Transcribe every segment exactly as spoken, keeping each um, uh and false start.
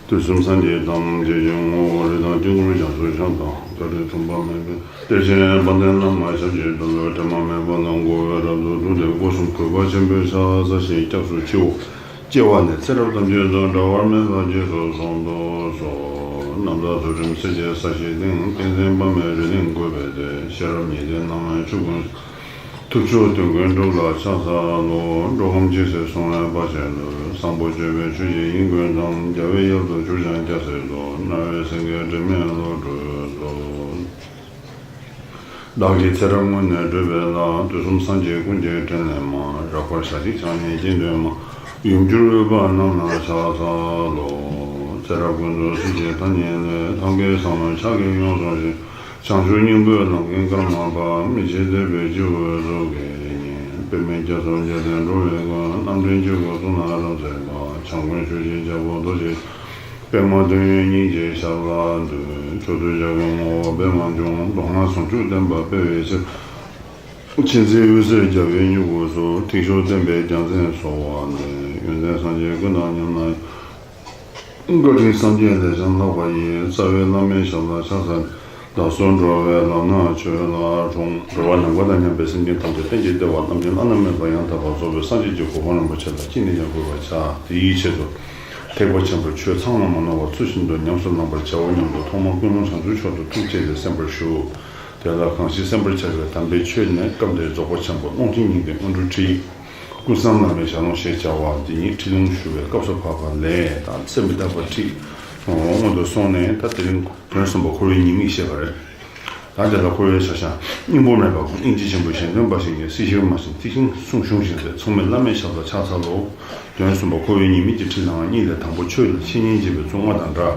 དུས་གསུམ་སངས་རྒྱས་ཐམས་ཅད་ཀྱི་ངོ་བོ་རིགས་དང་དཀྱིལ་འཁོར་རྒྱ་མཚོའི་ཁྱབ་བདག་བདག་ཏུ་མཐུན་པ་མེད་པའི་གཏེར་ཆེན་དཔལ་ལྡན་བླ་མ་ཞབས་ཀྱི་འགྲོ་བའི་དྲི་མ་མེད་པ་ལ་མགོ་བོས་རབ་ཏུ་བཏུད་དེ་སྒོ་གསུམ་གུས་པ་ཆེན་པོས་ཕྱག་འཚལ་ཞིང་སྐྱབས་སུ་མཆིའོ། སྐྱེ་བ་ནས་ཚེ་རབས་ཐམས་ཅད་དུ་འབྲལ་བ་མེད་པར་རྗེས་སུ་བཟུང་དུ་གསོལ། རྣམ་དག་ཚུལ་ཁྲིམས་སྲས་བཅས་ས་གཞིའི་སྟེང་། ཏིང་འཛིན་དཔག་མེད་རི་སྟེང་བཀོད་པའི་མཐུས། ཤེས་རབ་ཉི་ཟླའི་སྣང་བས་ཆོས་ཀུན། ཐུབ་མཆོག་དོན་ཀུན་གྲུབ་ལ་ཕྱག་འཚལ་ལོ། འགྲོ་ཀུན་ཇི་སྲིད་བསྲུང་བའི་བར་ཆད་ལས། བཟང་པོ་སྤྱོད་པའི་ཆོས་ཀྱི་དབྱིངས་ཀུན་དང་། རྒྱལ་བའི་དབྱིངས་སུ་གྱུར་ཅིང་སྐྱབས་སུ་མཆི། རྣ་བའི་སེང་གེ་དྲི་མེད་ལོ་འགྲོས་སོ། བདག་གི་ཚེ་རབས་སྔོན་ནས་བསྒྲུབས་པའི་ལྷ། དུས་གསུམ་སངས་རྒྱས་ཀུན་གྱི་ཕྲིན་ལས་མ། རགས་པར་ཞལ་གཅིག་ཕྱག་གཉིས་སྤྱན་སྟོན་མ། ཡུམ་གྱུར་འོད་དཔག་རྣམས་ལ་ཕྱག་འཚལ་ལོ། ཚེ་རབས་ཀུན་ཏུ་སྲིད་ཞིའི་མཐའ་རྙེད་ནས། ཐབས་མཁས་བསམ་མནོ་ཕྱག་གིས་ཡོངས་བཟུང་ཞིང་། བྱང་ཆུབ་སྙིང་པོའི་ལམ་གྱི་སྐར་མ་འབར། མི་ཕྱེད་བདེ་བའི་སྤྱི་བོའི་གཟུགས་ཀྱིས་བརྙེས། པདྨས་རྒྱ་མཚོ་བརྒྱ་སྟོང་འགྲོ་བའི་མགོན། རྣམ་འདྲེན་སྤྱི་བོའི་གཙུག་ན་རབ་མཛེས་པ། བྱམས་མགོན་ཆོས་ཀྱི་རྒྱལ་པོ་རྡོ་རྗེ། པདྨ་དོན་ཡོད་སྙིང་རྗེའི་ཞབས་ལ་འདུད། མཆོག་ཏུ་བྱ་བའི་ངོ་བོ་པདྨ་འབྱུང་། མདོ་སྔགས་ཟུང་འཇུག་བསྟན་པ་སྤེལ་བའི་ཕྱིར། མཁྱེན་བརྩེའི་འོད་ཟེར་རྒྱལ་བའི་མྱུ་གུ་སོགས། ཐེག་མཆོག་བསྟན་པའི་རྒྱལ་མཚན་གསོལ་བ་འདེབས། ཡོན་ཏན་སངས་རྒྱས་ཀུན་དང་མཉམ་ན། བཀའ་དྲིན་སངས་རྒྱས་ལས་ཀྱང་ལྷག་པ་ཡི། རྩ་བའི་བླ་མའི་ཞབས་ལ་ཕྱག་འཚལ། བདག་སོགས་འགྲོ་བའི་ལམ་སྣ་ཆོས་ལ་དྲོངས། འགྲོ་བ་ནམ་མཁའ་དང་མཉམ་པའི་སེམས་ཅན་ཐམས་ཅད་གཏན་གྱི་བདེ་བ་རྣམ་འདྲེན་བླ་ན་མེད་པ་ཡང་དག་པར་རྫོགས་པའི་སངས་རྒྱས་ཀྱི་གོ་འཕང་རིན་པོ་ཆེ་ལ་ཅི་ནས་ཀྱང་འགོད་པར་བྱ། དེ་ཡི་ཆེད་དུ། ཐེག་པ་ཆེན་པོའི་ཆོས་ཚང་ལ་མ་ནོར་བར་ཚུལ་བཞིན་དུ་ཉམས་སུ་བླང་བར་བྱའོ་སྙམ་དུ་ཐོག་མར་ཀུན་སློང་བྱང་ཆུབ་མཆོག་ཏུ་ཐུགས་བསྐྱེད་དེ་གསན་པར་ཞུ། དེ་ལ་གང་ཞིག་གསན་པར་བྱ་བའི་དམ་པའི་ཆོས་ནི་སྐབས་འདིར་རྫོགས་པ་ཆེན་པོ་ཀློང་ཆེན་སྙིང་ལྡན་སྔོན་འགྲོའི་ཁྲིད། ཀུན་བཟང་བླ་མའི་ཞལ་ལུང་ཞེས་བྱ་བ་འདི་ཉིད་ཁྲིད་ལུང་ཞུ་བའི་སྐབས་སུ་བབ་པ་ལས། ད་ཚེ་མི་རྟག་པ་ཁྲིད་སྔོན་དུ་སོང་ནས། ད་དེ་རིང་དོན་གསུམ་པ་འཁོར་བའི་ཉེས་དམིགས་བཤད་པ་རེད། ད་དེ་ལ་འཁོར་བའི་བྱ་བྱེད་སྙིང་པོ་མེད་པ་ཀུན། སྙིང་རྗེ་ཆེན་པོས་གཞན་དོན་འབའ་ཞིག་གི། སྲིད་ཞིར་མ་ཞེན་ཐེག་ཆེན་གསུང་གཞུང་བཞིན་མཛད། མཚུངས་མེད་བླ་མའི་ཞབས་ལ་ཕྱག་འཚལ་ལོ། དོན་གསུམ་པ་འཁོར་བའི་ཉེས་དམིགས་ཀྱི་ཁྲིད་ལའང་གཉིས་ལས། དང་པོ་ཆོས་ལ་བཤེས་གཉེན་བྱེད་པའི་ཚོགས་ལྔ་དང་འདྲ།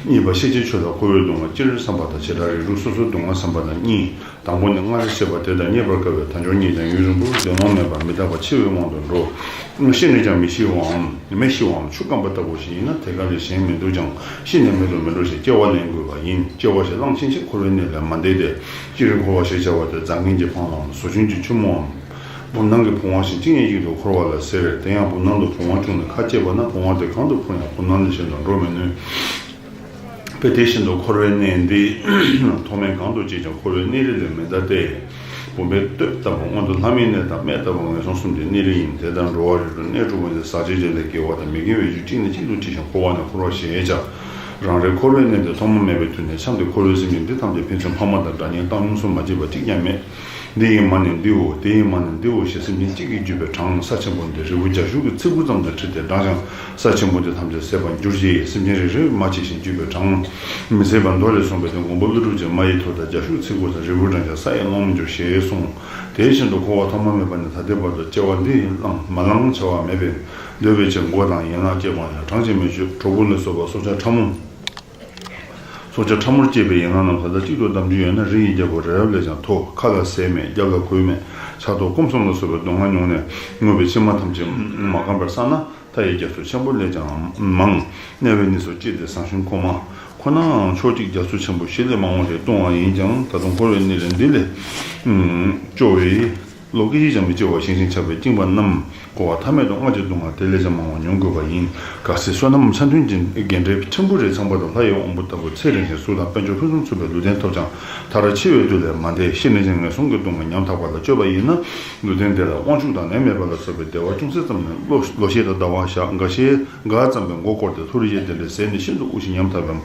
གཉིས་པ་ཤེས་བྱའི་ཆོས་ལ་འཁོར་བའི་སྡུག་བསྔལ་སྤྱིར་བསམ་པ་དང་། བྱེ་བྲག་རིགས་དྲུག་སོ་སོའི་སྡུག་བསྔལ་བསམ་པ་དང་གཉིས། དང་པོ་ནི་སྔར་བཤད་པ་དེ་དང་རྙེད་པར་དཀའ་བའི་དལ་འབྱོར་གཉིས་དང་། ཡུན་རིང་པོར་བདེ་བློ་མེད་པ་མི་རྟག་པ་འཆི་བའི་དབང་དུ་འགྲོ། ཤི་ནས་ཀྱང་མི་ཤི་བའམ། མེ་ཤི་བའམ། ཆུ་སྐམ་པ་ལྟ་བུ་ཞིག་ཡིན་ན། དེ་ག་ལས་གཞན་མི་འདུག་ཀྱང་། ཤི་ནས་མེད་དུ་མི་འགྲོ་ཞིང་། སྐྱེ་བ་ལེན་དགོས་པ་ཡིན། སྐྱེ་བ་ཞེས་གླང་ཆེན་ཞིག་འཁོར་བའི་གནས་ལས་མ་འདས་ཏེ། སྤྱིར་འཁོར་བ་ཞེས་བྱ་བ་དེ། རྫ་ངན་གྱི་འཕང་ལའམ། ཟོ་ཆུན་གྱི་ཆུ་མོའམ། བུམ་ནང་གི་བུང་བ་བཞིན་གཅིག་ནས་གཅིག་ཏུ་འཁོར་བ་ལ་ཟེར། དེ་ཡང་བུམ་ནང་དུ་བུང་བ་བཅུག་ནས་ཁ་བཅད་པ་ན། བུང་བ་དེ་གང་དུ་འཕུར་ཡང་བུམ་ནང་ལས་གཞན་དུ་འགྲོ་མི་ནུས། དཔེ་དེ་བཞིན་དུ་འཁོར་བའི་གནས་འདི་མཐོ་དམན་གང་དུ་སྐྱེས་ཀྱང་འཁོར་བའི་གནས་རིས་ལས་མི་འདའ་སྟེ། བུམ་པའི་སྟོད་ལྟ་བུ་སྔོན་དུ་ལྷ་མིའི་གནས་དང་སྨད་ལྟ་བུ་ངན་སོང་གསུམ་གྱི་གནས་རིས་ཡིན། དེ་ལྟར་འགྲོ་བ་རིགས་དྲུག་གནས་དྲུག་པོ་འདི་ཟག་བཅས་བྱས་ལས་སྐྱེ་བ་དང་མི་དགེ་བའི་རྒྱུ་གཅིག་ནས་གཅིག་ཏུ་འཁྲིད་ཅིང་འཁོར་བ་ནས་འཁོར་བར་བཞེད་ཀྱང་། རང་རེའི་འཁོར་བའི་གནས་འདི་ཐོག་མ་མེད་པའི་དུས་ནས་འཁྱམས་ཏེ། འཁོར་བའི་སེམས་ཅན་འདི་ཐམས་ཅད་ཕན་ཚུན་ཕ་མ་དང་འདྲ་མཉམ་བཏང་སྙོམས་སུ་མ་བྱས་པ་གཅིག་ཀྱང་མེད། འདི་ཡི་མ་ནི་འདིའོ། དེ་ཡི་མ་ནི་འདིའོ་ཞེས་སེམས་ཅན་གཅིག་གིས་བརྒྱུད་པའི་གྲངས་ས་ཆེན་པོ་འདི་རིལ་བུ་བརྒྱ་ཞུ་གི་ཚིག་གུ་ཙམ་དུ་ཁྲིད་དེ་བགྲངས་ཀྱང་། ས་ཆེན་པོ་འདི་ཐམས་ཅད་ཟད་པར་འགྱུར་ཞེས། སེམས་ཅན་རེ་རེ་མ་མཆིས་ཤིང་བརྒྱུད་པའི་གྲངས་མི་ཟད་པ་མདོ་ལས་གསུངས་པའི་དོན། མགོན་པོ་ཀླུ་སྒྲུབ་ཀྱིས་མ་ཡི་མཐུ་ལྟར་བརྒྱ་ཞུ་གི་ཚིག་གུ་ཙམ། རིལ་བུ་བགྲངས་ཀྱང་ས་ཡི་ཀློང་མི་འགྱུར་ཞེས་གསུངས། དེ་བཞིན་དུ་འཁོར་བ་ཐོག་མ་མེད་པ་ནས་ད་ལྟའི་བར་དུ་སྐྱེ་བ་འདི་བླངས་མ་བླངས་བྱ་བ་མེད་པས། འདོད་པའི་ཕྱིར་མགོ་དང་ཡན་ལག་བཅད་པ་ཡང་གྲངས་ཀྱིས་མི་ཆོད། གྲོགས་པོ་ལ་སོགས་པ་སྲོག་ཆགས་ཕྲ་མོ། སྲོག་ཆགས་ཕྲ་མོར་སྐྱེས་པའི་ཡན་ལག་རྣམས་ད་ལྟ་གཅིག་ཏུ་བསྡམས་རྒྱུ་ཡོད་ན། རི་ཡི་རྒྱལ་པོ་རི་རབ་ལས་ཀྱང་མཐོ། ཁ་ལ་ཟས་མེད། རྒྱབ་ལ་གོས་མེད། ཕྱག་ཐོག་སྐོམ་གསུམ་ལ་སོགས་པའི་སྡུག་བསྔལ་མྱོང་ནས་ངུ་བའི་མཆི་མ་ཐམས་ཅད་མ་བཀག་པར་བསགས་ན། མཐའ་ཡས་རྒྱ་མཚོ་ཆེན་པོ་ལས་ཀྱང་མང་། དམྱལ་བའི་གནས་སུ་སྐྱེས་ཏེ་བཟང་ཤིང་ཁོ་མ། ཁོ་ནའང་ཕྱོགས་གཅིག་རྒྱ་མཚོ་ཆེན་པོ་བཞི་ལས་མང་བ་ཞིག་ལྟུང་བ་ཡིན་ཀྱང་། ད་དུང་འཁོར་བའི་གནས་ལས་འདི་ལས་སྐྱོ་བའི། ལོ་སྐད་ཅིག་ཀྱང་མི་སྐྱེ་བར་ཞིང་ཞིང་ཆགས་པའི་བཅིངས་པ་རྣམས་འཁོར་བ་མཐའ་མེད་དུ་སྔར་གྱི་སྡུག་བསྔལ་དེ་ལས་ཀྱང་མང་བ་མྱོང་དགོས་པ་ཡིན། གལ་སྲིད་བསོད་ནམས་ཆ་མཐུན་གྱི་རྒན་གྲས་ཕྲན་བུ་རེ་ཚང་པ་དང་། ལྷ་ཡི་དབང་པོ་ལྟ་བུ་ཚེ་རིང་ཞིང་གཟུགས་དང་དཔལ་འབྱོར་ཕུན་སུམ་ཚོགས་པའི་ལུས་རྟེན་ཐོབ་ཀྱང་། མཐར་འཆི་བའི་དུས་ལས་མ་འདས། ཤི་ནས་ཀྱང་ངན་སོང་གི་སྡུག་བསྔལ་ཉམ་ཐག་པ་ལ་སྤྱོད་པ་ཡིན་ན། ལུས་རྟེན་དེ་ལ་དབང་ཕྱུག་དང་ནད་མེད་པ་ལ་སོགས་པའི་བདེ་བ་ཅུང་ཟད་ཙམ་ནི་ལོ་ལོ་ཤས་དང་ཟླ་བ་ཞག་འགའ་ཤས་འགའ་ཙམ་པའི་མགོ་བསྐོར་ཏེ། མཐོ་རིས་ཀྱི་རྟེན་འབྲེལ་ཟད་ནས་ཤིན་ཏུ་དབུལ་ཞིང་ཉམ་ཐག་པའམ།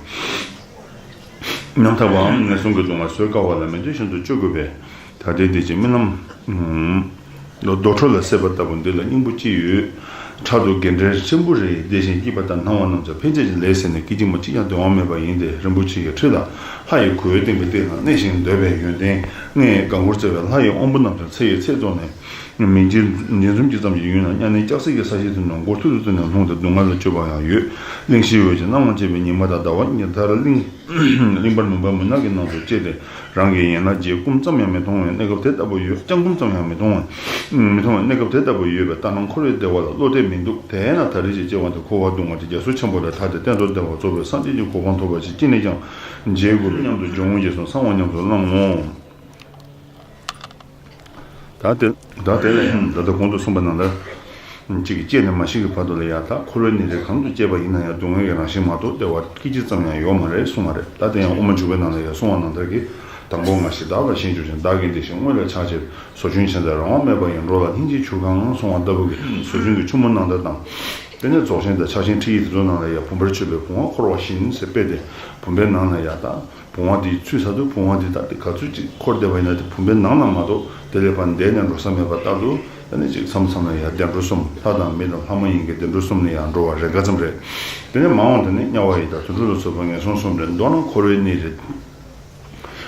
ཉམ་ཐག་པའམ་ངན་སོང་གི་སྡུག་བསྔལ་བཟོད་དཀའ་བ་ལ་མི་འདོད་བཞིན་དུ་སྤྱོད་དགོས་པས། ད་ལྟའི་འདི་ཅིག་རྨི་ལམ། རྡོ་གྲོ་ལ་བསྲེགས་པ་ལྟ་བུ་འདི་ལ་སྙིང་པོ་ཅི་ཡོད། ཕྲག་ཏུ་རྒན་གྲས་ཆེན་པོ་རེ་བསྡད་ཤིང་སྐྱེས་པ་དང་སྣང་བ་རྣམས་ཀྱང་ཕན་ཆད་ཀྱི་ལས་ཟད་ནས་སྐད་ཅིག་མ་གཅིག་ཀྱང་སྡོད་དབང་མེད་པ་ཡིན་ཏེ། རིན་པོ་ཆེ་ཡི་ཁྲི་ལ་ལྷ་ཡི་གོས་བཏིང་བའི་སྟེང་ན་གནས་ཤིང་སྡོད་པའི་ཡོན་ཏན་ལྔས་དགའ་མགུར་སྩལ་བའི་ལྷ་ཡི་དབང་པོ་རྣམས་ཀྱང་ཚེ་ཡི་ཚད་རྫོགས་ནས། མིག་འབྱེད་འཛུམ་གྱི་ཙམ་གྱི་ཡུན་ན་མྱ་ངན་ལྕགས་སྲེག་གི་ས་གཞི་དེ་ན་མགོ་ཐུར་དུ་བཙུགས་ནས་ལྷུང་སྟེ་སྡུག་བསྔལ་ལ་སྤྱོད་པ་ཡང་ཡོད། གླིང་བཞིའི་འོད་ཀྱི་སྣང་བ་སྐྱེས་པའི་ཉི་མ་དང་ཟླ་བ་གཉིས་མཐར་གླིང་གླིང་པར་མུན་པ་མུན་ནག་གི་ནང་དུ་སྐྱེས་ཏེ། རང་གི་ཡན་ལག་བརྒྱད་བསྐུམ་ཙམ་ཡང་མི་མཐོང་བའི་གནས་སྐབས་དེ་ལྟ་བུ་ཡོད། ལྕགས་བསྐུམ་ཙམ་ཡང་མི་མཐོང་བ། མི་མཐོང་བའི་གནས་སྐབས་དེ་ལྟ་བུ་ཡོད་པས། ལྟར་སྣང་འཁོར་བའི་བདེ་བ་ལ་བློ་གཏད་མི་འདུག་དེས་ན་ད་རེས་ཀྱི་སྐྱེ་བ་འདི་འཁོར་བ་སྡུག་བསྔལ་གྱི་རྒྱ་མཚོ་ཆེན་པོ་ལས་ཐར་ཏེ་གཏན་དུ་བདེ་བར་རྫོགས་པའི་སངས་རྒྱས་ཀྱི་གོ་འཕང་ཐོབ་པ་ཞིག་ཅི་ནས་ཀྱང་མཇལ་དགོས་སྙམ་དུ་འཇུག་ངོགས་ཀྱི་གསུང་གསང་བ་ཉམས་སུ་བླང་ངོ་། ད་དེ་ད་དེ་ལས་ད་ལྟ་གོང་དུ་གསུངས་པ་ནང་ལ། གཅིག་གིས་སྐྱེས་ནས་མ་ཤི་གི་བར་དུ་ལ་ཡ་ད་འཁོར་བའི་གནས་རིས་གང་དུ་སྐྱེས་པ་ཡིན་ན་ཡང་སྡུག་བསྔལ་གྱི་རང་བཞིན་མ་གཏོགས་བདེ་བ་སྐད་ཅིག་ཙམ་ཡང་ཡོད་མ་རེད་གསུངས་པ་རེད། ད་དེ་ཡང་དབུ་མ་འཇུག་པའི་ནང་ལ་ཡང་གསུངས་པ་ནང་ལྟར་གྱི། དང་པོ་ང་ཞིག་བདག་ལ་ཞེན་བྱེད་ཅིང་། བདག་གི་འདི་ཞེས་དངོས་ལས་ཆགས་བྱེད། ཟོ་ཆུན་ཆེན་ཟེར་རང་དབང་མེད་པ་ཡིན། འགྲོ་ལ་སྙིང་རྗེའི་ཆུ་གང་གསུངས་པ་ལྟ་བུ་གི་ཟོ་ཆུན་གྱི་ཆུ་མོ་ནང་དུ་དང་། དེ་ནས་རྫོགས་ཆེན་དང་ཕྱག་ཆེན་ཁྲིད་ཡིག་དེ་ཚོ་ནང་ལ་ཡང་བུམ་པར་མཆོད་པའི་བུང་བ་འཁོར་བ་བཞིན་ཟེར་དཔེ་དེ་བུམ་པའི་ནང་ལ་ཡང་དང་། བུང་བ་འདིའི་ཚུལ་ས་དུ་བུང་བ་འདི་ལྟ་སྟེ་ག་ཚོད་ཅིག་འཁོར་བསྡད་པ་ཡིན་ན་དེ་བུམ་པའི་ནང་ན་མ་གཏོགས་དེ་ལས་ཕར་འདས་ནས་འགྲོ་ས་མེད་པ་ལྟར་དུ། དེ་ནས་ཅིག་མཚམས་མཚམས་ལ་ཡང་བདེ་འགྲོ་གསུམ། ལྷ་དང་མི་དང་ལྷ་མ་ཡིན་གྱི་བདེ་འགྲོ་གསུམ་ལ་ཡང་འགྲོ་བ་རེ་འགའ་ཙམ་རེད། དེ་ནས་མ་འོངས་དེ་ནས་དམྱལ་བ་ཡི་དྭགས་དུད་འགྲོ་ལ་སོགས་པ་ངན་སོང་གསུམ་རེད། མདོར་ན་འཁོར་བའི་གནས་རིས་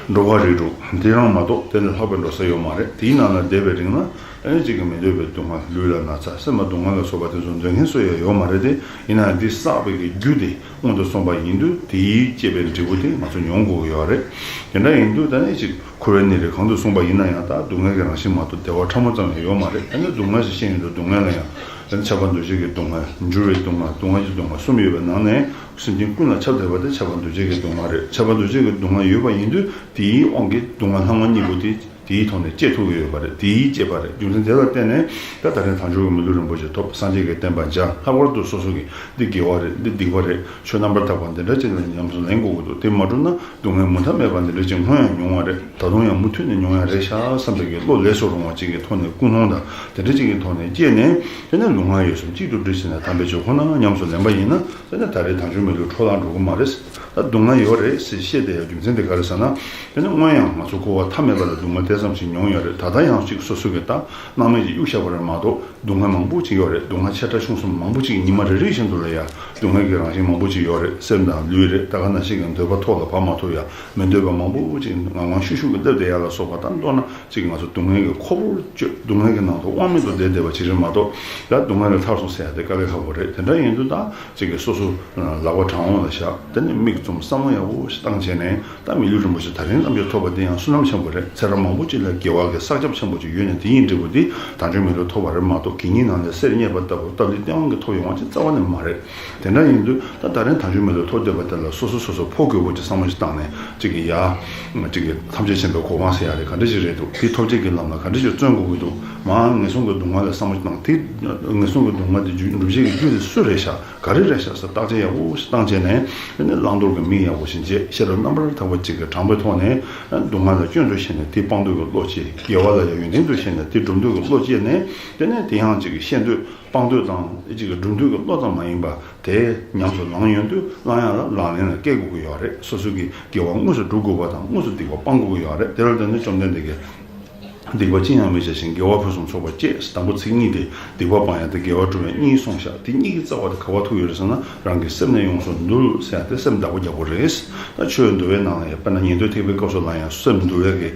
འགྲོ་བ་རིགས་དྲུག་འདི་རང་མ་གཏོགས་དེ་ལས་ལྷག་པའི་འགྲོ་ས་ཡོད་མ་རེད། དེའི་ནང་ལ་བསྡད་པའི་རིང་ལ་ཨེ་ནི་གཅིག་གི་མི་འདོད་པའི་སྡུག་བསྔལ། ལུས་ལ་ན་ཚ། སེམས་ལ་སྡུག་བསྔལ་ལ་སོགས་པ་དེ་ཚོ་འདོད་མཁན་སུ་ཡང་ཡོད་མ་རེད་དེ། ཡིན་ནའང་འདི་བསགས་པའི་གི་རྒྱུ་དེ་སྔོན་དུ་སོང་བ་ཡིན་དུས་དེའི་བསྐྱེད་པའི་འབྲས་བུ་དེ་ང་ཚོ་མྱོང་དགོས་ཀྱི་ཡོད་རེད། དེ་འདྲ་ཡིན་དུས་ད་ནི་ཅིག་འཁོར་བའི་གནས་རིས་གང་དུ་གསུངས་པ་ཡིན་ན་ཡང་ད་སྡུག་བསྔལ་གྱི་རང་བཞིན་མ་གཏོགས་བདེ་བ་ཕྲ་མོ་ཙམ་ཡང་ཡོད་མ་རེད། ད་ནི་སྡུག་བསྔལ་ཞེས་བཤད་ཡོང་དུས་སྡུག་བསྔལ་ལ་ཡང་ད་ནི་ཁྱབ་པ་འདུ་བྱེད་ཀྱི་སྡུག་བསྔལ། འགྱུར་བའི་སྡུག་བསྔལ། སྡུག་བསྔལ་གྱི་སྡུག་བསྔལ་གསུམ་ཡོད་པའི་ནང་ནས། སེམས་ཅན་ཀུན་ལ་ཁྱབ་བསྡད་པ་དེ་ཁྱབ་པ་འདུ་བྱེད་ཀྱི་སྡུག་བསྔལ་རེད། ཁྱབ་པ་འདུ་བྱེད་ཀྱི་སྡུག་བསྔལ་ཡོད་པ་ཡིན་དུས་དེའི་དབང་གིས་སྡུག་བསྔལ་ལྷག་མ་གཉིས་པོ་དེ་དེའི་ཐོག་ནས་སྐྱེ་ཐུབ་ཀྱི་ཡོད་པ་རེད། དེའི་སྐྱེས་པ་རེད། རྒྱུ་མཚན་དེ་ལ་བརྟེན་ནས་ད་ད་རེས་དལ་འབྱོར་གྱི་མི་ལུས་རིན་པོ་ཆེ་ཐོབ། སངས་རྒྱས་ཀྱི་བསྟན་པ་མཇལ། ལྷག་པར་དུ་སོ་སོ་གིས་འདི་དགེ་བ་རེད། འདི་སྡིག་པ་རེད། ཆོས་རྣམ་པར་དག་པ་འདི་འདྲ་ཅིག་ལ་ཉམས་སུ་ལེན་དགོས་ཀྱི་འདུག་དེ་མ་བསྒྲུབས་ན་སྡུག་བསྔལ་མུ་མཐའ་མེད་པ་འདི་འདྲ་ཅིག་སྔོན་ཡང་མྱོང་བ་རེད། ད་དུང་ཡང་མུ་མཐུད་ནས་མྱོང་ཡ་རེད་ཤག་བསམ་པའི་གི་བློ་ལས་སུ་རུང་བ་ཅིག་གི་ཐོག་ནས་ཀུན་སློང་དང་དེ་འདྲ་ཅིག་གི་ཐོག་ནས་སྐྱེས་ནས། དེ་ནས་སྡུག་བསྔལ་ཡོད་སེམས་གཅིག་ཏུ་བསྒྲིལ་ཕྱིན་ནས་དམ་པའི་ཆོས་ཁོ་ན་ཉམས་སུ་ལེན་པ་ཡིན་ན། དེ་ནས་ད་རེས་དལ་འབྱོར་མི་ལུས་འཕྲོ་བརླག་འགྲོ་གི་མ་རེད། ད་སྡུག་བསྔལ་ཡོད་རེད་ཟེར་བཤད་བསྡད་ཡ་རྒྱུ་མཚན་དེ་ག་རེ་ཟེར་ན། དེ་ནི་སྔོན་ཡང་ང་ཚོ་འཁོར་བ་མཐའ་མེད་པ་ལ་སྡུག་བསྔལ་དེ་ཙམ་ཞིག་མྱོང་ཡོད་རེད། ད་ལྟ་ཡང་གཅིག་སོ་སོ་གི་ད་སྣང་མེད་ཀྱིས་གཡུག་བཞག་པ་རེད་མ་གཏོགས་སྡུག་བསྔལ་མང་པོ་ཅིག་ཡོད་རེད། སྡུག་བསྔལ་ཆེ་ཕྲ་ཆུང་གསུམ་མང་པོ་ཅིག་ཉི་མ་རེ་རེ་བཞིན་དུ་ལ་ཡ་སྡུག་བསྔལ་གྱི་རང་བཞིན་མང་པོ་ཅིག་ཡོད་རེད། སེམས་དང་ལུས་རེད། ད་ག་ནང་བཞིན་གྱི་འདོད་པ་ཐོག་ལ་བབས་མ་ཐུབ་ཡ་མི་འདོད་པ་མང་པོ་ཅིག་ངང་ངང་ཤུགས་ཤུགས་ཀྱིས་སླེབས་བསྡད་ཡ་ལ་སོགས་པ། ད་མདོར་ན་ཅིག་ང་ཚོ་སྡུག་བསྔལ་གྱི་ཁོལ་པོར་སྤྱོད། སྡུག་བསྔལ་གྱི་ནང་དུ་དབང་མེད་དུ་བསྡད་བསྡད་པ་ཅིག་རེད་མ་གཏོགས། ཡ་སྡུག་བསྔལ་ལས་ཐར་སོང་ཟེར་ཡ་དེ་དཀའ་ལས་ཁག་པོ་རེད། དེ་འདྲ་ཡིན་དུས་ད་ཅིག་གིས་སོ་སོ་ལག་པ་བྲང་འོག་ལ་བཞག་དེ་ནས་མིག་བཙུམ་བསམ་བློ་ཡག་པོ་ཞིག་བཏང་བྱས་ནས། ད་མི་ལུས་རིན་པོ་ཆེ་ད་རིང་རྣམ་འགྱུར་ཐོབ་པ་འདི་ཡང་བསོད་ནམས་ཆེན་པོ་རེད། ཚེ་རབས་མང་པོ་ཅིག་ལ་དགེ་བ་གི་བསགས་རྒྱབ་ཆེན་པོ་ཅིག་ཡོད་ནས་དེ་ཡི་འབྲས་བུ་འདི་དལ་འབྱོར་མི་ལུས་ཐོབ་པ་རེད་མ་གཏོགས་གད་སྙིགས་ནང་ནས་གསེར་རྙེད་པ་ལྟ་བུ་སྟབས་བདེ་སྟེས་དབང་གིས་ཐོབ་ཡོང་བ་ཅིག་རྩ་བ་ནས་མ་རེད། དེ་འདྲ་ཡིན་དུས་ད་ད་རིང་དལ་འབྱོར་མི་ལུས་ཐོབ་བསྡད་པ་དེ་ལ་སོ་སོ་སོ་སོ་ཕོ་རྒོད་པོ་ཅིག་བསམ་བློ་ཞིག་བཏང་ནས་ཅིག་གིས་ཡ། ཅིག་གིས་ཐམས་ཅད་མཁྱེན་པའི་གོ་འཕང་ཟེར་ཡ་དེ་ག་འདྲ་ཞིག་རེད་འདུག་དེ་ཐོབ་བྱེད་ཀྱི་ལམ་ལ་ག་འདྲ་ཞིག་བརྩོན་དགོས་ཀྱི་འདུག་མར་ངན་སོང་གི་སྡུག་བསྔལ་ལ་བསམ་བློ་ཞིག་བཏང་། དེ་ངན་སོང་གི་སྡུག་བསྔལ་དེ་རྒྱུ་འགྲུབ་བྱེད་ཀྱི་རྒྱུ་དེ་སུ་རེད་ཤག་ག་རེ་རེད་ཤག་ཟེར་བརྟག་དཔྱད་ཡག་པོ་ཞིག་བཏང་བྱས་ནས། དེ་ནས་བླང་དོར་གྱི་མིག་ཡག་པོ་ཞིག་འབྱེད། ཤེས་རབ་རྣམ་པར་དག་པ་ཅིག་གིས་དྲངས་པའི་ཐོག་ནས་སྡུག་བསྔལ་ལ་སྐྱོན་དུ་ཤེས་ནས་དེ་སྤང་འདོད་ཀྱི་བློ་སྐྱེ། དགེ་བ་ལ་ཡང་ཡོན་ཏན་དུ་ཤེས་ནས་དེ་སྒྲུབ་འདོད་ཀྱི་བློ་སྐྱེས་ནས། དེ་ནས་དེ་ཡང་ཅིག་གིས་ཤེས་འདོད་སྤང་འདོད་དང་ཅིག་གིས་སྒྲུབ་འདོད་ཀྱི་བློ་ཙམ་མ་ཡིན་པ། དེ་ཉམས་སུ་བླང་ཡོང་དུས་བླང་ཡག་ལ་ལག་ལེན་ལ་བཀལ་དགོས་ཀྱི་ཡོད་རེད། སོ་སོ་གིས་དགེ་བ་དངོས་སུ་སྒྲུབ་དགོས་པ་དང་དངོས་སུ་སྡིག་པ་སྤང་དགོས་ཀྱི་ཡོད་རེད། དེ་ལ་བརྟེན་ནས་བཅོམ་ལྡན་འདས་ཀྱིས། སྡིག་པ་ཅི་ཡང་མི་བྱ་ཞིང་དགེ་བ་ཕུན་སུམ་ཚོགས་པར་སྤྱད། དང་པོ་ཚིག་གཉིས་དེ། སྡིག་པ་སྤང་ཡག་དང་དགེ་བ་སྒྲུབ་ཡག་གཉིས་གསུངས་ཤག་དེ་གཉིས་ཀྱི་རྩ་བ་དེ་ག་པར་ཐུག་ཡོད་རེད་ཟེར་ན། རང་གི་སེམས་ནས་ཡོངས་སུ་འདུལ་ཟེར་ཡག་དེ་སེམས་བདག་པོ་རྒྱག་དགོས་རེད། ད་ཆོས་འདུལ་བའི་ནང་ལ་ཡང་དཔེར་ན་ཉན་ཐོས་ཐེག་པའི་སྐབས་སུ་ལ་ཡང་སེམས་འདུལ་བའི་གི་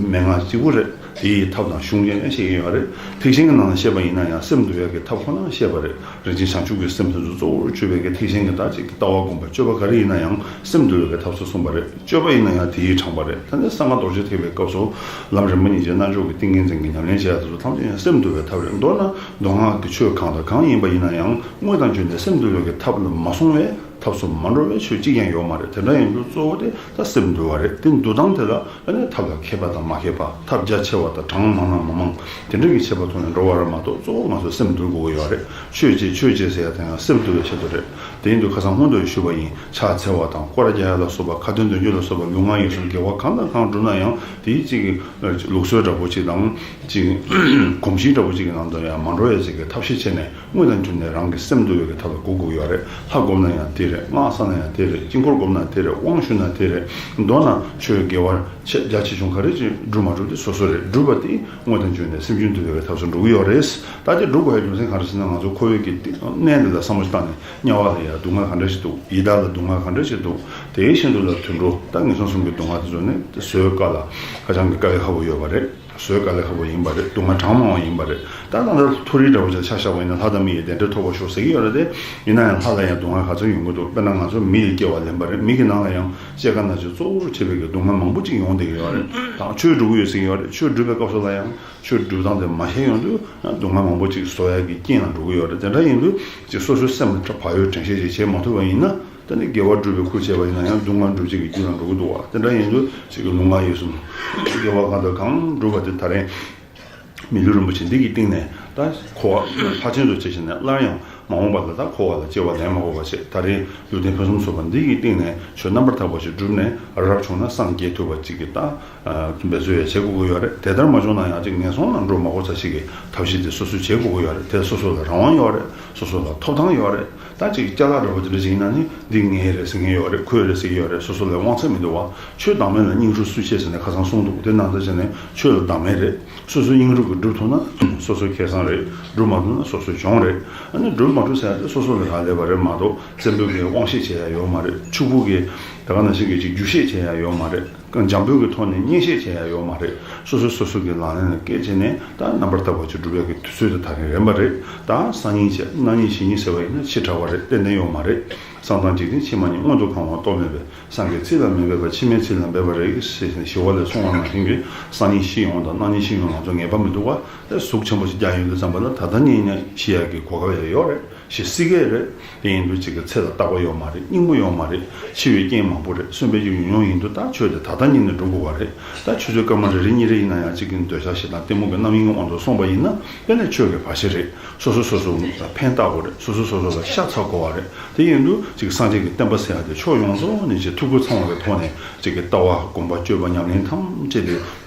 མན་ངག་གཅིག་པུ་རེད། དེ་ཡི་ཐབས་དང་གཞུང་ཡང་བཤད་ཀྱི་ཡོད་རེད། ཐེག་ཆེན་གྱི་ནང་ལ་བཤད་པ་ཡིན་ན་ཡང་སེམས་འདུལ་བའི་གི་ཐབས་ཁོ་ན་བཤད་པ་རེད། རིན་ཆེན་བྱང་ཆུབ་ཀྱི་སེམས་དེ་ཚོ་གཙོ་བོར་གྱུར་པའི་གི་ཐེག་ཆེན་གྱི་ད་ཅིག་ལྟ་བ་སྒོམ་པ་སྤྱོད་པ་ག་རེ་ཡིན་ན་ཡང་སེམས་འདུལ་བའི་གི་ཐབས་སུ་གསུངས་པ་རེད། སྤྱོད་པ་ཡིན་ན་ཡང་དེ་ཡིས་དྲངས་པ་རེད། ད་ནི་གསང་སྔགས་རྡོ་རྗེ་ཐེག་པའི་སྐབས་སུ་ལམ་རིམ་པ་གཉིས་ཀྱི་རྣལ་འབྱོར་གྱི་ཏིང་ངེ་འཛིན་གྱི་ཉམས་ལེན་བྱེད་ཡག་དེ་ཚོ་ཐམས་ཅད་ཡང་སེམས་འདུལ་བའི་ཐབས་རེད། མདོར་ན་མདོ་སྔགས་ཀྱི་ཆོས་གང་དང་གང་ཡིན་པ་ཡིན་ན་ཡང་དངོས་དང་བརྒྱུད་ནས་སེམས་འདུལ་བའི་གི་ཐབས་ལ་མ་སོང་བའི་ཐབས་སུ་མ་འགྲོ་བའི་ཆོས་གཅིག་ཀྱང་ཡོད་མ་རེད། དེ་འདྲ་ཡིན་དུས་གཙོ་བོ་དེ་ད་སེམས་འདུལ་བ་རེད། དེ་འདུལ་སྟངས་དེ་ལ་ཨ་ནི་ཐབས་ལ་མཁས་པ་དང་མ་མཁས་པ། ཐབས་རྒྱ་ཆེ་བ་དང་གྲངས་མང་ན་མ་མང་། དེ་འདྲ་གི་ཁྱད་པར་ཐོག་ནས་འགྲོ་བ་རེད་མ་གཏོགས་གཙོ་བོ་ང་ཚོ་སེམས་འདུལ་དགོས་ཀྱི་ཡོད་རེད། ཆོས་བྱེད་ཆོས་བྱེད་ཟེར་ཡ་དེ་ཡང་སེམས་འདུལ་བའི་ཆེད་དུ་རེད། དེ་ཡིན་དུས་ཁ་སང་སྔོན་དུ་ཞུས་པ་ཡིན། ཕྱག་འཚལ་བ་དང་སྐོར་ར་རྒྱག་ཡ་ལ་སོགས་པ་ཁ་ཏོན་དོན་གཅོད་ལ་སོགས་པ་ལུས་ངག་ཡིད་གསུམ་དགེ་བ་གང་དང་གང་བསྒྲུབ་ན་ཡང་དེའི་གཅིག་གི་ལུགས་སྲོལ་འདྲ་པོ་གཅིག་དང་གཅིག་གོམས་གཤིས་འདྲ་པོ་གཅིག་གི་ནང་དུ་ཡང་མ་འགྲོ་ཡ་ཅིག་གི་ཐབས་ཤེས་བྱས་ནས། དངོས་དང་བརྒྱུད་ནས་རང་གི་སེམས་འདུལ་བའི་གི་ཐབས་ལ་འགོད་དགོས་ཡོད་རེད། ལྷ་བསྒོམ་ན་ཡང་དེ་རེད། སྔགས་བསགས་ན་ཡང་དེ་རེད། དཀྱིལ་འཁོར་བསྒོམ་ན་དེ་རེད། དབང་ཞུས་ན་དེ་རེད། མདོར་ན་ཆོས་དགེ་བ་ཆེ་རྒྱ་ཆེ་ཆུང་ག་རེ་ཅིག་སྒྲུབ་མ་སྒྲུབ་དེ་སོ་སོ་རེད། སྒྲུབ་པ་དེ་དངོས་དང་བརྒྱུད་ནས་སེམས་རྒྱུད་འདུལ་བའི་གི་ཐབས་སུ་འགྲོ་གི་ཡོད་རེད། ད་དེ་སྒྲུབ་དགོས་ཡ་རྒྱུ་མཚན་ག་རེ་ཟེར་ན། ང་ཚོ་འཁོར་བའི་གི་གནས་འདི་ལ་བསམ་བློ་ཞིག་བཏང་ནས་དམྱལ་བ་ལ་ཡ་སྡུག་བསྔལ་ག་འདྲ་ཞིག་འདུག་ཡི་དྭགས་ལ་སྡུག་བསྔལ་ག་འདྲ་ཞིག་འདུག་དེའི་ཤིན་ཏུ་ལ་དུད་འགྲོ་ད་ངན་སོང་གསུམ་གྱི་སྡུག་བསྔལ་དེ་ཚོ་ནི་བཟོད་དཀའ་ལ་ཧ་ཅང་གི་དཀའ་ལས་ཁག་པོ་ཡོད་པ་རེད། བཟོད་དཀའ་ལས་ཁག་པོ་ཡིན་པ་རེད། སྡུག་བསྔལ་གྲངས་མང་བ་ཡིན་པ་རེད། ད་ལྟ་ལྟར་མཐོ་རིས་འདྲ་བོ་ཅིག་ཆ་བཞག་པ་ཡིན་ན་ལྷ་དང་མི་ཡི་བདེ་འབྲས་ཐོབ་པར་ཤོག་ཟེར་གྱི་ཡོད་རེད་དེ། ཡིན་ན་ཡང་ལྷ་ལ་ཡང་སྡུག་བསྔལ་ག་ཚོད་ཡོང་གི་འདུག་དཔེར་ན་ང་ཚོ་མི་ཡི་སྐྱེ་བ་ལེན་པ་རེད། མི་གི་ནང་ལ་ཡང་སྐྱེ་རྒ་ན་འཆི་གཙོ་བོར་བྱེད་པའི་གི་སྡུག་བསྔལ་མང་པོ་ཅིག་ཡོང་བསྡད་ཀྱི་ཡོད་རེད། དང་ཆོས་སྒྲུབ་ཀྱི་ཡོད་ཟེར་གྱི་ཡོད་རེད། ཆོས་སྒྲུབ་པའི་སྐབས་སུ་ལ་ཡང་ཆོས་སྒྲུབ་སྟངས་དེ་མ་ཤེས་ཡོང་དུས་སྡུག་བསྔལ་མང་པོ་ཅིག་བཟོ་ཡག་གི་རྐྱེན་ལ་འགྲོ་གི་ཡོད་རེད། དེ་འདྲ་ཡིན་དུས་ཅིག་སོ་སོའི་སེམས་ལ་བག་ཡོད་དྲན་ཤེས་ཅིག་བྱེད་མ་ཐུབ་པ་ཡིན་ན། ད་ནི་དགེ་བ་སྒྲུབ་པའི་ཁུར་བྱས་པ་ཡིན་ན་ཡང་སྡུག་བསྔལ་སྒྲུབ་བྱེད་ཀྱི་རྒྱུ་ལ་འགྲོ་གི་འདུག་བ། དེ་འདྲ་ཡིན་དུས་ཅིག་གི་ལུས་ངག་ཡིད་གསུམ་དགེ་བ་གང་དང་གང་སྒྲུབ་པ་དེ་ད་རེས་མི་ལུས་རིན་པོ་ཆེ་འདི་གི་སྟེང་ནས་ ད་འཁོར་བ་མཐའ་ཅན་དུ་བྱས་ཤིང་ནས་སླར་ཡང་མ་འོངས་པ་ལ་ད་འཁོར་བ་ལ་སྐྱེ་བ་ལེན་མ་དགོས་པ་བྱས། ད་རེས་ལུས་རྟེན་ཕུན་སུམ་ཚོགས་པ་འདི་ཡི་སྟེང་ནས་ཆོས་རྣམ་པར་དག་པ་ཞིག་བསྒྲུབས་ནས་རབ་བྱུང་ན་སངས་རྒྱས་ཐུབ་པ་ཅིག་གི་ད་འབད་རྩོལ་ཡང་བྱེད་དགོས་ཀྱི་ཡོད་རེད། དེ་ལྟར་མ་བྱུང་ན་ཡང་ཅིག་ངན་སོང་ལ་འགྲོ་མ་དགོས་ས་ཞིག་གི་ཐབས་ཤེས་དེ་སོ་སོས་བྱེད་དགོས་ཀྱི་ཡོད་རེད། དེ་སོ་སོ་ལ་རང་དབང་ཡོད་རེད། སོ་སོ་ལ་ཐོབ་ཐང་ཡོད་རེད། ད་ཅིག་ཅ་ལག་འདྲ་པོ་དེ་འདྲ་ཞིག་ཡིན་ན་ནི་འདི་ངའི་རེད་ཟེར་མཁན་ཡོད་རེད། ཁོའི་རེད་ཟེར་གྱི་ཡོད་རེད། སོ་སོ་ལ་དབང་ཚད་མི་འདུག་བ། ཆོས་བདག་མེད་ལ་སྙིང་རུས་སུ་ཆེ་ཟེར་ནས་ཁ་སང་གསུངས་འདུག་དེ་ནང་ལྟར་བྱས་ནས་ཆོས་ལ་བདག་མེད་རེད། སོ་སོའི་སྙིང་རུས་ཀྱིས་སྒྲུབ་ཐུབ་ན་སོ་སོའི་ཁེ་བཟང་རེད། སྒྲུབ་མ་ཐུབ་ན་སོ་སོའི་གྱོང་རེད། ཨ་ནི་སྒྲུབ་མ་ཐུབ་ཟེར་ཡ་དེ་སོ་སོ་ལ་རག་ལས་པ་རེད་མ་གཏོགས། བཙན་པོའི་གི་དབང་ཤེད་བྱེད་ཡ་ཡོད་མ་རེད། ཕྱུག་པོ་གི་ད་ག་ནང་བཞིན་གི་ཅིག་རྒྱུ་ཤེད་བྱེད་ཡ་ཡོད་མ་རེད། འཇམ་པོའི་གི་ཐོག་ནས་གཉེན་བཤད་བྱེད་ཡ་ཡོད་མ་རེད། སོ་སོས་སོ་སོ་གི་ལག་ལེན་ལ་བཀལ་བྱས་ནས་ད་རྣམ་པར་དག་པ་ཅིག་སྒྲུབ་ཡ་གི་དུས་ཚོད་དེ་ད་རིང་རན་པ་རེད། ད་སང་ཉིན་བྱས་གནངས་ཉིན་གཞེས་ཉིན་ཟེར་བ་ཡིན་ན་ཕྱི་དྲགས་པ་རེད། ཏན་ཏན་ཡོད་མ་རེད། བསམ་དང་འཇིག་རྟེན་ཕྱི་མ་གཉིས་མངོན་དུ་གང་བ་རྟོག་མེད་པས། སངས་རྒྱས་ཚིག་ལ་མི་འབད་པར། ཕྱི་མའི་ཚིག་ལ་འབད་པ་རེད་ཟེར་ཞི་བ་ལྷས་གསུངས་པ་ནང་བཞིན་གྱི་སང་ཉིན་ཤི་ཡོང་དང་གནངས་ཉིན་ཤི་ཡོང་ང་ཚོ་ངེས་པ་མི་འདུག་བ། ཨེ་གཟུགས་ཆེན་པོ་ཞིག་རྒྱག་ཡོང་དུས་ཙམ་པ་ལ་ད་ལྟ་ཉིད་ནས་ཤི་ཡག་གི་གོ་སྐབས་ཡང་ཡོད་རེད། ཤི་སྲིད་ཀྱི་རེད། དེ་ཡིན་དུས་ཅིག་གི་ཚེ་ལ་རྟག་པ་ཡོད་མ་རེད། སྙིང་པོ་ཡོད་མ་རེད། འཆི་བའི་རྐྱེན་མང་པོ་རེད། གསོན་པོའི་རྒྱུ་ཡོང་ཡོང་ཡིན་དུས་ད་ཆོས་དེ་ད་ལྟ་ཉིད་ནས་སྒྲུབ་དགོས་པ་རེད། ད་ཆུ་ཚོད་སྐར་མ་རེ་རེ་གཉིས་རེ་ཡིན་ན་ཡང་ཅིག་གི་འདོད་ཆགས་ཞེ་སྡང་གཏི་མུག་གི་རྣམ་གཡེང་དབང་དུ་སོང་པ་ཡིན་ན་དེ་ནི་ཆོས་ཀྱི་བར་ཆད་རེད། སོ་སོ་སོ་སོ་ལ་ཕན་བཏགས་དགོས་རེད། སོ་སོ་སོ་སོ་ལ་ཤ་ཚ་དགོས་པ་རེད། དེ་ཡིན་དུས་ཅིག་སངས་རྒྱས་ཀྱི་བསྟན་པ་ཟེར་ཡ་དེ་ཕྱོགས་ཡོངས་རྫོགས་ནས་ཅིག་ཐུགས་ཁུར་ཚང་བ་གི་ཐོག་ནས་ཅིག་གི་ལྟ་བ་སྒོམ་པ་སྤྱོད་པ་ཉམས་ལེན་ཐམས་ཅད་དེ་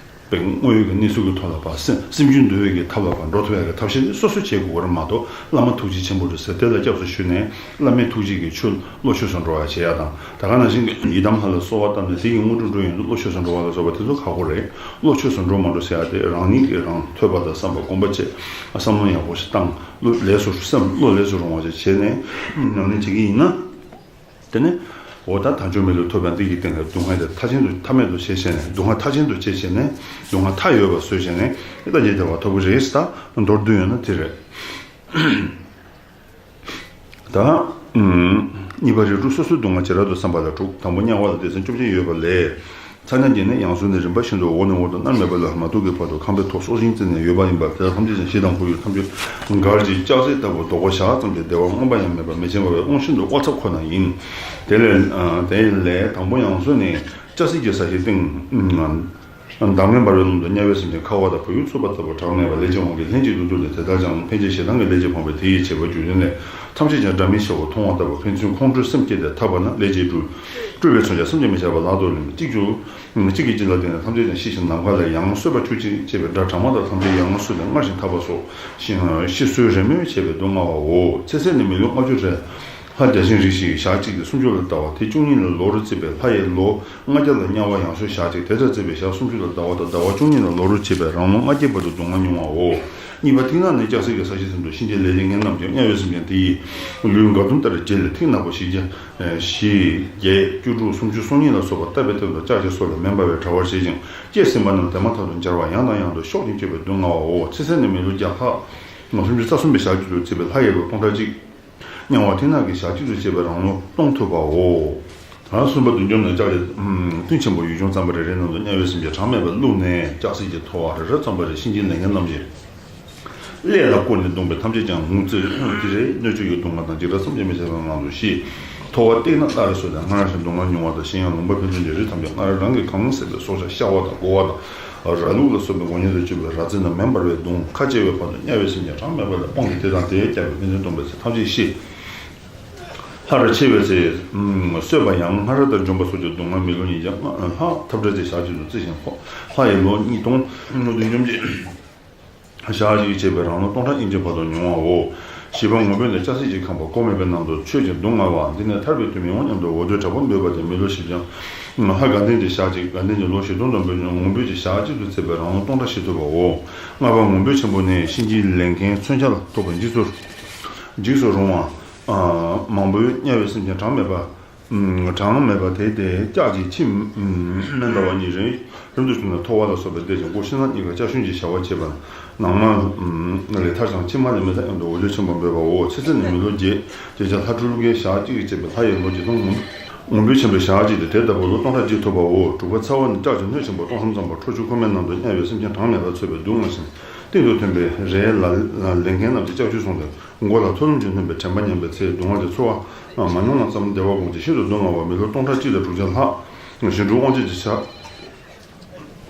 པའི་དངོས་ཡོད་ཀྱི་གནས་ཚུལ་གྱི་ཐོག་ལ་ཕར་སེམས་སེམས་རྒྱུད་འདུལ་བའི་གི་ཐབས་ལ་ཕར་འགྲོ་ཐུབ་ཡ་གི་ཐབས་ཤེས་དེ་སོ་སོས་བྱེད་དགོས་ཀྱི་རེད་མ་གཏོགས། བླ་མ་ཐུགས་རྗེ་ཆེན་པོ་རེད་ཟེར་དེ་ལ་སྐྱབས་སུ་ཞུས་ནས་བླ་མའི་ཐུགས་རྗེ་གིས་ཆོས་བློ་ཆོས་སུ་འགྲོ་བ་བྱེད་ཡ་དང་། ད་ག་ནང་བཞིན་གྱི་ཡི་དམ་ལྷ་ལ་གསོལ་བ་བཏབ་ནས་དེ་ཡི་དངོས་གྲུབ་འགྲོ་ཡོང་དུས་བློ་ཆོས་སུ་འགྲོ་བ་ལ་སོགས་པ་དེ་ཚོ་ཁག་པོ་རེད། བློ་ཆོས་སུ་འགྲོ་མ་འགྲོ་ཟེར་ཡ་དེ་རང་ཉིད་ཀྱིས་རང་ཐོས་པ་དང་བསམ་པ་སྒོམ་པ་བྱེད། བསམ་བློ་ཡག་པོ་ཞིག་བཏང་། བློ་ལས་སུ་སེམས་བློ་ལས་སུ་རུང་བ་ཞིག་བྱས་ནས་ཉམས་ལེན་བྱེད་ཀྱི་ཡིན་ན། དེ་ནས་འོ་ད་དལ་འབྱོར་མི་ལུས་ཐོབ་པའི་འདི་ཡི་སྟེང་ལ་སྡུག་བསྔལ་དེ་མཐའ་ཅན་དུ་མཐའ་མེད་དུ་བྱས་བྱས་ནས། སྡུག་བསྔལ་མཐའ་ཅན་དུ་བྱས་བྱས་ནས་སྡུག་བསྔལ་མཐའ་ཡས་པ་བཟོས་བྱས་ནས་ཨེ་ད་རྒྱས་བདེ་བ་ཐོབ་ཀྱི་རེད་ཟེར། ད་མདོར་བསྡུས་ཡོད་ན་དེ་རེད། ད་ཨུམ། གཉིས་པ་རིགས་དྲུག་སོ་སོའི་སྡུག་བསྔལ་བྱེ་བྲག་ཏུ་བསམ་པ་ལ་དྲུག་དང་པོ་དམྱལ་བ་ལ་སྡེ་ཚན་བཅོ་བརྒྱད་ཡོད་པ་ལས། ཚ་དམྱལ་བརྒྱད་ནི་ཡང་ཟུར་ནས་རིམ་པ་བཞིན་དུ་འོག་ནས་འོག་ཏུ་མནར་མེད་པ་ལས་མ་ཐུག་གི་བར་དུ་ཁང་པའི་ཐོག་སྲོག་ཤིང་བརྩིགས་ནས་ཡོད་པ་ཡིན་པ། དེ་དག་ཐམས་ཅད་ཀྱང་ཞིང་དང་ཁོར་ཡུག་ཐམས་ཅད་གར་གྱི་ལྕགས་སྲེག་ལྟ་བུ་རྡོག་པོ་ཞག་ཙམ་གྱི་བདེ་བ་མངོན་པ་ཡང་མེད་པར་མི་འཆིང་བ་བའི་དབང་ཤིན་ཏུ་དབང་ཚབ་ཁོ་ན་ཡིན། དེ་ལས་དེ་ལས་དང་པོ་ཡང་ཟུར་ནས་ལྕགས་སྲེག་གི་ས་གཞིའི་སྟེང་མདངས་མེད་འབར་བའི་ཀློང་དུ་དམྱལ་བའི་སེམས་ཅན་ཁ་བ་དང་བུ་ཡུག་འཚུབ་པ་ལྟ་བུ་གྲངས་མེད་པ་ལས་ཀྱི་དབང་གིས་ལྷན་ཅིག་ཏུ་འདུས་ནས། དེ་དག་ཀྱང་ཕན་ཕྱིར་ཞེ་སྡང་གི་ལས་ཀྱིས་འཕངས་པའི་དེ་ཡི་བྱེད་པ་རྒྱུ་མཚན་ལས། ཐམས་ཅད་ཀྱང་སྒྲ་མི་ཤེས་པར་མཐོང་བ་ལྟ་བུ། ཕན་ཚུན་ཁོང་ཁྲོའི་སེམས་བསྐྱེད་དེ་ཐར་པ་ན་ལས་ཀྱིས་སྤྲུལ། སྤྲུལ་པའི་མཚོན་ཆ་བསམ་གྱིས་མི་ཁྱབ་པ་ལག་ཏུ་ལེན། གཅིག་གྱུར་གཅིག་གི་གཅིག་ལ་བརྟེན་ནས་ཐམས་ཅད་ཀྱང་ཤི་ཞིང་ནམ་མཁའ་ལ་ཡང་གསོད་པ་བཅུ་གཅིག་ཅེས་པའི་སྒྲ་གྲགས་མ་དང་ཐམས་ཅད་ཡང་གསོས་ཏེ་སྔར་བཞིན་ཐར་པ་སོགས་ཤི་གསོན་རེ་མོས་བྱེད་པའི་སྡུག་བསྔལ་བའོ། ཚེ་ཟད་ནི་མི་ལུས་ལྔ་བཅུ་རེ། ལྷ་བརྒྱ་བྱིན་རིགས་བཞི་ཡི་ཞག་གཅིག་སྟེ་སུམ་ཅུ་ལ་ཟླ་བ། དེ་བཅུ་གཉིས་ལ་ལོ་རུ་བརྩིས་པས་ལྷ་ཡི་ལོ་ལྔ་བརྒྱ་ལ་དམྱལ་བ་ཡང་གསོལ་ཞག་གཅིག་དེ་ལྟར་བརྩིས་པས་ཞག་སུམ་ཅུ་ལ་ཟླ་བ་དང་ཟླ་བ་བཅུ་གཉིས་ལ་ལོ་རུ་བྱེད་པས་རང་ལོ་ལྔ་བརྒྱའི་བར་དུ་སྡུག་བསྔལ་མྱོང་བའོ། གཉིས་པ་ཐིག་ནག་ནི་ལྕགས་སྲེག་གི་ས་གཞིའི་སྟེང་དུ་གཤིན་རྗེའི་ལས་ཀྱི་ངན་རྣམས་ཀྱང་དམྱལ་བའི་སེམས་ཅན་དེ་ཡི་ལུས་འགལ་འདུ་ལྟར་བརྗེ་ལ་ཐིག་ནག་པོ་བཞི་བརྒྱ། བཞི་བརྒྱད་བཅུ་དྲུག་སུམ་ཅུ་སོ་གཉིས་ལ་སོགས་པ་བཏབ་པའི་སྟེང་དུ་ལྕགས་ཀྱི་སོ་ལ་མེ་འབར་བས་བྲ་བར་བྱེད་ཅིང་། སྐྱེས་ཟིན་པ་རྣམས་དེ་མ་ཐག་ཏུ་འབྱར་བ་ཡང་དང་ཡང་དུ་གཤོག་ཅིང་སྐྱེ་བའི་སྡུག་བསྔལ་བའོ། ཚེ་ཟད་ནི་མི་ལོ་བརྒྱ་ལྷག་སུམ་ཅུ་རྩ་གསུམ་པའི་ཞག་གཅིག་ཏུ་བརྩིས་པས་ལྷ་ཡི་ལོ་སྟོང་ཕྲག་གཅིག་དམྱལ་བ་ཐིག་ནག་གི་ཞག་གཅིག་ཏུ་བྱས་པས་རང་ལོ་སྟོང་ཐུབ་པའོ། ད་གསུམ་པ་བདུད་འཇོམས་ནི་ལྕགས་ཀྱི་གཏིང་ཆེན་པོ་ཡུལ་ལྗོངས་ཙམ་པ་རེ་རེའི་ནང་དུ་དམྱལ་བའི་སེམས་ཅན་གྲངས་མེད་པ་བླུགས་ནས་ལྕགས་སྲེག་གི་ཐོ་བ་རེ་རེ་ཙམ་པ་རེ་གཤིན་རྗེའི་ལས་མཁན་རྣམས་ཀྱི་ཀླད་ལ་བཀོད་ནས་བརྡུངས་པས་ཐམས་ཅད་ཀྱང་ངུ་ཙི་ཙི་རེ་སྣོད་བཅུད་ཀྱི་སྡུག་བསྔལ་དང་འཇིགས་སྐྲག་བསམ་གྱིས་མི་ཁྱབ་པའི་ངང་དུ་ཤི། ཐོ་བ་བཏེགས་ན་སླར་གསོས་ཏེ་སྔར་བཞིན་སྡུག་བསྔལ་མྱོང་བ་དང་གཞན་ཡང་ལུང་པ་ཕན་ཚུན་གྱི་རི་ཐམས་ཅད་སྔར་རང་གིས་གང་བསད་པའི་སྲོག་ཆགས་ཤ་བ་དང་ཀོ་བ་དང་ར་ལུག་ལ་སོགས་པའི་མགོ་བརྙན་དུ་གྱུར་པའི་ར་རྫི་རྣམས་མེ་འབར་བས་བརྡུངས། ཁ་བཅད་པའི་བར་དུ་དམྱལ་བའི་སེམས་ཅན་གྲངས་མེད་པ་ལ་དཔུང་གིས་དེ་དང་དེས་བརྒྱབ་པས་ཕན་ཚུན་བརྡུངས་པའི་ཚེ་ཐམས་ཅད་ཤི། སླར་འཆི་བའི་ཚེ། གསོས་པ་ཡང་སྔར་ལྟར་འཇོམས་པ་སོགས་ཀྱི་སྡུག་བསྔལ་མི་ལོ་ཉིས་བརྒྱ་ལྷག་འཐབ་བྲལ་ཏེ་ཞག་གཅིག་ཏུ་བརྩི་ཞིང་འཁོར། ལྷ་ཡི་ལོ་གཉིས་སྟོང་། བདུད་འཇོམས་ཀྱི་ཞག་གཅིག་བྱས་པས་རང་ལོ་སྟོང་ཕྲག་དབྱིན་ཇིའི་བར་དུ་མྱོང་བའོ། བཞི་པ་ངུ་འབོད་ནི་ལྕགས་སྲེག་གིས་ཁེངས་པ་ཀོ་མེད་པའི་ནང་དུ་ཆོས་ཀྱི་སྡུག་བསྔལ་བ། འདི་ནི་ཐར་པའི་དུས་མི་འོང་སྙམ་དུ་འོ་དོད་དྲག་པོ་འབོད་པ་སྟེ་མི་ལོ་བཞི་བརྒྱ། ལྷ་དགའ་ལྡན་གྱི་ཞག་གཅིག་དགའ་ལྡན་གྱི་ལོ་བཞི་སྟོང་དུ་འབོད་ཅིང་ངུ་འབོད་ཀྱི་ཞག་གཅིག་ཏུ་བརྩིས་པས་རང་ལོ་སྟོང་ཕྲག་ཞིག་ཐུབ་པའོ། ལྔ་པ་ངུ་འབོད་ཆེན་པོ་ནི་གཤིན་རྗེའི་ལས་མཁན་མཚོན་ཆ་ལ་ཐུག་པའི་འཇིགས་སུ། འཇིགས་སུ་རུང་བ། མང་པོས་དམྱལ་བའི་སེམས་ཅན་གྲངས་མེད་པ། གྲངས་མེད་པ་དེ་སྟེ་ལྕགས་ཀྱི་ཁྱི་མེ་འདྲ་བ་གཉིས་རིམ་རིམ་དུ་བྱུང་ནས་ཐོ་བ་ལ་སོགས་པས་བདས་ཤིང་མགོ་ཕྱི་ནང་གཉིས་ཀ་ལྕགས་ཞུན་གྱི་བྱ་བ་བྱེད་པ། ནང་མ་ལས་ཐར་ཞིང་ཕྱི་མ་ལས་མི་ཐར་སྙམ་དུ་འོ་དོད་ཆེན་པོ་འབོད་པའོ། ཚེ་ཟད་ནི་མི་ལོ་བརྒྱད། བརྒྱད་བརྒྱ་ལྷ་སྤྲུལ་སྐུའི་ཞག་གཅིག་བྱས་པའི་ལྷ་ཡི་ལོ་བརྒྱད་སྟོང་ངུ་འབོད་ཆེན་པོའི་ཞག་གཅིག་སྟེ་དེ་ལྟ་བུ་ལོ་སྟོང་ཕྲག་གཅིག་ཐུབ་པའོ། དྲུག་པ་ཚ་བ་ནི་ལྕགས་ཀྱི་སྣོད་ཆེན་པོ་སྟོང་ཐམ་ཙམ་པ་ཁྲོ་ཆུ་ཁོལ་མའི་ནང་དུ་དམྱལ་བའི་སེམས་ཅན་གྲངས་མེད་པ་འཚོད་པའི་སྡུག་བསྔལ་ཞིང་སྟེང་དུ་ཐོན་པའི་རས་ལ་ལ་ལས་མཁན་རྣམས་ཀྱིས་ལྕགས་ཀྱུས་བཟུང་སྟེ། མགོ་ལ་ཐོ་ལམ་གྱིས་ཐོན་པའི་དྲན་པ་ཉམས་པའི་ཚེ་སྡུག་བསྔལ་གྱི་ཚོར་བ་མ་མྱོང་བ་ཙམ་བདེ་བ་སྒོམ་ཚེ་ཤིན་ཏུ་སྡུག་བསྔལ་བ་མི་ལོ་སྟོང་ཕྲག་གཅིག་དང་དྲུག་བརྒྱ་ལྷག་གཞན་དྲུག་དབང་བྱེད་ཀྱི་ཆ།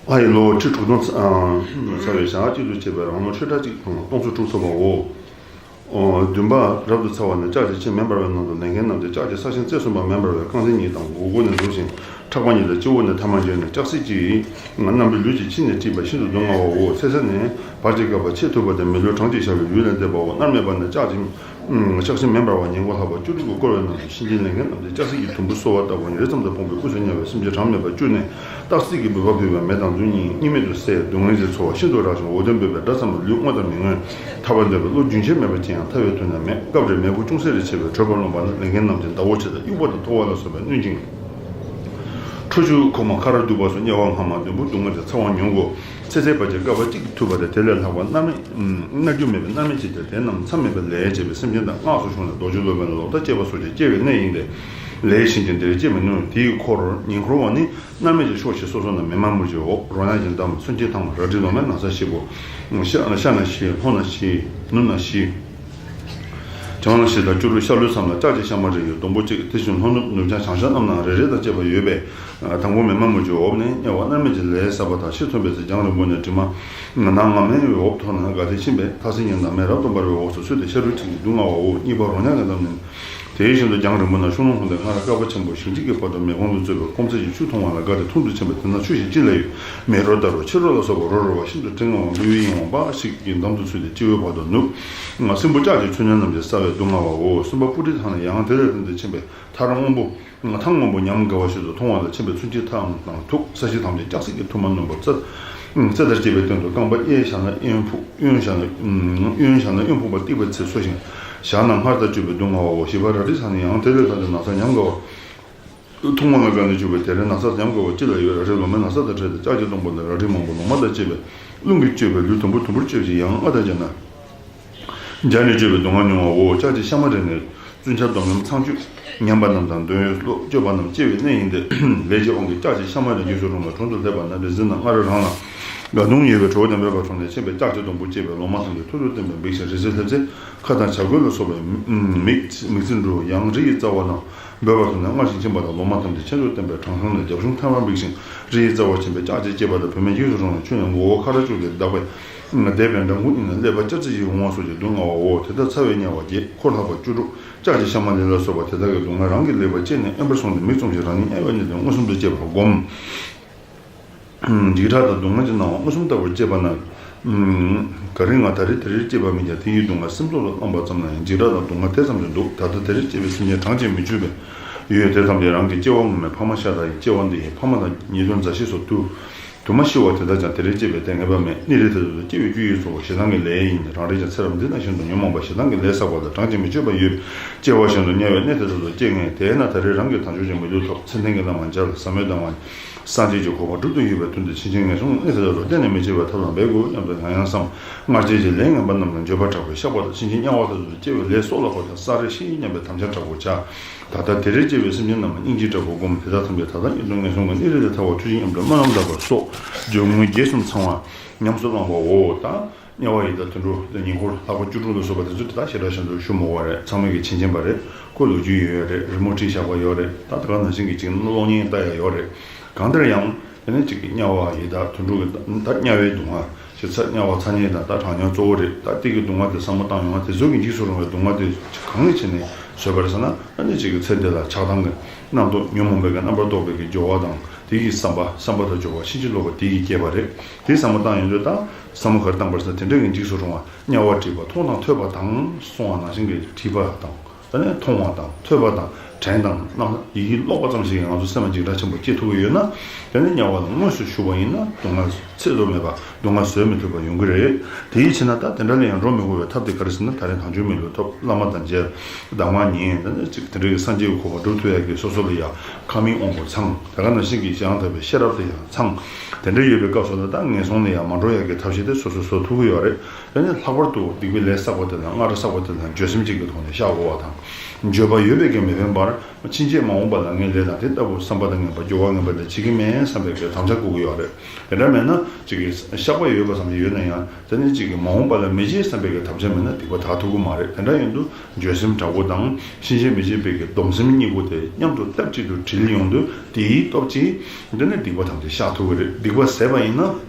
ལྷ་ཡི་ལོ་ཁྲི་དྲུག་སྟོང་ཚ་བའི་ཞག་གཅིག་ཏུ་བྱས་པའི་རང་ལོ་ཁྲི་ཕྲག་གཅིག་དང་སྟོང་ཚོ་དྲུག་ཐོབ་པའོ། བདུན་པ་རབ་ཏུ་ཚ་བ་ནི་ལྕགས་ཀྱི་ཕྱེ་མེ་འབར་བའི་ནང་དུ་ལེན་མཁན་རྣམས་ཏེ། ལྕགས་ཀྱི་ས་ཞིང་རྩེ་གསུམ་པ་མེ་འབར་བའི་རྐང་མཐིལ་གཉིས་དང་མགོ་སྒོ་ནས་འཛུལ་ཞིང་ཕྲག་པ་གཉིས་དང་སྤྱི་བོ་ནས་ཐལ་མོ་སྦྱར་ནས་ལྕགས་སྲེག་གི་རྣམ་པའི་ལུས་ཀྱི་ཕྱི་ནས་དཀྲིས་པ་ཤིན་ཏུ་སྡུག་བསྔལ་བའོ། ཚེ་ས་ནས་བར་གྱི་བསྐལ་པ་ཆེས་ཐུབ་པ་དང་མི་ལུས་གྲངས་ཀྱིས་བཞག་པའི་ཡུལ་ལས་འདས་པའོ། མནར་མེད་པ་ནི་ལྕགས་ཀྱི་ལྕགས་ཤིང་མེ་འབར་བ་ཉེར་མགོ་ལྷག་པ་བཅུ་དྲུག་གིས་བསྐོར་བའི་ནང་དུ་གཤིན་རྗེའི་ལས་མཁན་རྣམས་ཏེ། ལྕགས་སྲེག་གི་དུམ་བུ་གསོལ་བ་བཏབ་པ་ནི་རི་ཙམ་དུ་སྤུངས་པའི་དབུས་སུ་དམྱལ་བའི་སེམས་ཅན་གྲངས་མེད་པ་བཅུ་ནས་སྟག་གཟིག་གི་འབུལ་བ་ཕུལ་བའི་མེ་དང་མཚོན་ཉིད་གཉིས་མེད་དུ་བསྲེགས། སྡུག་བསྔལ་གྱི་ཚོར་བ་ཤིན་ཏུ་རགས་ཤིང་འོ་དོད་འབོད་པའི་སྒྲ་ཙམ་ལས་ལུས་རྔོ་དང་མི་རྔོ། ཐར་པར་འདོད་པའི་བློ་རྒྱུན་ཆད་མེད་པ་ཅི་ཡང་ཐར་བའི་དོན་ལ་མེད། སྐབས་རེ་མེ་ཕུང་ཅུང་ཟད་རེ་མཆེད་པའི་ཁྲོས་པ་རློན་པ་ནི་ལས་མཁན་རྣམས་ཀྱི་ཟླ་བོ་ཆེ་དང་དབྱུག་པ་དང་ཐོ་བ་ལ་སོགས་པས་བསྣུན་ཅིང་། ཁྲོ་ཆུ་ཁོལ་མ་ཁ་ར་སྡུག་པ་སོགས་དམྱལ་བ་སྔ་མ་བདུན་པོ་སྡུག་བསྔལ་གྱི་ཚ་བ་མྱོང་དགོས། ཚེ་ཟད་པ་ཅིག་བསྐལ་པ་གཅིག་ཐུབ་པ་དང་དེ་ལས་ལྷག་པ་མནར་མེད་མནར་རྒྱུ་མེད་པའི་མནར་མེད་ཅིག་སྟེ། དེ་རྣམས་མཚམས་མེད་པའི་ལས་བྱས་པའི་སེམས་ཅན་དང་སྔགས་སུ་ཤོང་ནས་རྡོ་རྗེ་སློབ་དཔོན་ལ་ལོག་ལྟ་སྐྱེས་པ་སོགས་ཀྱིས་སྐྱེ་བའི་གནས་ཡིན་ཏེ། ལས་གཞན་གྱིས་འདིར་སྐྱེ་མི་ནུས། དེའི་འཁོར་ཉེ་འཁོར་བ་ནི་མནར་མེད་ཀྱི་ཕྱོགས་ཞེས་སོ་སོ་ན་མེ་མ་མུར་གྱི་འོག་རོ་མྱགས་ཀྱི་འདམ་མཚོན་ཆའི་ཐང་རལ་གྲིའི་ལོ་མའི་ན་བཟའ་བཞི་པོ། ཤ་ཤ་ན་བཞི། ལྷོ་ན་བཞི། ནུབ་ན་བཞི། བྱང་ན་བཞི་དང་བཅུ་དྲུག་ཤར་ལྷོའི་མཚམས་ལ་ལྕགས་ཀྱི་ཤ་མ་རི་ཡི་སྡོང་པོ་གཅིག་དེ་བཞིན་ལྷོ་ནུབ་ནུབ་བྱང་བྱང་ཤར་རྣམས་ན་རེ་རེ་དང་བཅས་པ་ཡོད་པས། དང་པོ་མེ་མ་མུར་གྱི་འོག་ནས་དམྱལ་བ་མནར་མེད་ཀྱི་ལས་བསགས་པ་དང་ཕྱིར་ཐོན་པའི་ཚེ་རྒྱང་རིང་པོ་ནས་དྲི་མ་ནག་ངར་མའི་འོབས་ཐོག་ན་དགའ་སྟེ་ཕྱིན་པས་ཐ་སི་ཉིན་དང་མེ་རབ་ཏུ་འབར་བའི་འོབས་སུ་ཚུད་དེ་ཤ་རུས་ཁྲག་གི་སྡུག་བསྔལ་བའོ། གཉིས་པ་རོ་མྱགས་ཀྱི་འདམ་ནི། དེ་བཞིན་དུ་རྒྱང་རིང་པོ་ན་ཤུག་ལོང་ཁོང་དེ་སྔར་བསྐལ་པ་ཆེན་པོ་ཞིང་གཅིག་གི་བར་དུ་མེ་གོང་དུ་བཙོས་པའི་ཁོང་ཚད་ཀྱི་ཆུ་འཐུང་བ་ལ་དགའ་སྟེ་འཐུང་དུ་ཕྱིན་པས། དེ་ན་ཆུ་ཞིག་ཅི་ལ་ཡོད། མེ་རོ་དར་རོ་ཆི་རོ་ལ་སོགས་པ་རོ་རོ་བ་ཤིན་ཏུ་སྤྲིན་ངང་བ་འབུལ་བའི་ཡིད་འོང་འབའ་ཞིག་གི་འདམ་དུ་ཚུད་དེ་སྤྱི་བོའི་བར་དུ་ནུབ། སྲིན་པོ་ལྕགས་ཀྱི་ཆུ་ཉ་རྣམས་ཀྱིས་བསལ་བའི་སྡུག་བསྔལ་བའོ། གསུམ་པ་སྤུ་གྲིའི་ཐང་ནས་ཡང་དེ་ལས་ཐོན་ཏེ་ཕྱིན་པས་ཐག་རིང་སྔོན་པོ། ཐང་སྔོན་པོ་ཉམས་དགའ་བ་ཞིག་ཏུ་མཐོང་བ་ལ་ཕྱིན་པས་མཚོན་ཆའི་ཐང་དང་ཐུག། ས་གཞི་ཐམས་ཅད་ལྕགས་སྲེག་གི་ཐུར་མ་རྣོན་པོ་རྩེ་རྩེ་ལྟར་བཀྱེས་པའི་སྟེང་དུ་རྐང་པ་གཡས་བཞག་ན་གཡོན་ཕུག། གཡོན་བཞག་ན་གཡོན་བཞག་ན་གཡོན་ཕུག་པ་གཏིབས་པའི་ཚེ་སོ་ཞིང་བཞག་ན་སྔར་ལྟར་གྱུར་པའི་སྡུག་བསྔལ་བའོ། བཞི་པ་རལ་གྲིའི་ས་ནི་ཡང་དེ་ལས་ཐོན་ཏེ་ན་བཟའ་ཉམས་དགའ་བ། མཐོང་བ་ལ་དགའ་ནས་བཅུག་པས་དེར་ན་བཟའ་ཉམས་དགའ་བ་ཅི་ལ་ཡོད། རལ་གྲིའི་ལོ་མའི་ན་བཟའ་དང་འཕྲད་དེ་ལྕགས་ཀྱི་སྡོང་པོ་ལ་རལ་གྲི་མང་པོ་ལོ་མ་དང་བཅས་པས་རླུང་གིས་བསྐྱོད་པའི་ལུས་དུམ་བུ་དུམ་བུར་བསྐྱོད་ཅིང་ཡང་ཨ་དང་སྦྱར་ན། སྦྱར་ནས་བཅོས་པའི་སྡུག་བསྔལ་མྱོང་བའོ། ལྕགས་ཀྱི་ཤ་མ་རི་ནས་བཙུན་ཆ་སྡོམ་ལམ་ཚངས་སྤྱོད་ཉམས་པ་རྣམས་དང་འདོད་ཡོན་བློ་བཅོས་པ་རྣམས་སྐྱེ་བའི་གནས་ཡིན་ཏེ། ལས་ཀྱི་དབང་གིས་ལྕགས་ཀྱི་ཤ་མ་རི་འཇིགས་སུ་རུང་བའི་དྲུང་དུ་སླེབས་པ་ན་རི་འཛིན་ན་སྔར་རང་ལ་དགའ་གདུང་ཡོད་པའི་གྲོགས་དང་འབོད་པ་ཐོབ་ནས་ཕྱིན་པས་ལྕགས་ཀྱི་སྡོང་པོ་བཅས་པའི་ལོ་མ་ཐམས་ཅད་ཐུར་དུ་བསྟན་པས་འབིགས་ཤིང་རི་རྩེར་སླེབས་ཚེ་ཁ་དང་བྱ་རྒོད་ལ་སོགས་པའི་མིག་མིག་རྩི་འབྲུ་ཡང་རི་ཡི་རྩ་བ་ན་འབོད་པ་ཐོབ་ནས་སྔར་བཞིན་ཕྱིན་པ་དང་ལོ་མ་ཐམས་ཅད་ཁྱེད་ཚོར་བསྟན་པས་དྲང་སྲོང་ནས་རྒྱབ་གཞུང་ཐལ་བར་འབིགས་ཤིང་རི་ཡི་རྩ་བར་ཕྱིན་པས་ལྕགས་ཀྱི་སྐྱེས་པ་དང་བུད་མེད་འཇིགས་སུ་རུང་བའི་ཆུ་ཡང་མགོ་བོ་ཁ་ར་བཅུག་སྟེ་བདག་པས། འདས་པའི་འགྲམ་ཁུག་གཉིས་ནས་ཀླད་པ་ལྕགས་རྩི་ཡི་འོང་བ་སོགས་ཀྱི་སྡུག་བསྔལ་བའོ། དེ་ལྟར་ཚ་བའི་དམྱལ་བ་བརྒྱད་འཁོར་ལྷག་པ་བཅུ་དྲུག་ལྕགས་ཀྱི་ཤ་མ་རི་ལ་སོགས་པ་དེ་དག་གི་སྡུག་བསྔལ་རང་གིས་ལེགས་པར་དཔྱད་ནས་དབེན་པར་སོང་སྟེ་མིག་བཙུམ་ཞིང་རང་ཉིད་དམྱལ་བའི་གནས་དེ་མངོན་སུམ་དུ་སྐྱེས་པར་བསྒོམ། འཇིགས་སྐྲག་དང་སྡུག་བསྔལ་གྱི་སྣང་བ་མངོན་སུམ་ལྟ་བུར་སྐྱེས་པ་ན། ག་རེ་ང་ད་རེས་དེ་རེས་སྐྱེས་པ་མིན་ཀྱང་དེ་ཡི་སྡུག་བསྔལ་སེམས་ཐོག་ཏུ་བླངས་པ་ཙམ་ན་ཡང་འཇིགས་སྐྲག་དང་སྡུག་བསྔལ་དེ་ཙམ་དུ་འདུག་ད་ལྟ་དེ་རེས་སྐྱེས་པའི་སེམས་ཅན་གྲངས་ཀྱིས་མི་ཆོད་པས་ཡོད། དེ་ཐམས་ཅད་རང་གི་སྐྱེ་བ་སྔོན་མའི་ཕ་མ་ཤ་དང་ཡི་སྐྱེ་བ་འདི་ཡི་ཕ་མ་དང་ཉེ་དུ་མཛའ་བཤེས་སོགས་དུ། དུ་མ་ཤི་བ་དེ་དག་ཀྱང་དེ་རེས་སྐྱེས་པའི་དེ་ངེས་པ་མེད། གནས་རིས་དེ་དག་ཏུ་སྐྱེ་བའི་རྒྱུ་ཡི་གཙོ་བོ་ཞེ་སྡང་གི་ལས་ཡིན། རང་རེ་ཀྱང་ཚེ་རབས་འདི་ནང་བཞིན་དུ་ཉོན་མོངས་པ་ཞེ་སྡང་གི་ལས་བསགས་པ་ལ་གྲངས་ཀྱིས་མི་ཆོད་པ་ཡོད། སྐྱེ་བ་གཞན་དུ་དམྱལ་བའི་གནས་དེ་དག་ཏུ་སྐྱེ་ངེས། དེས་ན་ད་རེས་རང་གིས་དལ་འབྱོར་གྱི་མི་ལུས་ཐོབ། མཚན་ལྡན་གྱི་བླ་མ་མཇལ། ཟབ་མོའི་གདམས་ངག་སངས་རྒྱས་ཀྱི་གོ་འཕང་སྒྲུབ་ཏུ་ཡོད་པའི་དོན་དུ་ཕྱིན་ཆད་ངན་སོང་གི་གནས་དེ་དག་ཏུ་གཏན་ནས་མི་སྐྱེ་བའི་ཐབས་དང་འབད་དགོས་སྙམ་དུ་ཡང་ཡང་བསམ། སྔར་བྱས་ཀྱི་ལས་ངན་པ་རྣམས་ལ་འགྱོད་པ་དྲག་པོས་བཤགས་པ་དང་ཕྱིན་ཆད་དམྱལ་བ་དེ་དག་ཏུ་སྐྱེ་བའི་ལས་སྲོག་ལ་ཕོག་ཀྱང་བསགས་རེ་ཤི་སྙམ་པའི་དམ་བཅའ་དྲག་པོ་བྱ། ད་ལྟ་དེ་རེས་སྐྱེས་པའི་སེམས་ཅན་རྣམས་ལ་སྙིང་རྗེ་དྲག་པོས་བསྒོམ། དེ་དག་ཐམས་ཅད་ད་ལྟ་ཉིད་དུ་ངན་སོང་གི་གནས་རིས་ལས་ཐར་བར་ཐུགས་རྗེ་མཉམ་དུ་སྨོན་ལམ་བཏབ་པ་སོགས་སྦྱོར་དངོས་རྗེས་གསུམ་ཚང་བ་ཉམས་སུ་བླང་བའོ། ད་དམྱལ་བ་ཡི་དྭགས་དུད་འགྲོ་དེ་ཉེ་འཁོར་ལྷག་པ་བཅུ་དྲུག་ལ་སོགས་པ་དེ་ཚོ་དེ་དག་ཞེ་དྲག་ཞེ་དྲག་ཞུ་མི་དགོས་པ་རེད། ཚང་མས་ཀྱི་མཁྱེན་མཁྱེན་པ་རེད། ཁོ་ལོ་རྒྱུས་ཡོད་རེད། རི་མོ་བྲིས་བཞག་པ་ཡོད་རེད། ད་ད་ག་ནང་བཞིན་གྱི་ཅིག་གློག་བརྙན་ལྟ་ཡ་ཡོད་རེད། གང་ལྟར་ཡང་དེ་ནས་ཅིག་གི་དམྱལ་བ་ཡི་དྭགས་དུད་འགྲོ་གི་ད་དམྱལ་བའི་སྡུག་བསྔལ་ཞེ་ས་དམྱལ་བ་ཚ་དམྱལ་དང་ད་གྲང་དམྱལ་གཙོ་བོ་རེད། ད་དེ་གི་སྡུག་བསྔལ་དེ་བསམ་བློ་བཏང་ཡོང་བ་དེ་ཚོ་གི་འཇིགས་སུ་རུང་བའི་སྡུག་བསྔལ་དེ་གང་གི་ཆེད་ནས་བཟོས་པ་རེད་ཟེར་ན། ཨ་ནི་ཅིག་གི་ཚེ་འདི་ལ་ཆགས་སྡང་གི་རྣམ་རྟོག་ཉོན་མོངས་པའི་གི་རྣམ་པར་རྟོག་པའི་གི་སྦྱོར་བ་དང་དེ་གི་བསམ་པ་བསམ་པ་དང་སྦྱོར་བ་ཕྱིན་ཅི་ལོག་པ་དེ་གི་སྐྱེས་པ་རེད། དེ་བསམ་བློ་བཏང་ཡོང་དུས་ད་བསམ་བློ་ག་རེ་བཏང་པ་རེད་ཟེར་ན་དེ་འདྲ་གི་འཇིགས་སུ་རུང་བ་དམྱལ་བ་བྲིས་པ་མཐོང་དང་ཐོས་པ་དང་གསུངས་པ་ནང་བཞིན་གྱི་བྲིས་པ་དང་། ད་ནི་མཐོང་བ་དང་ཐོས་པ་དང་དྲན་དང་རྣམ་ཡིད་ཀྱིས་ཀློག་པ་ཙམ་ཞིག་གིས་ང་ཚོ་སེམས་ལ་འཇིགས་སྐྲག་ཆེན་པོ་སྐྱེ་ཐུབ་ཀྱི་ཡོད་ན། ད་ནི་དམྱལ་བ་ལ་དངོས་སུ་ཞུགས་པ་ཡིན་ན་སྡུག་བསྔལ་ཚེགས་ལུ་མེད་པ་སྡུག་བསྔལ་བཟོད་མི་ཐུབ་པ་ཡོང་གི་རེད། དེའི་ཕྱིར་ན་ད་དེ་འདྲ་ལ་ཡང་འགྲོ་མི་དགོས་པའི་ཐབས་དེ་ག་རེ་ཟེར་ན། ད་རེས་དལ་འབྱོར་མི་ལུས་ཐོབ། བླ་མ་དང་མཇལ། གདམས་ངག་ཉན། ད་ནི་ཅིག་དེ་འདྲ་གི་སངས་རྒྱས་ཀྱི་གོ་འཕང་སྒྲུབ་ཐུབ་ཡག་གི་སོ་སོ་ལ་ཡང་ཁ་མིག་དབང་པོ་ཚང་། ད་ག་ནང་བཞིན་གྱི་ཡང་དག་པའི་ཤེས་རབ་དེ་ཡང་ཚང་། དེ་འདྲ་ཡོད་པའི་སྐབས་སུ་ལ་ད་ངན་སོང་ལ་ཡང་མ་འགྲོ་ཡག་གི་ཐབས་ཤེས་དེ་སོ་སོས་བཟོ་ཐུབ་ཀྱི་ཡོད་རེད། ད་ནི་ལྷག་པར་དུ་སྡིག་པའི་ལས་བསགས་པ་དེ་ལ་སྔར་བསགས་པ་དེ་ལ་འགྱོད་སེམས་ཅིག་གི་ཐོག་ནས་བཤགས་དགོས་པ་དང་། འགྱོད་པ་ཡོད་པའི་གི་མི་ཕན་པར་ཕྱིན་ཆད་མ་འོངས་པ་ལ་ངའི་ལས་དང་དེ་ལྟ་བུ་བསམ་པ་དང་ངན་པ་སྦྱོར་བ་ངན་པ་དེ་བྱེད་ཀྱི་མེད་བསམ་པའི་གི་དམ་བཅའ་བསྐོ་གི་ཡོད་རེད། དེ་འདྲ་མེད་ན་ཅིག་གི་བཤགས་པ་ཡོད་པ་ཙམ་ཞིག་ཡོད་ན་ཡང་དེ་ནི་ཅིག་གི་མ་འོངས་པ་ལ་མི་བྱེད་བསམ་པའི་གི་དམ་བཅའ་མེད་ན་སྡིག་པ་དག་ཐུབ་ཀྱི་མ་རེད། དེ་འདྲ་ཡིན་དུས་འགྱོད་སེམས་དྲག་པོ་དང་ཕྱིན་ཆད་མི་བྱེད་པའི་གི་སྡོམ་སེམས་གཉིས་པོ་དེ་མཉམ་དུ་སྟབས་གཅིག་ཏུ་དྲིལ་ཡོང་དུས་དེའི་སྟོབས་ཀྱིས་འདི་ནི་སྡིག་པ་ཐམས་ཅད་བཤགས་ཐུབ་ཀྱི་རེད། སྡིག་པ་ཟད་པ་ཡིན་ན།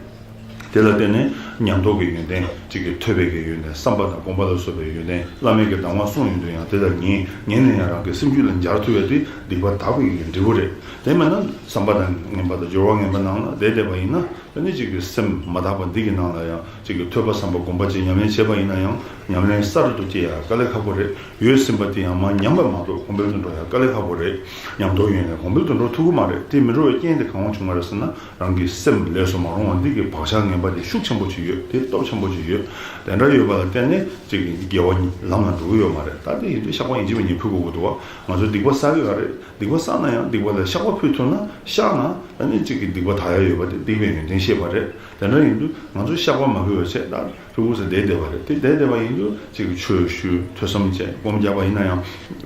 དེ་ལ་བརྟེན་ནས་ཉན་ཐོས་ཀྱི་ཡོན་ཏན་ཅིག་གི་ཐོས་པའི་གི་ཡོན་ཏན་བསམ་པ་དང་སྒོམ་པ་ལ་སོགས་པའི་ཡོན་ཏན་བླ་མེད་ཀྱི་གདམས་ངག་གསུངས་ཡོང་དུས་ཡང་དེ་ལ་ཉན་ཉན་ནས་ཡང་རང་གི་སེམས་རྒྱུད་ལ་འབྱར་ཐུབ་པའི་དེ་སྡིག་པ་དག་པའི་གི་འབྲས་བུ་རེད། དེ་མེད་ན་བསམ་པ་དང་ངན་པ་དང་སྦྱོར་བ་ངན་པ་ནང་ལ་བསྡད་བསྡད་པ་ཡིན་ན་ད་ནི་ཅིག་གི་སེམས་མ་དག་པ་འདི་གི་ནང་ལ་ཡང་ཅིག་གི་ཐོས་པ་བསམ་པ་སྒོམ་པ་ཅིག་ཉམས་ལེན་བྱས་པ་ཡིན་ན་ཡང་ཉམས་ལེན་གསར་དུ་སྐྱེ་ཡ་དཀའ་ལས་ཁག་པོ་རེད། ཡོད་ཟིན་པ་དེ་ཡང་མར་ཉམས་པ་མ་གཏོགས་གོང་འཕེལ་དུ་འགྲོ་ཡ་དཀའ་ལས་ཁག་པོ་རེད། ཉམས་རྟོགས་ཡོད་ནས་གོང་འཕེལ་དུ་འགྲོ་ཐུབ་ཀྱི་མ་རེད། དེ་མི་འགྲོ་བའི་རྐྱེན་དེ་གང་བྱུང་བ་རེད་ཟེར་ན། རང་གི་སེམས་ལས་སུ་མ་རུང་བ་འདི་གི་བག་ཆགས་ངན་པ་དེ་ཤུགས་ཆེན་པོ་ཅིག་ཡོད། དེ་སྟོབས་ཆེན་པོ་ཅིག་ཡོད། དེ་འདྲ་ཡོད་པ་ལ་བརྟེན་ནས་ཅིག་གི་དགེ་བ་ལམ་ལ་འགྲོ་གི་ཡོད་མ་རེད། ད་དེ་ཡིན་དུས་བཤགས་པ་ཡིན་གཅིག་མིན་གཉིས་ཕུལ་དགོས་ཀྱི་འདུག་བ། ང་ཚོ་སྡིག་པ་བསགས་ཀྱི་ཡོད་རེད། སྡིག་པ་བསགས་ན་ཡང་སྡིག་པ་ལ་བཤགས་པ་ཕུལ་ཐུབ་ན་བཤགས་ན་ད་ནི་ཅིག་གི་སྡིག་པ་དག་ཡ་ཡོད་པ་དེ་སྡིག་པའི་ཡོན་ཏན་ཤེས་པ་རེད། དེ་འདྲ་ཡིན་དུས་ང་ཚོ་བཤགས་པ་མ་ཕུལ་བའི་ཆེད་ད་ཕྲུ་གུ་ཚོ་བསྡད་བསྡད་པ་རེད། དེ་བསྡད་བསྡད་པ་ཡིན་དུས་ཅིག་གི་ཆོས་ཞུ་ཐོས་བསམ་བྱས་སྒོམ་རྒྱག་པ་ཡིན་ན་ཡང་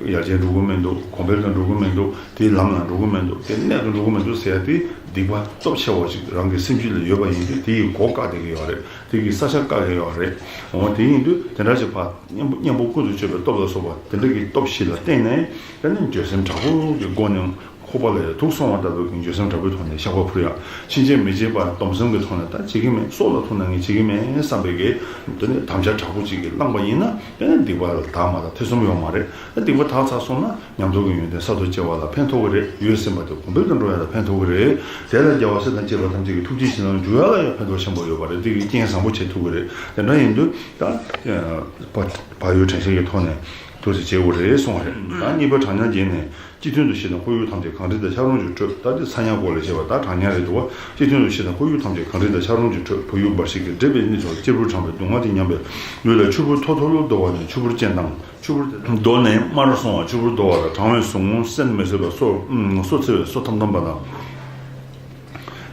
ཡར་རྒྱས་འགྲོ་གི་མི་འདུག་གོང་འཕེལ་དུ་འགྲོ་གི་མི་འདུག་དེའི་ལམ་ལ་འགྲོ་གི་མི་འདུག་དེ་གནད་དུ་འགྲོ་གི་མི་འདུག་ཟེར་ཡ་དེ་སྡིག་པ་སྟོབས་ཆེ་བ་ཅིག་རང་གི་སེམས་རྒྱུད་ལ་ཡོད་པ་ཡིན་དུས་དེ་ཡི་སྒོ་བཀག་བསྡད་ཀྱི་ཡོད་རེད། དེ་གི་ས་ཆ་བཀག་གི་ཡོད་རེད། འོ་དེ་ཡིན་དུས་དེ་འདྲ་ཞིག་ཕར་གཉེན་པོ་གཉེན་པོ་ཀུན་ཏུ་སྤྱོད་པའི་སྟོབས་ལ་སོགས་པ་དེ་འདྲ་གི་སྟོབས་ཤིག་ལ་བརྟེན་ནས་ད་ནི་འགྱོད་སེམས་དྲག་པོ་གི་སྒོ་ནས་ཁོག་པ་ལ་ཡ་དུག་སོང་བ་ལྟ་བུའི་གི་འགྱོད་སེམས་དྲག་པོའི་ཐོག་ནས་བཤགས་པ་ཕུལ་ཡ། ཕྱིན་ཆད་མི་བྱེད་པར་སྡོམ་སེམས་ཀྱི་ཐོག་ནས་ད་བྱེད་ཀྱི་མེད། སྲོག་ལ་ཐུག་ན་ངས་བྱེད་ཀྱི་མེད་བསམ་པའི་གི་དེ་ནི་དམ་བཅའ་དྲག་པོ་ཅིག་གི་བླངས་པ་ཡིན་ན་དེ་ནི་སྡིག་པ་ལ་དག་མ་དག་ཐེ་ཚོམ་ཡོང་མ་རེད། ད་སྡིག་པ་དག་ཚར་སོང་ན་ཉམས་རྟོགས་ཀྱི་ཡོན་ཏན་གསར་དུ་སྐྱེ་བ་ལ་ཕན་ཐོགས་ཀྱི་རེད། ཡོད་ཟིན་པ་དེ་གོང་འཕེལ་དུ་འགྲོ་ཡ་ལ་ཕན་ཐོགས་ཀྱི་རེད། དེ་ལ་རྒྱལ་བ་སྲས་དང་བཅས་པ་ཐམས་ཅད་ཀྱི་ཐུགས་རྗེ་བྱིན་རླབས་འཇུག་ཡ་ལ་ཡང་ཕན་ཐོགས་ཆེན་པོ་ཡོད་པ་རེད། དེ་གི་རྐྱེན་བཟང་པོ་བྱེད་ཐུབ་ཀྱི་རེད། དེ་འདྲ་ཡིན་དུས་ད་བག་ཡོད་དྲན་ཤེས་ཀྱི་ཐོག་ནས་དུ་ཞིག་བྱེད་དགོས་རེད་གསུངས་པ་རེད། ད་གཉིས་པ་གྲངས་ཉག་བརྒྱད་ནས། སྤྱི་མཐུན་དུ་ཞི་དང་ཁོར་ཡུག་ཐམས་ཅད་གང་འདྲ་དང་ཆ་རོགས་ཀྱིས་གྲོལ། ད་དེ་ཚ་ཉག་སྐོར་ལ་བཤད་པ་ད་གྲངས་ཉག་རེད་འདུག་བ། སྤྱི་མཐུན་དུ་ཞི་དང་ཁོར་ཡུག་ཐམས་ཅད་གང་འདྲ་དང་ཆ་རོགས་ཀྱིས་གྲོལ། བུ་ཡུག་འབར་ཞིག་གིས་འདྲེས་པའི་གནས་སུ་གཅེར་བུར་བགྲངས་པའི་སྡུག་བསྔལ་དེ་མཉམ་པའི་ལུས་ལ་ཆུ་བུར་ཐོ་ཐོ་ལུ་བདོ་བ་ནས་ཆུ་བུར་ཅན་དང་། ཆུ་བུར་དེ་བདོ་ནས་དམར་སོང་བ། ཆུ་བུར་བདོ་བ་ལ་གྲང་བའི་ཟུག་རྔུ་བསྲན་མི་བཟོད་པ། སོ་སོ་འཚེ་བའི་སོ་ཐམ་ཐམ་པ་དང་།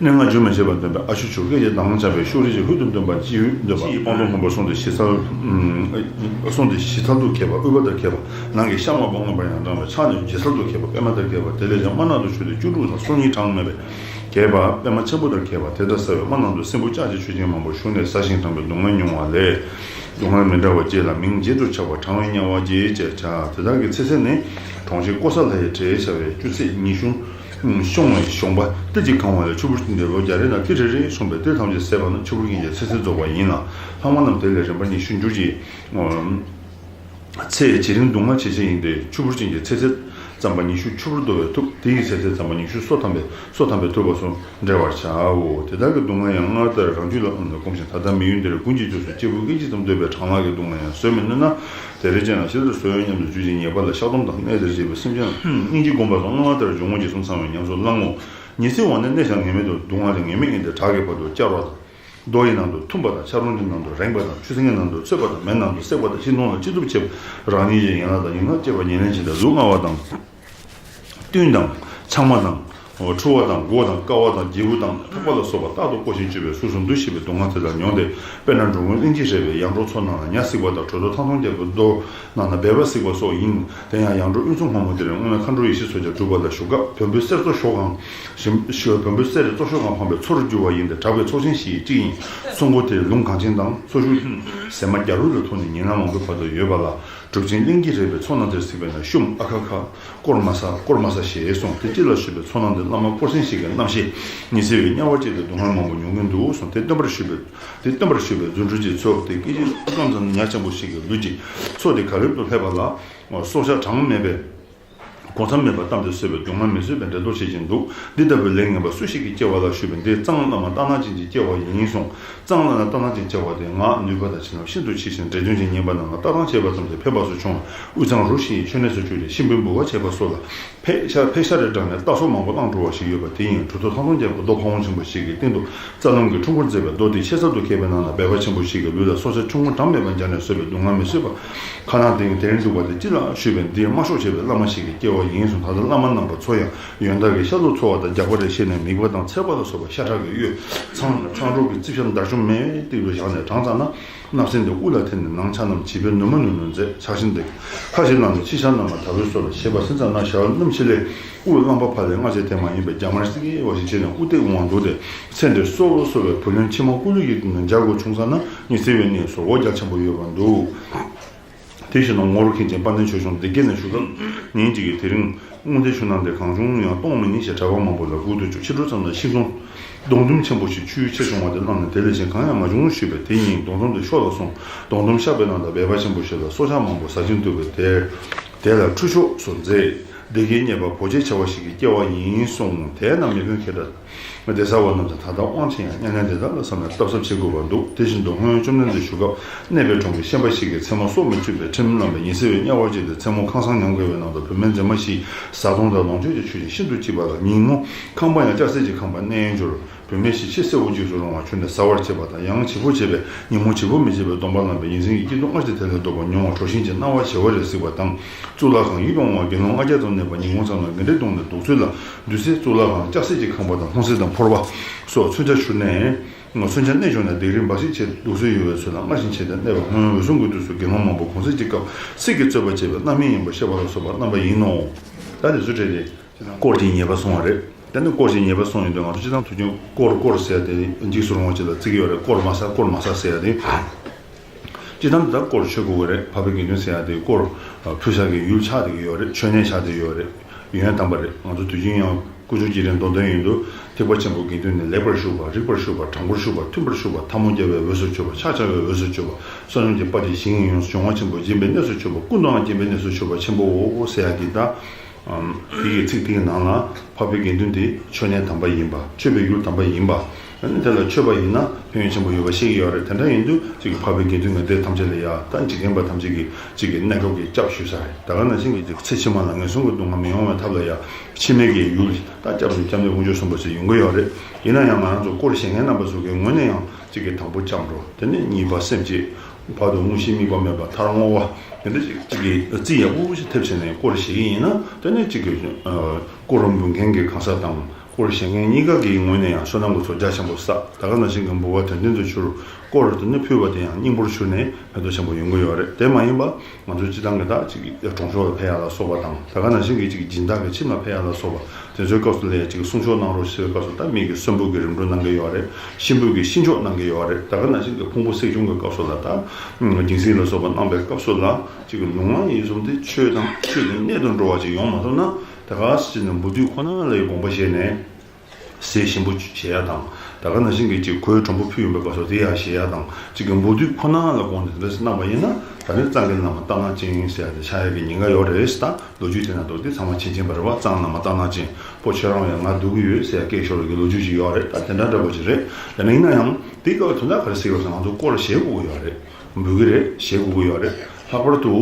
སྣེ་ལྔ་རྒྱུན་མི་འཆད་པར་འདོན་པའི་ཨ་ཆུ་ཆུ་སྐད་ཀྱི་གདངས་ལ་ཆགས་པའི་ཤུགས་རིང་ཞིག་ཧུད་དུ་འདོན་པ། སྤྱི་ཡུལ་འདོན་པ། སྤང་ཐང་སྔོན་པོ་སོང་སྟེ་ཞི་ཚལ། སོང་སྟེ་ཞི་ཚལ་དུ་ཁེལ་བ། དབུས་པ་ལྟར་ཁེལ་བ། ནང་གི་ཤ་མང་པོ་མངོན་པར་ཡང་བགྲངས་པའི་ཕྱག་ནི་ལྗིད་ཚལ་དུ་ཁེལ་བ། པད་མ་ལྟར་ཁེལ་བ། དེ་ལས་ཀྱང་དམར་ནག་ཏུ་ཆུ་དེ་བཅུ་དྲུག་དང་སོ་གཉིས་གྲངས་མེད་པས་གས་པ། པད་མ་ཆེན་པོ་ལྟར་ཁེལ་བ། དེ་ལྟར་གསལ་བའི་དམར་ནག་ཏུ་སྲིན་བུ་ལྕགས་ཀྱི་ཆུ་ཆེན་མང་པོ་ཞུགས་ནས་ཟ་ཞིང་དྲངས་པའི་སྡུག་བསྔལ་མྱོང་བ་ལས། སྡུག་བསྔལ་མི་འདྲ་བ་བརྒྱད་ལ་མིང་བརྗེད་དུ་ཆགས་པ་གྲང་བའི་དམྱལ་བ་བརྒྱད་ཅེས་བྱ། དེ་དག་གི་ཚེ་ཚད་ནི། གྲོང་ཁྱེར་ཀོ་ས་ལ་ཡི་བྲེས་བྱ་བའི་སྤྱི་ཚེས་ཉི་ཤུ། ཤོང་བའི་གཞོང་པ་ཏི་ཅིག་གང་བ་ལས་ཆུ་བུར་ཅན་དེ་ལོ་བརྒྱ་རེ་ན་ཏི་རེ་རེ་ཤོང་པས་དེ་ཐམས་ཅད་ཟད་པ་ན་ཆུ་བུར་ཅན་གྱི་ཚེ་ཚད་རྫོགས་པ་ཡིན་ལ། ལྷག་མ་རྣམས་དེ་ལས་རིམ་པ་ཉི་ཤུ་འགྱུར་གྱི། ཚེ་ཇེ་རིང་སྡུག་བསྔལ་ཇེ་ཆེ་ཡིན་ཏེ། ཆུ་བུར་ཅན་གྱི་ཚེ་ཚད་ཙམ་པ་ཉི་ཤུ་ཆུ་བུར་བདོ་བས་ཐུབ། དེ་ཡི་ཚེ་ཚད་ཙམ་པ་ཉི་ཤུ་སོ་ཐམ་པས་སོ་ཐམ་པས་ཐུབ་པ་སོགས་འགྲེལ་བར་བྱའོ། དེ་དག་གི་སྡུག་བསྔལ་ཡང་སྔར་ལྟར་རང་རྒྱུད་ལ་ཨ་ནི་སྒོམ་ཞིང་། ད་ལྟ་མི་ཡུལ་འདིར་ཀུན་གྱི་རྗེས་སུ་སྐྱེས་བུ་སྐད་ཅིག་ཙམ་འདོད་པའི་གྲང་ལྷགས་ཀྱི་སྡུག་བསྔལ་ཡང་བཟོད་མི་ནུས་ན། དེ་རེ་ཅན་ལ་ཇི་ལྟར་བཟོད་ཡོད་སྙམ་དུ་འཇུག་ཅིང་ཉེས་པ་ལ་བཤགས་སྡོམ་དང་། གནས་དེར་སྐྱེས་པའི་སེམས་ཅན་ལ་སྙིང་རྗེ་བསྒོམ་པ་སོགས་སྔར་ལྟར་འཇུག་ངོགས་ཀྱི་གསུང་ཚང་བའི་ཉམས་སུ་བླང་ངོ་། ཉི་ཚེ་འོག་ནས་གནས་ཤིང་ངེས་མེད་དུ། སྡུག་བསྔལ་དེ་ངེས་མེད་ཡིན་ཏེ་བྲག་གི་བར་དུ་བསྐྱལ་བ་དང་། རྡོ་ཡི་ནང་དུ་འཐུམས་པ་དང་། ཆབ་རོམ་གྱི་ནང་དུ་རེངས་པ་དང་། ཆུ་སྲིན་གྱི་ནང་དུ་ཚུད་པ་དང་། མེ་ནང་དུ་བསྲེགས་པ་དང་། ཤིང་སྡོང་ལ་ཅི་ཐུབ་བྱེད་པ། རང་ཉིད་ཀྱི་ཡན་ལག་དང་ཡིན་ལ་སྐྱེས་པ་ཉེར་ལེན་བྱེད་དེ་གཟུགས་མངར་བ་དང་། བཏུང་དང་། ཆང་མ་དང་། འཁྲུ་བ་དང་། མགོ་དང་། ཀ་བ་དང་། སྒྱེད་བུ་དང་། ཕོག་པ་ལ་སོགས་པ་རྟག་ཏུ་བསྐོར་ཞིང་གཅོད་པའི་གཟུགས་སུ་འདུ་ཤེས་པའི་སྡུག་བསྔལ་དེ་དག་མྱོང་སྟེ། དཔེར་ན་འབྲོང་རྔོན་གླིང་གི་རས་པའི་ཡར་འབྲོག་མཚོ་ནང་ལ་ཉ་གཟིགས་པ་དང་། གྲོད་ཐོག་ཐང་སྟོང་རྒྱལ་པོའི་རྡོ་ནང་ན་སྦལ་པ་གཟིགས་པ་སོགས་ཡིན། དེ་ཡང་ཡར་འབྲོག་དབུས་གཙང་སྔོན་མོ་དེར་སྔོན་ལ་མཁའ་འགྲོ་ཡེ་ཤེས་མཚོ་རྒྱལ་སྒྲུབ་པ་ལ་བཞུགས་སྐབས། བོན་པོའི་གསེར་མཚོ་ཞོ་གང་ཞིམ། བོན་པོའི་གསེར་མཚོ་ཞོ་གང་ཕངས་པའི་མཚོར་གྱུར་པ་ཡིན་ཏེ། གྲགས་པའི་མཚོ་ཆེན་བཞི་ཡི་གཅིག་ཡིན། སྲུང་འཁོར་དེའི་ལུང་གངས་ཅན་དང་། མཚོ་ཞུ་ཟེ་མ་རྒྱ་རུ་ལ་ཐུག་ནས་ཉིན་གླང་མང་པོའི་བར་དུ་ཡོད་པ་ལ། གྲུབ་ཆེན་གླིང་གི་རས་པའི་མཚོ་ནང་དེར་གཟིགས་པས་ན་ཤུམ་ཨ་ཁ་ཁ། དཀོར་མ་ཟ། དཀོར་མ་ཟ་ཞེས་གསུངས་ཏེ། སྤྱི་ལ་ཞུས་པའི་མཚོ་ནང་དུ་བླ་མ་དཀོར་ཆེན་ཞིག་གི་རྣམ་ཤེས་ཉི་ཚེ་བའི་དམྱལ་བར་སྐྱེས་ཏེ་སྡུག་བསྔལ་མང་པོ་མྱོང་གིན་འདུག་གསུངས་ཏེ། བསྟན་པར་ཞུས་པའི། དེ་བསྟན་པར་ཞུས་པའི་རྫུ་འཕྲུལ་གྱི་མཚོ་དེ་སྐད་ཅིག་ཙམ་ཙམ་ཉ་ཆེན་པོ་ཞིག་གི་ལུས་ཀྱི་མཚོ་དེ་ག་ལེར་དུ་སླེབས་པ་ལ། སྲོག་ཆགས་གྲངས་མེད་པས་གོ་མཚམས་མེད་པར་གཏམས་ཏེ་གསོད་པའི་སྡུག་བསྔལ་མི་བཟོད་པའི་འགྲན་བསྡུར་བྱེད་ཀྱིན་འདུག་འདི་ལྟ་བུའི་ལས་ངན་པ་སུ་ཞིག་གིས་སྐྱེ་བ་ལ་ཞུས་པས། འདི་གཙང་བླ་མ་ལྟ་སྣང་ཅན་གྱིས་སྐྱེ་བ་ཡིན་གསུངས། གཙང་བླ་ན་ལྟ་སྣང་ཅན་སྐྱེ་བ་དེ་ངག་ནུས་པ་དང་བྱིན་རླབས་ཤིན་ཏུ་ཆེ་ཞིང་འདྲེ་གདོན་གྱི་ཉེས་པ་རྣམས་ལ་ལྟ་སྟངས་བྱས་པ་ཙམ་གྱིས་ཕན་པ་སུ་བྱུང་། དབུས་གཙང་རུ་བཞི་ཡི་མཆོད་གནས་སུ་གྱུར་ཏེ་གཤིན་པོའི་འབུལ་བ་བྱས་པ་སོགས་ལ་ཕེ་ཤ་ཕེ་ཤ་རེ་བགྲངས་ནས་རྟ་སོགས་མང་པོ་བླངས་འགྲོ་བ་ཞིག་ཡོད་པ་དེ་ཡིན། གྲུབ་ཐོབ་ཐང་སྟོང་རྒྱལ་པོ་རྡོ་ཕ་བོང་ཆེན་པོ་ཞིག་གིས་སྟེང་དུ་རྩ་རླུང་གིས་ཁྲོམ་སྐོར་མཛད་པའི་རྡོ་དེ་ཆེ་ས་དུ་ཁེལ་བའི་ནང་ན་སྦལ་པ་ཆེན་པོ་ཞིག་གི་ལུས་ལ་སྲོག་ཆགས་ཆུང་ངུ་གྲངས་མེད་པ་སྦྱར་ནས་གསོད་པའི་སྡུག་བསྔལ་མི་བཟོད་པ། ཁ་ནང་དེ་ཡང་དེར་འདུག་པ་དེ་ཅི་ལ་ཞུས་པས། འདིར་དམར་ཤོག་བྱས་པའི་བླ་མ་ཞིག་གིས་སྐྱེ་བ། ཡིན་གསུངས། ད་ལྟ་བླ་མ་རྣམ་པ་ཚོ་ཡང་ཡོན་བདག་གི་ཤ་ལུག་འཚོ་བ་དང་རྒྱགས་པ་རེ་བཤད་ནས་མིད་པ་དང་ཚད་པ་ལ་སོགས་པ་ཤ་ཁྲག་གི་གཡོ། ཚངས་ལ་ཚངས་དྲུག་གི་རྩིབས་ཤར་འདར་ཆུམ་མེད་ཏིག་ཏུ་བཞག་ནས་དྲངས་ཙ་ན། བརྣབ་སེམས་དེ་དབུ་ལ་ཐིམ་ནས་ནང་ཆ་རྣམས་བྱིས་པའི་ནུ་མ་ནུ་ནུ་མཛད། ཆགས་ཞེན་དེ་ཁ་ཞིག་ལངས་ནས་ཕྱི་ཤ་རྣམས་ལ་དར་བུའི་སོ་ལ་ཞེས་པ་སེམས་ཙམ་ན་ཞར་སྣུམ་ཕྱི་ལས་དབུ་རླངས་པ་ཕར་ལས་སྔ་ཕྱི་དེ་མ་ཡིན་པའི་རྒྱ་མར་སི་ཀེ་བ་ཞིག་བྱས་ནས་དབུ་སྟེགས་འོང་འདུག་སྟེ། ཚེ་འདིར་སོ་ལོ་སོ་བའི་བུ་ལོན་ཕྱི་མ་ཀུ་ལུ་ཡི་དུ་ནས་འཇལ་དགོས་བྱུང་ཙ་ན་ཉི་ཚེ་བའི་གནས་སུ་འོ་རྒྱ་ཆེན་པོ་ཡོད་པར་འདུག་དེ་བཞིན་དུ་ངོར་མཁན་ཆེན་དཔལ་ལྡན་ཆོས་སྐྱོང་སྡེ་བརྒྱད་ནས་བཞུགས་སྐབས་ཉིན་གཅིག་གི་དེ་རིང་དངོས་འབྲེལ་ཆུ་ནང་དེ་གང་བྱུང་ཡང་གཏོང་མི་ཉན་ཞེས་གྲྭ་པ་མང་པོ་ལ་སྒུག་ཏུ་བཅུག་ཕྱི་དྲོ་ཙམ་ལ་ཤིང་སྡོང་སྡོང་དུམ་ཆེན་པོ་ཞིག་ཆུའི་ཆེ་ཆུང་བ་དེ་བླངས་ནས་དེ་ལས་གཞན་གང་ཡང་མ་བྱུང་ཞུས་པས། དེ་ཉིན་སྡོང་ཐུང་དེ་ཤོར་ལ་སོང་། སྡོང་དུམ་གཤགས་པའི་ནང་དུ་སྦལ་པ་ཆེན་པོ་ཞིག་ལ་སྲོག་ཆགས་མང་པོ་ཟ་བཞིན་འདུག་པས་དེར་དེ་ལ་ཁྲུས་ཆོག་སོགས་མཛད། སྡེ་དགེ་གཉེར་པ་བོ་ཆེ་ཆེ་བ་ཞིག་གི་སྐྱེ་བ་ཡིན་གསུངས། དེས་ན་མེས་དབོན་ཁྱེད་འདྲ། སྡེ་གསར་བ་རྣམས་ཀྱང་ད་ལྟ་དབང་ཆེན་ཡང་གཉའ་གནོན་དེ་དག་ལ་བསམ་ནས་སྟབས་གསབ་བྱེད་དགོས་པར་འདུག་དེ་བཞིན་དུ་སྔོན་བཅོམ་ལྡན་འདས་བཞུགས་སྐབས་གནས་པའི་གྲོང་གི་ཤན་པ་ཞིག་གིས་མཚན་མོ་སྲོག་མི་གཅོད་པའི་ཁྲིམས་བླངས་པས་ཉི་ཚེ་བའི་དམྱལ་བར་སྐྱེས་ཏེ་མཚན་མོ་ཁང་བཟང་ཉམས་དགའ་བའི་ནང་དུ་བུད་མེད་མཛེས་མ་ཞིག་བཟའ་བཏུང་དང་ལོངས་སྤྱོད་ཀྱི་ཆོས་ཀྱིས་ཤིན་ཏུ་སྐྱིད་པ་ལ། ཉིན་མོ་ཁང་པ་ཡང་ལྕགས་སྲེག་གི་ཁང་པར་གནས་འགྱུར། བུད་མེད་ཞིག་ཕྱི་གསལ་བོ་འཇིགས་སུ་རུང་བར་གྱུར་ནས་ཟ་བར་བྱེད་པ་དང་ཡང་བྱིལ་བུ་བྱེད་པས་ཉིན་མོ་བྱིལ་བུ་མི་བྱེད་པའི་སྡོམ་པ་བླངས་པས་ཉིན་མཚན་གྱི་སྐྱིད་སྡུག་སྔར་གྱི་དེ་ལས་ལྡོག་པར་མྱོང་བ་གྲོ་བཞིན་གྱི་སྣང་བ་ཞི་བ་རེ་གཟིགས་པ་དང་གཙུག་ལག་ཁང་ཡིད་དུ་འོང་བ་དགེ་སློང་ལྔ་བརྒྱ་ཙམ་གནས་པ་ཉིན་གུང་ཚང་ལ་གི་འདྲེ་བརྡུངས་ནས་འདུག་ཚུལ་ལ་བདུད་རྩི་གཙུག་ལག་ཁང་ལྕགས་སྲེག་གི་ཁང་པ་དང་ལྷུང་བཟེད་དང་ཕོར་པ་སོགས་མཚོན་ཆ་བྱུར་ནས། མཚོན་ཆ་གནས་བྱུང་ནས་སྡིགས་ར་འབག་ཞིག་བྱས་འདུག་སྲོལ་ཡོད་པའི་ཚུལ་ལ་སྔར་བཞིན་བྱས་ཏེ་གནས་པ་སྔོན་འོད་སྲུང་གི་དུས་སུ་དགེ་སློང་མང་པོ་གུང་ཚིགས་ཀྱི་སྐབས་སྲེག་གི་རྩོད་པ་བྱས་པའི་རྣམ་སྨིན་ཡིན་པར་ཤེས་པ་ལ་སོགས་པ་རྣམ་པ་ཡིན་ནོ། ད་དེ་ཚོ་བྲིས་ཏེ། དཀོར་གྱི་ཉེས་པ་སྲུང་བ་རེད། དེ་ནི་དཀོར་གྱི་ཉེས་པ་སྲུང་ཡོང་དུས་ང་ཚོ་སྤྱིར་བཏང་དུས་རྒྱུན་དཀོར་དཀོར་ཟེར་ཏེ་འཇིགས་སུ་རུང་བ་ཅིག་ལ་བརྩི་གི་ཡོད་རེད། དཀོར་མ་ཟ་དཀོར་མ་ཟ་ཟེར་ཡ་དེ། སྤྱིར་བཏང་དེ་དག་དཀོར་མཆོད་དགོས་ཀྱི་རེད། འཕགས་པའི་དགེ་འདུན་ཟེར་ཡ་དེ་དཀོར་ཕུལ་བྱ་གི་ཡུལ་ཆགས་བསྡད་ཀྱི་ཡོད་རེད། མཆོད་གནས་ཆགས་བསྡད་ཡོད་རེད། ཡོན་དམ་པ་རེད། ང་ཚོ་དུས་རྒྱུན་ཡང་དཀོན་མཆོག་བརྒྱད་ཁྲིའི་མདོ་འདོན་ཡོང་དུས་ཐེག་པ་ཆེན་པོའི་དགེ་འདུན་ནི་ལེགས་པར་ཞུགས་པ། རིགས་པར་ཞུགས་པ། དྲང་པོར་ཞུགས་པ། མཐུན་པར་ཞུགས་པ། ཐལ་མོ་སྦྱར་བའི་འོས་སུ་གྱུར་པ། ཕྱག་བྱ་བའི་འོས་སུ་གྱུར་པ། བསོད་ནམས་ཀྱི་དཔལ་གྱི་ཞིང་ཡོངས་སུ་སྦྱོང་བ་ཆེན་པོ། སྦྱིན་པའི་གནས་སུ་གྱུར་པ། ཀུན་ཏུའང་སྦྱིན་པའི་གནས་སུ་གྱུར་པ་ཆེན་པོའོ་ཟེར་ཡ་གི་ད། དེ་ཡི་ཚིག་དེའི་ནང་ལ་འཕགས་པའི་དགེ་འདུན་དེ་མཆོད་གནས་དམ་པ་ཡིན་པ། མཆོད་པའི་ཡུལ་དམ་པ་ཡིན་པ། ཨ་ནི་དེ་ལ་མཆོད་པ་ཡིན་ན་ཕན་ཡོན་ཆེན་པོ་ཡོད་པ་ཤེས་ཀྱི་ཡོད་རེད། དེ་འདྲ་ཡིན་དུས་ཅིག་འཕགས་པའི་དགེ་འདུན་གྱི་སྡེ་ཐམས་ཅད་ལ་ཡ་ད་འཇིག་རྟེན་པ་ཐམས་ཅད་ཀྱི་ཅིག་གི་གནས་སྐབས་ཀྱི་སྐྱབས་ཞུ་ས་རེད། ད་ག་ནང་བཞིན་གྱི་ཅིག་ཚེ་ཕྱི་མ་ལ་ངན་སོང་གི་སྡུག་བསྔལ་མི་ཡོང་བའི་ཐབས་ལ་ཡ་འཆི་མེད་ཀྱི་ཡུལ་ད་སྐྱབས་སུ་སྐྱབས་གནས་དཀོན་མཆོག་གསུམ་པོ་ཞིག་ཡོང་གི་ཡོད་རེད། ཡིན་ན་ཡང་ང་རང་ཚོ་དཀོར་བཞེས་མཁན་རྣམ་པ་ཚོ་གི་ངོས་ནས་ཡང་ཅིག་གི་དང་པོ་སྐྱབས་འགྲོ། དེ་ནས་གཉིས་པ་སེམས་བསྐྱེད། བར་དུ་དངོས་གཞིའི་དམིགས་པ་མེད་པ། མཐར་བསྔོ་བ། དེ་འདྲ་ཅིག་ཅིག་གི་རྩིས་ཡག་པོ་ཞིག་ཐེབས་བྱས་ནས་དཀོར་བཞེས་ཀྱི་ཡིན་ན་དེ་ནས་ཅིག་གི་དཀོར་འབུལ་མཁན་གྱི་གང་ཟག་དང་དཀོར་བཞེས་མཁན་གཉིས་ཀ་གི་ངོས་ནས་ཡང་བསོད་ནམས་ཀྱི་ཚོགས་རྒྱ་ཆེན་པོ་བསགས། ད་ག་ནང་བཞིན་གྱི་འབུལ་བ་དོན་ལྡན་དུ་གྱུར། དཀོར་དེ་ནི་ཕུལ་བ་དེ་ཡང་སྙིང་པོར་གྱུར་ནས་ཕན་ཐོགས་ཆེན་པོ་ཡོང་གི་ཡོད་རེད། དེ་མ་ཡིན་པ་ང་ཚོ་སྤྱིར་བཏང་གི་ད་ཅིག་གྲོང་ཆོག་ལ་ཕེབས་ཡ་ལ་སོགས་པ་དང་། ད་ག་ནང་བཞིན་གྱི་ཅིག་སྦྱིན་བདག་གི་ཁྱིམ་ལ་ཕེབས་ཡ་ལ་སོགས་པ། དེ་ཚོའི་སྐབས་སུ་ལ་ཡ་ཅིག་གསུང་ཆོག་གནང་རོགས་ཞེས་པའི་སྐབས་སུ་ད་མི་གི་གསོན་པོ་གི་རིམ་གྲོ་གནང་གི་ཡོད་རེད། གཤིན་པོ་གི་གཤིན་ཆོག་གནང་གི་ཡོད་རེད། ད་ག་ནང་བཞིན་གྱི་ཕུང་པོ་གསེག་སྦྱོང་གི་སྐབས་སུ་ལ་ད་སྦྱིན་སྲེག་ལ་སོགས་པ་གནང་པའི་སྐབས་སུ་ལ་ཅིག་གི་ལུས་ངག་ཡིད་གསུམ་དེ་ཆོས་དང་ཆོས་ཀྱི་གནད་དུ་འགྲོ་བ་ཅིག་ཡོང་མ་ཐུབ་ན་ད་ག་ཟེར་ན་འབུལ་དུས་ཁོ་ན་ལ་ཡི་དགོངས་པ་བཞེས་ནས། ཟས་ཞིམ་པོ་བཞེས་ཡ་དང་། ད་ག་ནང་བཞིན་གྱི་ཅིག་གོས་དྲོན་པོ་ཕུལ་ཡོང་པའི་སྐབས་སུ་དེ་ཡང་བཞེས་ཡ་དང་། ཅིག་གི་འབུལ་དུས་ཁོ་ན་ལ་དགོངས་ཏེ་དེ་འདྲ་ཞིག་གནང་བ་ཡིན་ན་ད་ནི་གཙང་གི་བླ་མ་སྟག་སྣ་ཅན་ཟེར་ཡ་དེ་ཆགས་ཡ་གི་ཉེན་ཁ་ཡོད་རེད། ད་ལོ་རྒྱུས་དེ་ནང་དུ་དེ་ཚང་མ་མཁྱེན་མཁྱེན་པ་རེད་བ། གཙང་བླ་མ་སྟག་སྣ་ཅན་པོ་ཁྱོད་རང་ཡང་ང་སྡུག་གི་ཡོད་ཟེར་ཡ་སྐད་ཤོར་བའི་གི་ལོ་རྒྱུས་ཅིག་ཡོད་རེད། ད་དེ་འདྲ་འདྲ་པོ་ཅིག་རེད། ཡིན་ན་ཡང་དེའི་སྐབས་དོན་དག་ག་རེ་ཟེར་ཡོད་ཟེར་ན་ང་ཚོ་དཀོར་བཞེས་དགོས་ཀྱི་ཡོད་རེད། འབུལ་གྱི་རེད། བཞེས་དགོས་ཀྱི་ཡོད་རེད། ལྷག་པར་དུ།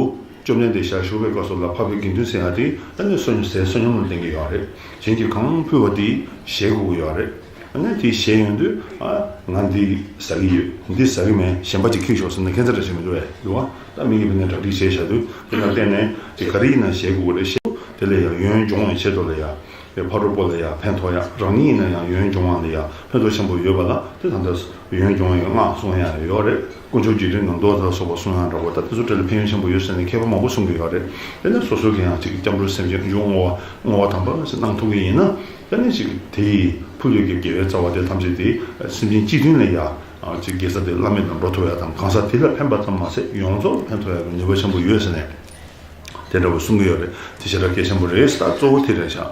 བཅོམ་ལྡན་འདས་ཞལ་བཞུགས་པའི་སྐབས་སུ་ལ་འཕགས་པའི་དགེ་འདུན་ཟེར་ཡ་དེ་ད་ནི་བསོད་ནམས་ཟས་བསོད་སྙོམས་ལ་བརྟེན་གྱི་ཡོད་རེད། གཞན་གྱིས་གང་ཕུལ་བ་དེ་བཞེས་དགོས་ཀྱི་ཡོད་རེད། ཨ་ནི་དེ་བཞེས་ཡོང་དུས་ཨ་ང་འདི་ཟ་གི་ཡོད། འདི་ཟ་གི་མེད། གཞན་པ་ཅིག་ཁྱེར་ཤོག་ཟེར་ན་ཁྱད་མཚར་འདྲ་ཞིག་མི་འདུག་བས་འདུག་བ། ད་མི་གིས་ཕན་ནས་གྲ་སྒྲིག་བྱས་བཞག་དུས་དེ་ལ་བརྟེན་ནས་ཅིག་ག་རེ་ཡིན་ན་བཞེས་དགོས་ཀྱི་རེད། བཞེས་དེ་ལས་ཡང་ཡོན་སྦྱོང་བའི་ཆེད་དུ་ལ་ཡ། ཕ་རོལ་པོ་ལ་ཡང་ཕན་ཐོགས་ཡ། རང་ཉིད་ཡིན་ན་ཡང་ཡོན་སྦྱོང་བ་ལ་ཡང་ཕན་ཐོགས་ཆེན་པོ་ཡོད་པ་ལ་དེ་ད་ལྟ་ཡོན་སྦྱོང་བའི་སྔགས་གསུང་ཡ་ཡོད་རེད། དཀོན་མཆོག་རྒྱུད་འབྲིང་ངང་ཐོག་ལ་སོགས་པ་གསུང་ཡ་འདྲ་བོ་ད་དེ་ཚོ་གྲས་ལ་ཕན་ཡོན་ཆེན་པོ་ཡོད་ཟེར་ནས་མཁས་པ་མང་པོ་གསུང་གི་ཡོད་རེད། དེ་ནས་སོ་སོ་གི་ཡང་ཅིག་སྐྱབས་འགྲོ་སེམས་ཅན་ཡོན་བསྔོ་བ་བསྔོ་བ་དམ་པ་ཞིག་གནང་ཐུབ་ཀྱི་ཡིན་ན་དེ་ནས་ཅིག་དེའི་ཕུལ་ཡོད་ཀྱི་དགེ་བའི་རྩ་བ་དེ་ཐམས་ཅད་དེ་སེམས་ཅན་སྤྱི་མཐུན་ལ་ཡ་ཅིག་དགེ་རྩ་དེ་བླ་མེད་དུ་འགྲོ་ཐུབ་ཡ་དང་གང་ཟག་དེ་ལ་ཕན་པ་ཙམ་མ་ཟད་ཡོངས་རྫོགས་ལ་ཕན་ཐོགས་ཡ་གི་ནུས་པ་ཆེན་པོ་ཡོད་ཟེར་ནས། དེ་འདྲ་བོ་གསུང་གི་ཡོད་རེད། དེ་ཞེ་དྲག་གལ་ཆེན་པོ་རེད། ད་གཙོ་བོ་དེ་རེད་ཤག་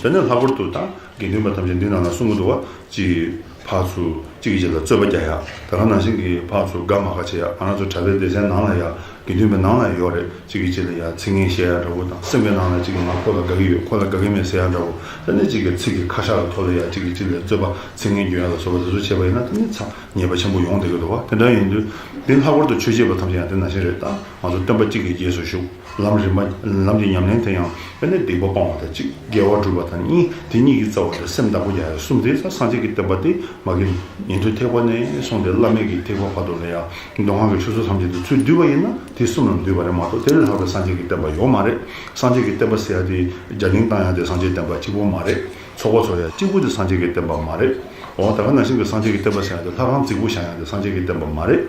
དེ་ནས་ལྷག་པར་དུ་ད་དགེ་འདུན་པ་ཐམས་ཅད་འདི་ནང་ལ་གསུང་གི་འདུག་བ། ཅིག་ཕར་ཚུར་གཅིག་གིས་གཅིག་ལ་རྩོད་པ་རྒྱག་ཡ། ད་ག་ནང་བཞིན་གྱི་ཕར་ཚུར་དགའ་མ་དགའ་བྱེད་ཡ། ང་རང་ཚོ་གྲྭ་པའི་སྡེ་ཚན་ནང་ལ་ཡ་དགེ་འདུན་པའི་ནང་ལ་ཡོད་རེད། གཅིག་གིས་གཅིག་ལ་ཡ་ཚིག་ངན་བཤད་ཡ་འདྲ་བོ་དང་སེམས་པའི་ནང་ལ་གཅིག་གིས་ང་ཁོ་ལ་དགའ་གི་ཡོད་ཁོ་ལ་དགའ་གི་མེད་ཟེར་ཡ་འདྲ་བོ། ད་ནི་གཅིག་གི་ཚིག་གི་ཁ་ཤགས་ལ་ཐོག་ལ་ཡ་གཅིག་གིས་གཅིག་ལ་རྩོད་པ་ཚིག་ངན་བརྗོད་ཡ་ལ་སོགས་པ་དེ་ཚོ་བྱས་པ་ཡིན་ན་ད་ནི་ཚ། ཉེས་པ་ཆེན་པོ་ཡོང་བསྡད་ཀྱི་འདུག་བ། དེ་འདྲ་ཡིན་དུས་འདི་ལྷག་པར་དུ་ཆོས་བྱེད་པ་ཐམས་ཅད་ཡང་དེ་ནང་བཞིན་རེད། ད་ང་ཚོ་སྟོན་པ་གཅིག་གི་རྗེས་སུ་ཞུགས། ལམ་རིམ་པ་ལམ་གྱི་ཉམས་ལེན་དེ་ཡང་དཔེར་ན་སྡིག་པ་སྤང་བ་དང་གཅིག་དགེ་བ་སྒྲུབ་པ་དང་གཉིས། དེ་གཉིས་ཀྱི་རྩ་བ་དེ་སེམས་བདག་པོ་རྒྱག་ཡ་གསུམ་དེ་ས་སངས་རྒྱས་ཀྱི་བསྟན་པ་དེ་མ་གི་ཉན་ཐོས་ཐེག་པ་ནས་བཟུང་སྟེ་བླ་མེད་ཀྱི་ཐེག་པ་བར་དུ་ལ་ཡང་མདོ་སྔགས་ཀྱི་ཆོས་ཚུལ་ཐམས་ཅད་དེ་ཚུར་བསྡུས་པ་ཡིན་ན་དེ་གསུམ་ལ་འདུས་པ་རེད་མ་གཏོགས་དེ་ལས་ལྷག་པའི་སངས་རྒྱས་ཀྱི་བསྟན་པ་ཡོད་མ་རེད། སངས་རྒྱས་ཀྱི་བསྟན་པ་ཟེར་ཡ་དེ་རྒྱ་གླིང་བཏང་ཡ་དེ་སངས་རྒྱས་བསྟན་པ་གཅིག་པོ་མ་རེད། ཚོགས་པ་ཚོགས་ཡ་གཅིག་པུ་དེ་སངས་རྒྱས་ཀྱི་བསྟན་པ་མ་རེད། འོ་ད་ག་ནང་བཞིན་གྱི་སངས་རྒྱས་ཀྱི་བསྟན་པ་ཟེར་ཡ་དེ་ལྷ་ཁང་རྫིག་པོ་བཞེངས་ཡ་དེ་སངས་རྒྱས་ཀྱི་བསྟན་པ་མ་རེད།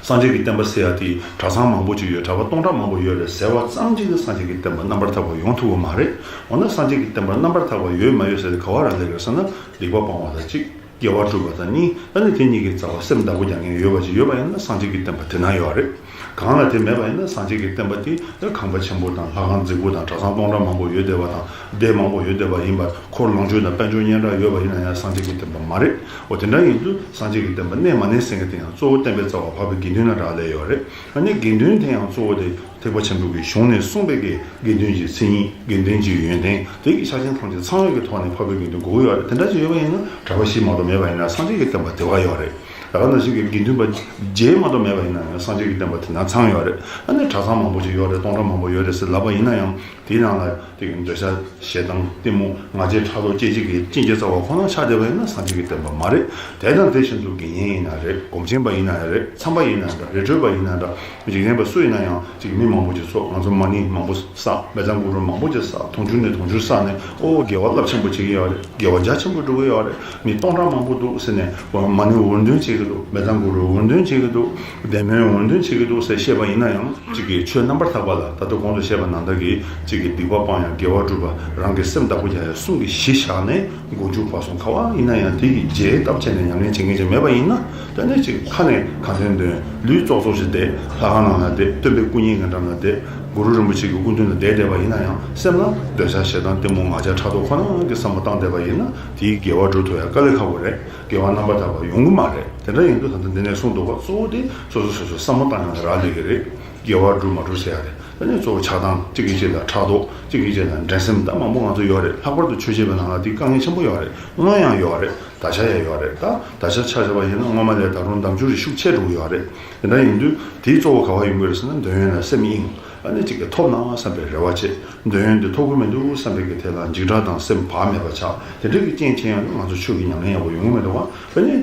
སངས་རྒྱས་ཀྱི་བསྟན་པ་ཟེར་ཡ་དེ་གྲྭ་ཚང་མང་པོ་ཅིག་ཡོད། གྲྭ་པ་སྟོང་ཕྲག་མང་པོ་ཡོད་རེད་ཟེར་བ་ཙམ་གྱིས་ནི་སངས་རྒྱས་ཀྱི་བསྟན་པ་རྣམ་པར་དག་པ་ཡོང་ཐུབ་པ་མ་རེད། འོ་ན་སངས་རྒྱས་ཀྱི་བསྟན་པ་རྣམ་པར་དག་པ་ཡོད་མ་ཡོད་ཟེར་ཏེ་ག་བ་རག་ལས་ཀྱི་རེད་ཟེར་ན་སྡིག་པ་སྤང་བ་དང་གཅིག་དགེ་བ་སྒྲུབ་པ་དང་གཉིས། ཨ་ནི་དེ་གཉིས་ཀྱི་རྩ་བ་སེམས་བདག་པོ་རྒྱག་མཁན་ཡོད་པ་ཅིག་ཡོད་པ་ཡིན་ན་སངས་རྒྱས་ཀྱི་བསྟན་པ་དེ་ན་ཡོད་རེད། གང་ལ་དེ་མེད་པ་ཡིན་ན་སངས་རྒྱས་ཀྱི་བསྟན་པ་དེ་ཁང་པ་ཆེན་པོ་དང་ལྷ་ཁང་རྫིག་པོ་དང་གྲྭ་ཚང་སྟོང་ཕྲག་མང་པོ་ཡོད་བསྡད་པ་དང་སྡེ་མང་པོ་ཡོད་བསྡད་པ་ཡིན་པར་འཁོར་ལོངས་སྤྱོད་དང་དཔལ་འབྱོར་སྙན་གྲགས་ཡོད་པ་ཡིན་ན་ཡང་སངས་རྒྱས་ཀྱི་བསྟན་པ་མ་རེད། འོ་དེ་འདྲ་ཡིན་དུས་སངས་རྒྱས་ཀྱི་བསྟན་པ་གནས་མ་གནས་ཟེར་མཁན་དེ་ཡང་གཙོ་བོ་བསྟན་པའི་རྩ་བ་འཕགས་པའི་དགེ་འདུན་ལ་རག་ལས་ཡོད་རེད། ཨ་ནི་དགེ་འདུན་དེ་ཡང་གཙོ་བོ་དེ་ཐེག་པ་ཆེན་པོ་གི་གཞུང་ནས་གསུངས་པའི་གི་དགེ་འདུན་གྱི་མཚན་ཉིད། དགེ་འདུན་གྱི་ཡོན་ཏན་དེ་གི་ཆ་རྐྱེན་ཐམས་ཅད་ཚང་བའི་གི་ཐོག་ནས་འཕགས་པའི་དགེ་འདུན་དགོས་ཀྱི་ཡོད་རེད། དེ་འདྲ་ཅིག་ཡོད་པ་ཡིན་ན་གྲྭ་པ་བཞི་མ་གཏོགས་མེད་པ་ཡིན་ན་སངས་རྒྱས་ཀྱི་བསྟན་པ་དེ་བ་ཡོད་རེད། ད་ག་ནང་བཞིན་གྱི་དགེ་འདུན་པ་བརྒྱད་མ་གཏོགས་མེད་པ་ཡིན་ན་ཡང་སངས་རྒྱས་ཀྱི་བསྟན་པ་དེ་ན་ཚང་ཡོད་རེད། ཨ་ནི་གྲྭ་ཚང་མང་པོ་ཅིག་ཡོད་རེད། སྟོང་ཕྲག་མང་པོ་ཡོད་རེད་ཟེར་ལབ་པ་ཡིན་ན་ཡང་དེའི་ནང་ལ་དེ་གི་འདོད་ཆགས་ཞེ་སྡང་གཏི་མུག་ང་རྒྱལ་ཕྲག་དོག་སྐྱེ་བྱེད་ཀྱི་རྐྱེན་གྱི་རྩ་བ་ཁོ་ན་ཆགས་བསྡད་པ་ཡིན་ན་སངས་རྒྱས་ཀྱི་བསྟན་པ་མ་རེད། དེ་དང་དེ་བཞིན་དུ་དགེ་བསྙེན་ཡིན་ན་རེད། སྒོམ་ཆེན་པ་ཡིན་ན་རེད། མཚམས་པ་ཡིན་ན་འདྲ། རི་ཁྲོད་པ་ཡིན་ན་འདྲ། འཇིག་རྟེན་པ་སུ་ཡིན་ན་ཡང་ཅིག་མི་མང་པོ་ཅིག་ཚོགས། ང་ཚོ་མ་ཎི་མང་པོ་བསགས། མེ་བཙའ་འགུགས་གྲོལ་མང་པོ་ཅིག་བསགས། དུང་ཕྱུར་ནས་དུང་ཕྱུར་བསགས་ནས་ཨོ་དགེ་བ་རླབས་ཆེན་པོ་བྱེད་ཀྱི་ཡོད་རེད། དགེ་བ་རྒྱ་ཆེན་པོ་སྒྲུབ་ཀྱི་ཡོད་རེད། མི་སྟོང་ཕྲག་མང་པོ་འདུག་ཟེར་ནས་མ་ཎི་འུར་འདོན་བྱེད་ཀྱི་འདུག་མེ་བཙའ་འགུགས་གྲོལ་འུར་འདོན་བྱེད་ཀྱི་འདུག་བདེ་སྨོན་འུར་འདོན་བྱེད་ཀྱི་འདུག་ཟེར་བཤད་པ་ཡིན་ན་ཡང་གཅིག་གིས་ཆོས་རྣམ་པར་དག་པ་ལ་ད་ལྟ་གོང་དུ་བཤད་པ་ནང་ལྟར་གྱི་གཅིག་གིས་སྡིག་པ་སྤང་ཡ། དགེ་བ་སྒྲུབ་པ། རང་གི་སེམས་བདག་པོ་རྒྱག་ཡ་གསུམ་གྱི་གཞི་བཞག་ནས་མགོ་མཇུག་བར་གསུམ་ག་བ་ཡིན་ན་ཡང་དེ་གི་རྗེས་ལྟ་བྱས་ནས་ཉམས་ལེན་བྱེད་མཁན་ཅིག་མེད་པ་ཡིན་ན། དེ་ནས་ཅིག་ཁ་ནས་གང་ཐོན་ཐོན་ལུས་ཙོག་ཙོག་ཅིག་བསྡད། ལྷ་ཁང་ནང་ལ་བསྡད། སྟོན་པའི་སྐུ་བརྙན་གྱི་འགྲམ་ལ་བསྡད། གུ་རུ་རིན་པོ་ཆེ་གི་སྐུ་མདུན་ལ་བསྡད་བསྡད་པ་ཡིན་ན་ཡང་སེམས་ལ་འདོད་ཆགས་ཞེ་སྡང་གཏི་མུག་ང་རྒྱལ་ཕྲག་དོག་ཁོ་ན་གི་བསམ་བློ་བཏང་བསྡད་པ་ཡིན་ན་དེའི་དགེ་བ་སྒྲུབ་ཐུབ་ཡ་དཀའ་ལས་ཁག་པོ་རེད། དགེ་བ་རྣམ་པར་དག་པ་ཡོང་གི་མ་རེད། དེ་འདྲ་ཡིན་དུས་ད་ལྟ་འདི་ནས་གསུངས་འདུག་པ་གཙོ་བོ་དེ་སོ་སོ་སོ་སོ་བསམ་བློ་བཏང་ཡ་ལ་རག་ལས་ཀྱི་རེད། དགེ་བ་སྒྲུབ་མ་སྒྲུབ་ཟེར་ཡ་རེད། ད་ནི་གཙོ་བོ་ཆགས་སྡང་གཅིག་གིས་གཅིག་ལ་ཕྲག་དོག་གཅིག་གིས་གཅིག་ལ་འགྲན་སེམས་ད་མང་པོ་ང་ཚོ་ཡོད་རེད། ལྷག་པར་དུ་ཆོས་བྱེད་པའི་ནང་ལ་དེ་དཀའ་ངལ་ཆེན་པོ་ཡོད་རེད། སྔོན་ཡང་ཡོད་རེད། ད་ཆ་ཡང་ཡོད་རེད། ད་ད་ཆ་ཆ་བཞག་པ་ཡིན་ན་སྔོན་མ་ལས་ད་རུང་ལྡབ་འགྱུར་རེ་ཤུགས་ཆེ་འགྲོ་གི་ཡོད་རེད། དེ་འདྲ་ཡིན་དུས་དེའི་གཙོ་བོ་ག་བ་ཡོང་གི་རེད་ཟེར་ན་འདོད་ཡོན་ལ་སེམས་གཡེང་། ཨ་ནི་གཅིག་གིས་ཐོབ་ན་བསམ་པའི་རེ་བ་བྱེད། འདོད་ཡོན་དེ་ཐོབ་ཀྱི་མི་འདུག་བསམ་པའི་གི་དེ་ལ་འཇིགས་སྐྲག་དང་སེམས་བག་མེད་པ་ཆགས། དེ་འདྲ་གི་རྐྱེན་བྱས་ཡང་ང་ཚོ་ཆོས་ཀྱི་ཉམས་ལེན་ཡག་པོ་ཡོང་གི་མི་འདུག་བ། ཨ་ནི་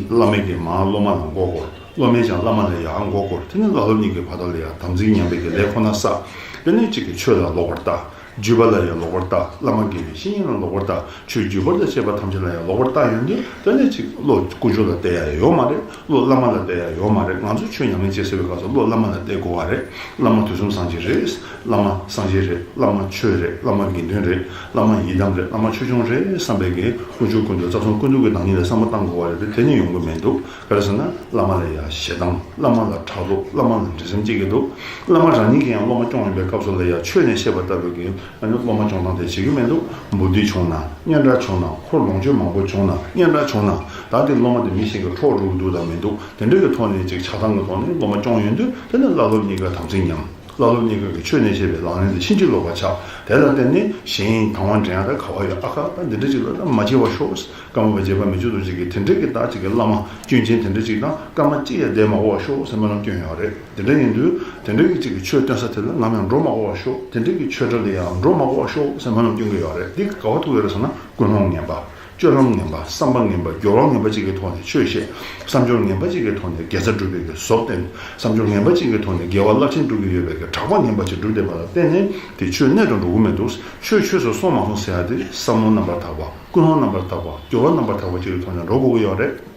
བླ་མས་ཀྱིས་མར་སློབ་མ་ལ་མགོ་སྐོར། སློབ་མས་ཀྱང་བླ་མ་ལ་ཡང་མགོ་སྐོར། དེ་ནས་བླ་སློབ་གཉིས་ཀྱི་བར་དག་ལ་ཡང་དམ་ཚིག་ཉམས་པའི་གི་ལས་ཁོ་ན་བསགས། དེ་ནས་གཅིག་གིས་ཆོས་ལ་ལོག་པར་ལྟ། རྒྱུད་པ་ལ་ཡང་ལོག་པར་ལྟ། བླ་མ་དགེ་བའི་བཤེས་གཉེན་ལ་ལོག་པར་ལྟ། ཆོས་བརྒྱུད་པར་དང་བཅས་པ་ཐམས་ཅད་ལ་ཡང་ལོག་པར་ལྟ་ཡོང་དུས་དེ་ནས་གཅིག་བློ་དཀོན་མཆོག་ལ་གཏད་ཡ་ཡོད་མ་རེད། བློ་བླ་མ་ལ་གཏད་ཡ་ཡོད་མ་རེད། ང་ཚོས་ཆོས་ཉམས་ལེན་བྱེད་ཟེར་བའི་སྐབས་སུ་བློ་བླ་མ་ལ་གཏད་དགོས་པ་རེད། བླ་མ་དུས་གསུམ་སངས་རྒྱས་རེད། བླ་མ་སངས་རྒྱས་རེད། བླ་མ་ཆོས་རེད། བླ་མ་དགེ་འདུན་རེད། བླ་མ་ཡི་དམ་རེད། བླ་མ་ཆོས་སྐྱོང་རེད་བསམ་པའི་གི་དཀོན་མཆོག་ཀུན་འདུས་རྩ་གསུམ་ཀུན་འདུས་ཀྱི་བདག་ཉིད་ལ་བསམ་བློ་བཏང་དགོས་པ་རེད་དེ། དེ་ནི་ཡོང་གི་མི་འདུག་ག་རེ་ཟེར་ན་བླ་མ་ལ་ཡང་ཞེ་སྡང་། བླ་མ་ལ་ཕྲག་དོག་བླ་མ་ལ་འགྲན་སེམས་སྐྱེ་གི་འདུག་བླ་མ་རང་ཉིད་ཀྱིས་ཡང་སློབ་མ་སྐྱོང་ཡོང་པའི་སྐབས་སུ་ལ་ཡང་ཆོས་ནས་བཤད་པ་ལྟ་བུའི་གི་ཨ་ནི་སློབ་མ་སྐྱོང་སྟངས་དེ་བྱེད་ཀྱི་མི་འདུག་བུ་འདི་བྱུང་ན། གཉེན་འདྲ་བྱུང་ན། འཁོར་ལོངས་སྤྱོད་མང་པོ་བྱུང་ན། གཉེན་འདྲ་བྱུང་ན། ད་དེ་སློབ་མ་དེ་མི་གཞན་གྱི་འཕྲོག་འགྲོ་གི་འདུག་དང་མི་འདུག་དེ་འདྲ་གི་ཐོག་ནས་ཅིག་ཆགས་སྡང་གི་ཐོག་ནས་སློབ་མ་སྐྱོང་ཡོང་དུས་དེ་ནི་བླ་སློབ་གཉིས་ཀ་དམ་ཚིག་ཉམས། བླ་སློབ་གཉིས་ཀ་གིས་ཆོས་ནས་བཤད་པའི་ལག་ལེན་དེ་ཕྱིན་ཅི་ལོག་པ་ཆགས། དེ་ལ་བརྟེན་ནས་གཞན་དང་བ་འདྲེན་ཡ་ད་ག་བ་ཡོད། ཨ་ཁ་ད་འདི་འདྲ་ཅིག་ལ་ད་མ་བྱེད་པ་ཤོག་ཀརྨ་པ་རྗེ་འབངས་མི་བསྐྱོད་རྡོ་རྗེ་གིས་དེ་འདྲ་གི་ད་ཅིག་གི་བླ་མ་སྐྱོན་ཅན་དེ་འདྲ་ཅིག་དང་སྐར་མ་གཅིག་ཡང་བསྡད་མ་དགོས་པ་ཤོག་ཟེར་སྨོན་ལམ་སྐྱོན་ཡོད་རེད། དེ་འདྲ་ཡིན་དུས་དེ་འདྲ་གི་ཅིག་གི་ཆོས་སྟོན་ས་དེ་ལ་ནམ་ཡང་འགྲོ་མ་དགོས་པ་ཤོག་དེ་འདྲ་གི་ཆོས་གྲྭ་ལ་ཡང་འགྲོ་མ་དགོས་པ་ཤོག་ཟེར་སྨོན་ལམ་སྐྱོན་གྱི་ཡོད་རེད། འདི་ག་བ་ཐུག་ཡོད་རེད་ཟེར་ན་ཀུན་སློང་ངན་པ། སྤྱོད་ལམ་ངན་པ། བསམ་པ་ངན་པ། སྦྱོར་བ་ངན་པ་ཅིག་གི་ཐོག་ནས་ཆོས་བཤད། བསམ་སྦྱོར་ངན་པ་ཅིག་གི་ཐོག་ནས་དགེ་རྩ་སྒྲུབ་པའི་གི་བཟོ་བསྟན། བསམ་སྦྱོར་ངན་པ་ཅིག་གི་ཐོག་ནས་དགེ་བ་རླབས་ཆེན་སྒྲུབ་ཀྱི་ཡོད་པའི་གི་གྲགས་པ་ངན་པ་ཅིག་སྒྲུབ་བསྡད་པ་ལ་བརྟེན་ནས་དེ་ཆོས་གནད་དུ་འགྲོ་གི་མི་འདུག་ཆོས་ཆོས་སུ་སོང་མ་སོང་ཟེར་ཡ་དེ་བསམ་བློ་རྣམ་པར་དག་པ། ཀུན་སློང་རྣམ་པར་དག་པ། སྦྱོར་བ་རྣམ་པར་དག་པ་ཅིག་གི་ཐོག་ནས་འགྲོ་དགོས་ཀྱི་ཡོད་རེད།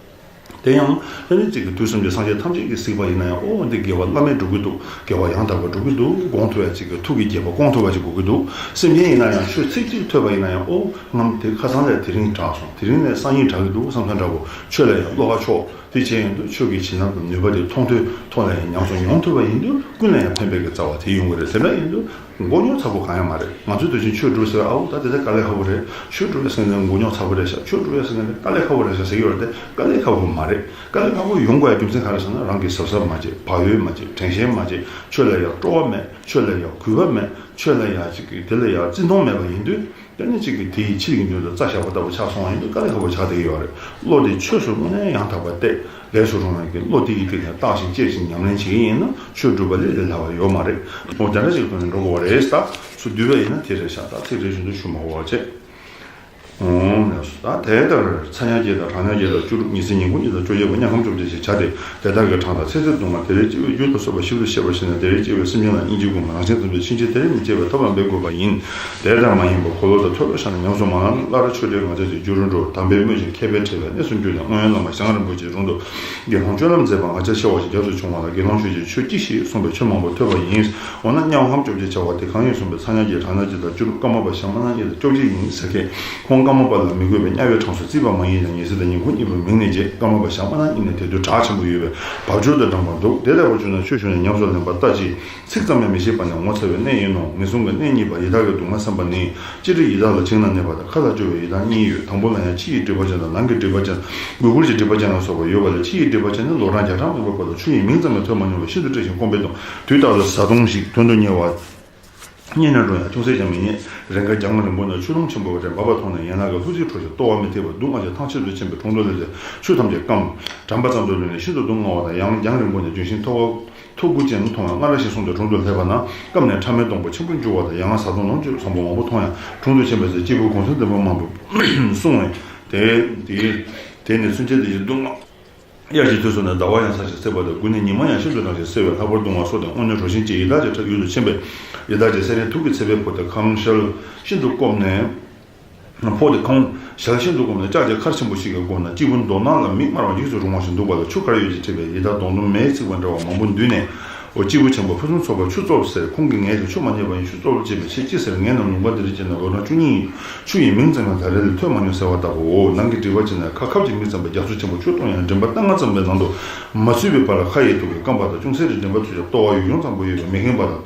དེ་ཡང་ཨ་ནི་གཅིག་གི་དུས་གསུམ་གྱི་སངས་རྒྱས་ཐམས་ཅད་ཀྱིས་གཟིགས་པ་ཡིན་ན་ཡང་ཨོ་འདི་དགེ་བ་བླ་མེད་སྒྲུབ་ཀྱི་འདུག་དགེ་བ་ཡང་དག་པ་སྒྲུབ་ཀྱི་འདུག་དགོངས་ཐུབ་ཡ་གཅིག་གི་ཐུགས་ཀྱི་དགྱེས་པ་སྐོང་ཐུབ་པ་ཅིག་དགོས་ཀྱི་འདུག་སེམས་ཅན་ཡིན་ན་ཡང་ཆོས་ཚིག་གཅིག་ཐོས་པ་ཡིན་ན་ཡང་ཨོ་ངམ་དེ་ཁ་སང་ལས་དེ་རིང་དྲག་སོང་། དེ་རིང་ནས་སང་ཉིན་དྲག་གི་འདུག་བསམ་ས་འདྲ་པོ་ཆོས་ལ་ཡང་བློ་ཁ་ཕྱོགས། དེ་བྱས་ཡོང་དུས་ཆོས་ཀྱི་བྱིན་རླབས་དང་ནུས་པ་དེ་མཐོང་ཐོས་ཐོག་ནས་ཡང་ཉམས་སུ་མྱོང་ཐུབ་པ་ཡིན་དུས་ཀུན་ལ་ཡང་ཕན་པའི་གི་རྩ་བ་དེ་ཡོང་གི་རེད། དེ་འདྲ་ཡིན་དུས། མགོ་རྙོག་ཚ་པོ་གང་ཡང་མ་རེད། ང་ཚོའི་དུས་ཆེན་ཆོས་སྒྲུབ་ཟེར་བ་ཨའོ་ད་དེ་ཚོ་དཀའ་ལས་ཁག་པོ་རེད། ཆོས་སྒྲུབ་ཡ་ཟེར་ནས་མགོ་རྙོག་ཚ་པོ་རེད་ཤག་ཆོས་སྒྲུབ་ཡ་ཟེར་ནས་དཀའ་ལས་ཁག་པོ་རེད་ཤག་ཟེར་གྱི་ཡོད་རེད་དེ། དཀའ་ལས་ཁག་པོ་མ་རེད། དཀའ་ལས་ཁག་པོ་ཡོང་དགོས་ཡ་རྒྱུ་མཚན་ག་རེ་ཟེར་ན་རང་གིས་གཟབ་གཟབ་མ་བྱས། བག་ཡོད་མ་བྱས། དྲན་ཤེས་མ་བྱས། ཆོས་ལ་ཡང་སྤྲོ་བ་མེད། ཆོས་ལ་ཡང་གུས་པ་མེད། ཆོས་ལ་ཡ་གཅིག་གི་དེ་ལ་ཡ་བརྩི་མཐོང་མེད་པ་ཡིན་དུས། དེ་ནི་གཅིག་གིས་དེ་ཡི་ཕྱིར་གྱི་མདུན་དུ་རྩྭ་བཞག་པ་ལྟ་བུ་ཆགས་སོང་བ་ཡིན་དུས་དཀའ་ལས་ཁག་པོ་ཆགས་བསྡད་ཀྱི་ཡོད་རེད། བློ་དེ་ཆོས་སུ་དངོས་གནས་ཡང་དག་པར་གཏད་ལས་སུ་རུང་བའི་གི་བློ་དེ་ཡི་སྟེང་ནས་བརྟག་ཅིང་དཔྱད་ཅིང་ཉམས་ལེན་བྱེད་ཀྱི་ཡིན་ན་ཆོས་སྒྲུབ་པ་ལས་ལས་སླ་བ་ཡོད་མ་རེད། འོ་དེ་འདྲ་ཞིག་ཐོག་ནས་འགྲོ་དགོས་པ་རེད། ད་སུ་བསྡུས་པ་ཡིན་ན་དེ་རེད་ཤག་ད་ཚིག་རེ་བཞིན་དུ་ཞུ་མ་དགོས་པ་བྱས། འོང་ལགས་སོ། ད་དེ་ལྟར་ཚ་དམྱལ་བརྒྱད་དང་གྲང་དམྱལ་བརྒྱད་དང་བཅུ་དྲུག་ཉི་ཚེ་ཉིན་གུང་གཉིས་དང་བཅོ་བརྒྱད་པ་དམྱལ་ཁམས་བཅོ་བརྒྱད་ཞེས་བྱ་སྟེ། དེ་དག་གི་གྲངས་དང་ཚེ་ཚད་སྡུག་བསྔལ་དེ་ལས་སྐྱེ་བའི་རྒྱུ་དང་སོགས་པ་ཞིབ་ཏུ་བཤད་པར་བྱས་ན། དེ་ལས་སྐྱེ་བའི་སེམས་ཅན་ལ་སྙིང་རྗེ་སྒོམ། རང་གཞན་ཐམས་ཅད་ཕྱིན་ཆད་དེར་མི་སྐྱེ་བའི་ཐབས་ལ་འབད་དགོས་པ་ཡིན། དེ་ལྟར་མ་ཡིན་པར་འཁོར་ལོ་དང་ཐོད་པའི་ཞབས་ནས་ཉམས་སུ་མ་བླངས་ན། སླར་ཆོས་འབྲེལ་ང་རྒྱལ་གྱི་རྒྱུ་རུ་འགྲོ། དམ་པས་སྨོད་ཅིང་མཁས་པས་བསྒྲལ་བའི་གནས་སུ་གྱུར་ནས། སྔོན་ལམ་ཞང་རིན་པོ་ཆེའི་དྲུང་དུ་དགེ་སློང་སྤྱོད་ལམ་མཛད་པ་ང་བཅས་ཆེ་བ་ཞིག་རྒྱབ་ཏུ་བྱུང་བ་ལ། དགེ་སློང་ཁྱོད་ཀྱིས་ཆོས་ཅི་ཞིག་གསུངས་པས་ཆོས་མང་པོ་ཐོས་པ་ཡིན། འོ་ན་དམྱལ་ཁམས་བཅོ་བརྒྱད་བྱ་བ་དེ་གང་ཡིན་གསུངས་པས། ཚ་དམྱལ་བརྒྱད། གྲང་དམྱལ་བརྒྱད་དང་བཅུ་དྲུག། སྐར་མ་པ་ཞག་མ་ན་གཉིས་དང་བཅོ་བརྒྱད་ཡིན་ཟེར་མཁན། ཁོང་སྐར་མ་པ་ལ་མི་དགོས་པའི་དམྱལ་བའི་གྲངས་སུ་བརྩིས་པ་མ་ཡིན་ལ། ཉི་ཚེ་དང་ཉིན་གུང་གཉིས་པོའི་མིང་ནས་བརྗེད། སྐར་མ་པ་ཞག་མ་ན་གཉིས་ནི་དེ་དུས་གྲགས་ཆེན་པོ་ཡོད་པས་བབ་ཅོལ་དུ་བགྲངས་པར་འདུག་དེ་ལྟ་བུར་གྱུར་ན་ཆོས་ཞུ་ནས་ཉམས་སུ་ལེན་པ་ལྟ་ཅི། ཚིག་ཙམ་ཡང་མི་ཤེས་པ་ནི་ངོ་ཚ་བའི་གནས་ཡིན་ནོ། ངན་སོང་གི་གནས་གཉིས་པ་ཡི་དྭགས་ཀྱི་སྡུག་བསྔལ་བསམ་པ་ནི། སྤྱིར་ཡི་དྭགས་ལ་བྱིང་ལ་གནས་པ་དང་ཁ་ལ་སྐྱོ་བའི་ཡི་དྭགས་གཉིས་ཡོད། དང་པོ་ལ་ཡང་ཕྱི་ཡི་སྒྲིབ་པ་ཅན་དང་ནང་གི་སྒྲིབ་པ་ཅན། གུས་བཀུར་གྱི་སྒྲིབ་པ་ཅན་ལ་སོགས་པ་ཡོད་པ་ལས། ཕྱི་ཡི་སྒྲིབ་པ་ཅན་ནི་ལོ་གྲངས་བརྒྱ་ཕྲག་མང་པོའི་བར་དུ་ཆུ་ཡི་མིང་ཙམ་ཡང་ཐོས་མ་མྱོང་བས་ཤིན་ཏུ་བཀྲེས་ཤིང་སྐོམ་པས་གདུངས། དུས་རྟག་ཏུ་བཟའ་བཏུང་ཞིག་དོན་དུ་གཉེར་བ། རྙེད་ན་འགྲོ་ཡང་ཅུང་ཟད་ཀྱང་མི་རྙེད། རེས་འགའ་རྒྱང་རིང་པོ་ན་ཆུ་དུང་ཆེན་པོ་བ་དྲན་པ་བ་མཐོང་ནས་ཡན་ལག་གི་ལྷུ་ཚིགས་འཁྲོལ་ཞིང་ལྟོ་བ་མི་ཐེག་པར་སྡུག་བསྔལ་གྱིས་ཐང་ཆད་དུ་ཕྱིན་པས་དྲུང་དུ་སླེབས་ཏེ་ཆུ་ཐམས་ཅད་སྐམ། དྲན་པ་ཙམ་དུ་ལུས་ནས་ཤིན་ཏུ་སྡུག་བསྔལ་བ་དང་། ཡང་རྒྱང་རིང་པོ་ནས་ལྗོན་ཤིང་མཐོ་བ་མཐོ་གུ་ཅན་མཐོང་བས་སྔར་བཞིན་གསུངས་ཏེ་དྲུང་དུ་སླེབས་པ་ན། སྐམ་ནས་ཕྲ་མེན་སྡོང་པོ་ཆེན་པོར་འགྱུར་བ་དང་། ཡང་བཟའ་བཏུང་ལོངས་སྤྱོད་བཟང་པོ་མང་པོ་མཐོང་ཡང་དྲུང་དུ་ཕྱིན་པ་ཟད། སྐྱེས་བུ་གུང་སེང་ལྡན་པ་མང་པོས་བསྲུང་བས་དེ་དེ་དེ་ནས་ཚུན་ཆད་དེ་བཞིན་སྡུག་བསྔལ། དབྱར་གྱི་དུས་སུ་ནི་ཟླ་བ་ཡང་གསལ་ཞིང་གསལ་བ་དང་། དགུན་ནི་ཉི་མ་ཡང་ཤིན་ཏུ་ལངས་ཤིང་གསལ་བས་ལྷག་པར་སྡུག་བསྔལ་སོགས་དང་། དངོས་གནས་གྲོགས་བྱིན་གྱིས་ཡི་དྭགས་ཀྱི་ཁྲག་ཡུལ་དུ་ཕྱིན་པས། ཡི་དྭགས་ཀྱི་སེར་སྣའི་ཐུགས་ཀྱིས་ཚད་པས་ཕོག་སྟེ་ཁོང་ཞལ་ཤིན་ཏུ་སྐོམ་ནས། ཕོག་སྟེ་ཁོང་ཞལ་ཤིན་ཏུ་སྐོམ་ནས་ལྕགས་ཀྱི་མཁར་ཆེན་པོ་ཞིག་གི་སྒོ་ན་སྐྱེས་བུ་མདོག་ནག་ལ་མིག་དམར་བ་འཇིགས་སུ་རུང་བ་ཞིག་འདུག་པ་ལ། ཆུ་དཀར་ཡོལ་གྱིས་བྲིས་པའི་ཡི་དྭགས་མདོག་ཟླུམ་མེས་ཚིག་པ་འདྲ་བ་མང་པོ་འདུས་ནས། འོ་སྐྱེས་བུ་ཆེན་པོ་ཕུན་སུམ་ཚོགས་པ་ཆུ་བཙོ་ཟེར། ཁོང་གིས་ངས་ཀྱང་ཆུ་མ་རྙེད་པ་ཡིན། ཆུ་བཙོ་བྱེད་པའི་ཆེད་ཅི་ཟེར། ངས་ནམ་ལུང་པ་འདི་རུ་སྐྱེས་ནས་ལོ་གྲངས་བཅུ་གཉིས་ཡིན། ཆུ་ཡི་མིང་ཙམ་ཡང་ད་རེས་ལས་ཐོས་མ་མྱོང་ཟེར་བ་ལྟ་བུའོ། ནང་གི་སྒྲིབ་པ་ཅན་ནི་ཁ་ཁབ་ཀྱི་མིག་ཙམ་པའི་རྒྱ་མཚོ་ཆེན་པོ་ཆུ་བཏུང་ཡང་མགྲིན་པ་ལྟ་ང་ཙམ་པའི་ནང་དུ་མ་ཚུད་པའི་བར་ལ་ཁ་ཡི་དུག་གིས་སྐམ་པ་དང་། ཅུང་ཟད་རེ་མགྲིན་པ་ཚུད་ཀྱང་ལྟོ་བ་ཡུག་ཡུག་ཙམ་པོ་ཡོད་པས་མི་ཁེངས་པ་དང་།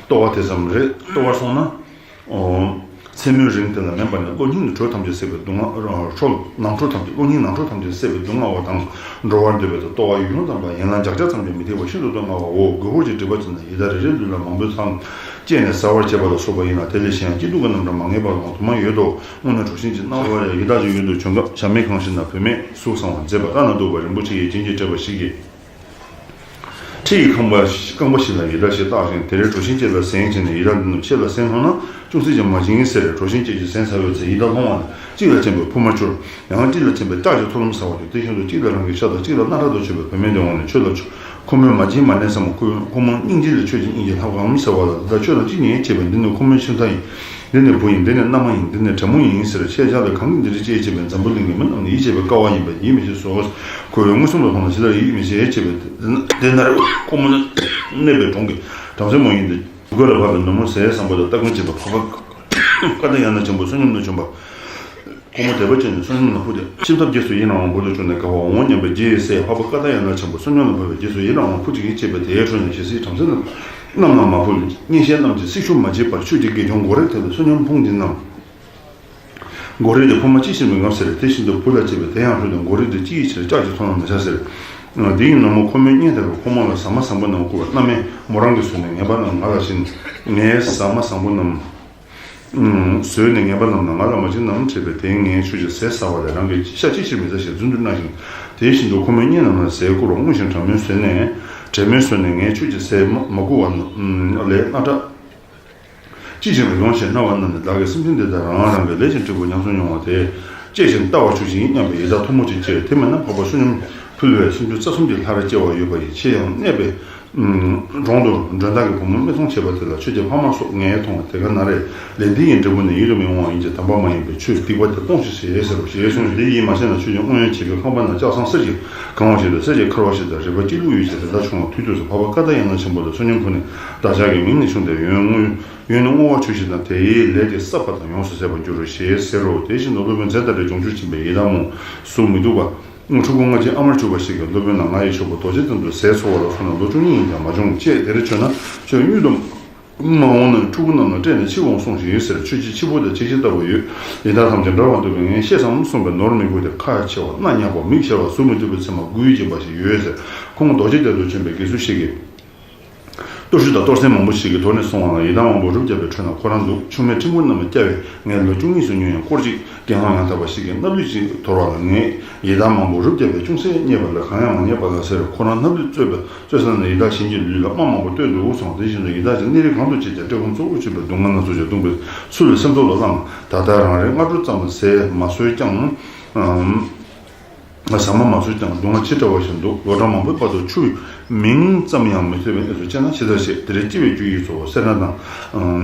ལྟོ་བ་དེ་ཙམ་རེ་ལྟོ་བར་སོང་ན། མཚན་མོའི་རིང་དེ་ལ་མེད་པ་ནི་གློ་སྙིང་ནི་དྲོད་ཐམས་ཅད་བསྲེགས་པའི་སྡུག་བསྔལ་ཁྲོད། ནང་ཁྲོལ་ཐམས་ཅད། གློ་སྙིང་ནང་ཁྲོལ་ཐམས་ཅད་བསྲེགས་པའི་སྡུག་བསྔལ་བ་དང་འགྲོ་བར་འདོད་པའི་ལྟོ་བ་ཡུག་ཡུག་ཙམ་པ། ཡན་ལག་འཇག་འཇག་ཙམ་ཡང་མི་ཐེག་པར་ཤིན་ཏུ་སྡུག་བསྔལ་བའོ། གུས་བཀུར་གྱི་སྒྲིབ་པ་ཅན་ནི་ཡི་དྭགས་རེ་རེའི་ལུས་ལ་མང་པོའི་མཚམས་བཅད་ནས་ཟ་བར་བྱེད་པ་ལ་སོགས་པ་ཡིན་ལ། དེ་ལས་གཞན་ཡང་སྐྱིད་སྡུག་གི་རྣམ་གྲངས་མ་ངེས་པ་ལ་དུ་མ་ཡོད་དོ། དངོས་གནས་གྲོགས་བྱིན་གྱིས་གནང་བ་རེ། ཡི་དྭགས་ཀྱི་ཡུལ་དུ་བྱོན་སྐབས་བྱ་མེད་གང་ཞིག་ན་བུད་མེད་གཟུགས་བཟང་བ་མཛེས་པ་བཀའ་ན་སྡུག་པ་རིན་པོ་ཆེ་ཡིས་བྱིན་གྱིས་སྤྲས་པ་ཞིག་གིས། ཁྲི་ཡི་ཁང་པ་རྐང་པ་ཞིག་ལ་ཡི་དྭགས་ཤིག་བཏགས་ཤིང་། དེར་གྲོགས་བྱིན་ཅེས་པས་གཟན་བྱིན་ནས། ཡི་དྭགས་འདི་རྣམས་ཁྱེད་ལ་གཟན་ལྷུང་ན་ཅུང་ཟད་ཀྱང་མ་བྱིན་ཟེར། གྲོགས་བྱིན་ཅེས་ཀྱིས་གཟན་ཟ་བའི་ཚེ་ཡི་དྭགས་ལྷུང་བ་ན་གཅིག་ལ་བྱིན་པས་ཕུབ་མར་གྱུར། ཡང་གཅིག་ལ་བྱིན་པས་ལྕགས་ཀྱི་ཐོ་ལམ་ཟ་བར་གྱུར། དེ་བཞིན་དུ་གཅིག་ལ་རང་གི་ཤ་དང་གཅིག་ལ་སྣ་ཁྲག་དང་མཆོད་པས་བུད་མེད་དེ་འོངས་ནས་ཁྱོད་ལ་ཁོ་མོས་མ་བྱིན་མ་ལེན་ཟེར་མོ། ཁོ་མོ་སྙིང་རྗེ་ལས་ཁྱོད་ཀྱི་སྙིང་རྗེ་ལྷག་གམ་ཟེར་བ་ལ། ད་ཁྱོད་ལ་ཅི་ཉེས་བྱས་པས། འདི་ནི་ཁོ་མོའི་ཁྱིམ་ཚང་ཡིན། འདི་ནི་བུ་ཡིན། འདི་ནི་མནའ་མ་ཡིན། འདི་ནི་བྲན་མོ་ཡིན་ཟེར། ཁྱེད་ཅག་ལ་གང་གིས་འདི་འདྲ་སྐྱེས་བྱས་པས། འཛམ་བུ་གླིང་གི་མི་རྣམས་ནི་ཡིད་ཆེས་པའི་ཀ་བ་ཡིན་པས་ཡིད་མི་ཆེས་སོ། ཁོས་མངོན་སུམ་དུ་མཐོང་ན་ཇི་ལྟར་ཡིད་མི་ཆེས་བྱས་པས། དེ་ན་རེ་ཁོ་མོ་ནི་གནས་པའི་གྲོང་གི་བྲམ་ཟེ་མོ་ཡིན་ཏེ། གོས་ལ་བབས་པའི་ནུབ་མོ་ཟས་བཟང་པོ་དང་སྟ་གོན་བྱེད་པ་འཕགས་པ་ཀ་ཏྱ་ཡ་ན་ཆེན་པོ་བསོད་སྙོམས་ལ་བྱོན་པ། ཁོ་མོ་དད་པ་ཅན་ནི་བསོད་སྙོམས་ལ་ཕུལ་ཏེ། ཁྱིམ་ཐབ་རྗེས་སུ་ཡི་རང་བ་འབུར་དུ་བཅུག་ནས་དགའ་བ་འོང་སྙམ་པའི་རྗེས་ཟས་འཕགས་པ་ཀ་ཏྱ་ཡ་ན་ཆེན་པོ་བསོད་སྙོམས་ལ་ཕུལ་བའི་རྗེས་སུ་ཡི་རང་བ་ཕུལ་ཅིག་ཡིན་ཅེས་པས། དེའི་ཁྲོད་ནས་ཞལ་བསིལ་བྲམ་ཟེ་རྣམས་རྣམས་ལ་མ་ཕུལ། གཉེན་བཤེས་རྣམས་ཀྱིས་སྲི་ཞུ་མ་བྱས་པར་ཆོས་ཀྱི་དགེ་སྦྱོང་མགོ་རེག་དེ་ལ་བསོད་སྙོམས་ཕུལ་འདི་རྣམས། མགོ་རེག་དེ་ཕུལ་མ་ཅི་ཕྱིར་མི་འགམ་ཟེར། དེ་བཞིན་དུ་བུ་ལ་བྱས་པས། དེ་ཡང་ལྷོད་དེ་མགོ་རེག་དེ་ཅི་ཡི་ཕྱིར་ལྕགས་ཀྱི་ཐོ་ལམ་མི་བྱ་ཟེར། དེ་ཡི་ནུབ་མོ་ཁོ་མོའི་གཉེན་དག་གིས་ཁོ་མོ་ལ་ཟ་མ་བཟང་པོ་རྣམས་བསྐུར་བ། མནའ་མས་མོ་རང་གིས་ཟོས་ནས་ངན་པ་རྣམས་ང་ལ་བྱིན། ངས་ཟ་མ་བཟང་པོ་རྣམས་ཟོས་ནས་ངན་པ་རྣམས་ནི་ང་ལ་མ་བྱིན་ནམ་དྲིས་པས། དེས་ངས་ཁྱོད་ཀྱི་ཟས་ཟ་བ་ལས་རང་གི་ཤ་ཅི་ཕྱིར་མི་ཟ་ཞེས་རྫུན་དུ་སྨྲ་ཞིང་། དེ་བཞིན་དུ་ཁོ་མོའི་གཉེན་རྣམས་ལ་ཟས་བསྐུར་བ་བསྔོས་ཤིང་དྲང་མོས་ཟོས་ནས། དྲང་མོས་ཟོས་ནས་ངས་ཁྱོད་ཀྱི་ཟས་མ་མ་བསྐུར་བ་ལས་སྣ་ཁྲག་ཅི་ཕྱིར་མི་འགམ་ཞེས་སྨྲ་བ་རྣམས་ནི། བདག་གིས་སེམས་ཅན་འདི་དག་རང་རང་གི་ལས་ཀྱི་འབྲས་བུ་ཉམས་སུ་མྱོང་བ་དེ་སྐྱེད་ཅིང་བལྟ་བར་ཆུག་ཅིག་སྙམ་པའི་ཡི་དྭགས་ཐུན་མོང་ཅིག་སྐྱེས། དེ་མིན་ན་འཕགས་པ་བསོད་སྙོམས་ཕུལ་བས་སུམ་ཅུ་རྩ་གསུམ་གྱི་ལྷར་སྐྱེ་བ་ཡོད་པ་ཡི་ཕྱིར་ཡང་གནས་པའི་གྲོང་དུ་མགྲོན་བདག་གི་བུ་མོ་སྨད་འཚོང་བྱེད་པ་དེ་ལ་ཁྱོད་ཀྱི་ཕ་མ་སོགས་ངས་མཐོང་བ་དེ་ག་ན་རེ་ལས་འདི་ཡི་འབྲས་བུ་ནི་ཡིད་དུ་མི་འོང་བ་ཡིན་གྱི། དམ་པ་མ་ཡིན་པའི་ཆོས་སྡིག་པ་དེ་སྤོངས་ཤིག་ཞེས་ཟེར་རོ། ཞེས་གསུངས། དེ་ཡིད་མ་ཆེས་ན་ཁྱོད་ཀྱིས་སྔོན་ཡང་བྱིས་པའི་ཁང་པ་ན་ལྕགས་ཟངས་གསེར་གྱིས་གང་བ་ཞིག་དང་གསེར་གྱི་འཁར་བ་ཞིག་དང་རས་པ་སྐྱིད་ལུག་ཡོད་ཅེས་དེ་ལྟར་བྱུང་བ། དུས་དུས་སུ་འཕགས་པ་ཀ་ཏྱ་ཡ་ན་ཆེན་པོ་ལ་བསོད་སྙོམས་ཕུལ་ནས། བདག་ཅག་གི་མིང་ནི་ཆུང་སྟེ་ཡོན་བསྔོ་ཡོན་ནི་བསྔོ་བ་ཆུ་ཞིག་དང་། དེ་ཡི་ལས་དེ་བསགས་པ་དང་ཡོངས་སུ་ཟད་པར་འགྱུར་རོ་ཞེས་ཟེར་རོ། དེ་བཞིན་དུ་སློབ་དཔོན་ཛེ་ཏ་རའི་ལྗོངས་རྒྱུར་ཕྱིན་པའི་ཡི་དྭགས་མོ་གཟུགས་མི་སྡུག་པ། ཕྲུ་གུ་ལྔ་བཅུ་ཨ་མར་གྱུར་པ་ཞིག་གིས་སློབ་དཔོན་ལ་ང་ཡི་མཆོག་གོ་རྡོ་རྗེ་གདན་དུ་ཟས་འཚོལ་བ་ལ་སོང་ན་ལོ་བཅུ་གཉིས་ཡིན་ཀྱང་མ་བྱུང་། ཁྱེད་དེར་བྱོན་ན་ཁྱོད་མྱུར་དུ་མ་འོངས་ན་ཕྲུ་གུ་རྣམས་ལ་སྤྲད་ནས་ཕྱིར་འོང་གསུངས་ཤིག་ཟེར། ཁྱོད་ཀྱི་ཕྱི་པོ་དང་ཁྱེད་ཀྱི་ལྟ་བུ་ཡོད། ཡི་དྭགས་ཐམས་ཅད་འདྲ་བར་འདུག་པས་ངས་ཤེས་སམ་གསུངས་པས་ནོར་མི་དགོས་ཏེ། ཁ་ཆེ་བ་སྣ་ཉག་པ་མིག་ཤར་བ་གཟུགས་མི་སྡུག་པའི་མཚན་མ་དགུས་བརྒྱན་པ་ཞིག་ཡོད་ཟེར། ཁོང་རྡོ་རྗེ་གདན་དུ་བྱོན་པས་དགེ་ཚུལ་ཞིག་གིས། གཏོར་ཆུ་དང་གཏོར་སེན་མང་པོ་ཞིག་གིས་དོར་ནས་སོང་བ་ལ་ཡི་དྭགས་མང་པོ་རུབ་བརྒྱབ་པའི་ཁྲོད་ན་ཁོ་རང་འདུག། ཆུང་མས་ཕྲེང་བུ་རྣམས་བསྐྱལ་བས་ངས་ལོ་བཅུ་གཉིས་སུ་ཉོན་ཡང་སྐོར་གཅིག་རྒྱལ་ཁམས་ཡང་དག་པ་ཞིག་གི་སྣབས་ལུད་ཅིག་དོར་བ་ལ་ངས་ཡི་དྭགས་མང་པོ་རུབ་བརྒྱབ་པའི་ཅུང་ཟད་རྙེད་པ་ལས་གང་ཡང་མ་རྙེད་པ་ལ་ཟེར། ཁོ་རང་སྣབས་ལུད་བཙོས་པའི་བཙོས་ས་ནས་ཡི་དྭགས་གཞན་གྱི་ལུས་ལ་རྨ་མང་པོ་བཏོན་འདུག་གསུངས། དེ་བཞིན་དུ་ཡི་དྭགས་ཀྱི་གནས་རིས་གང་དུ་སྐྱེས་ཀྱང་བཀྲེས་སྐོམ་གཙོ་བོར་གྱུར་པའི་སྡུག་བསྔལ་སྣ་ཚོགས་ཀྱིས་གདུངས་པའི་ཚུལ་ལ་སེམས་ཚོར་ལ་བླངས། ད་ལྟ་རང་རེའི་སྔ་དྲོ་ཙམ་ཟས་མ་ཟོས་ཀྱང་། ཟ་མ་མ་ཟོས་ཀྱང་སྡུག་བསྔལ་ཇི་འདྲ་བ་ཞིག་འདུག། ལོ་གྲངས་མང་པོའི་བར་དུ་ཆུ་མིང་ཙམ་ཡང་མི་ཐོས་པའི་གནས་སུ་སྐྱེས་ན་ཇི་ལྟར་ཤེས། དེ་ལས་སྐྱེ་བའི་རྒྱུ་ཡི་གཙོ་བོ་སེར་སྣ་དང་།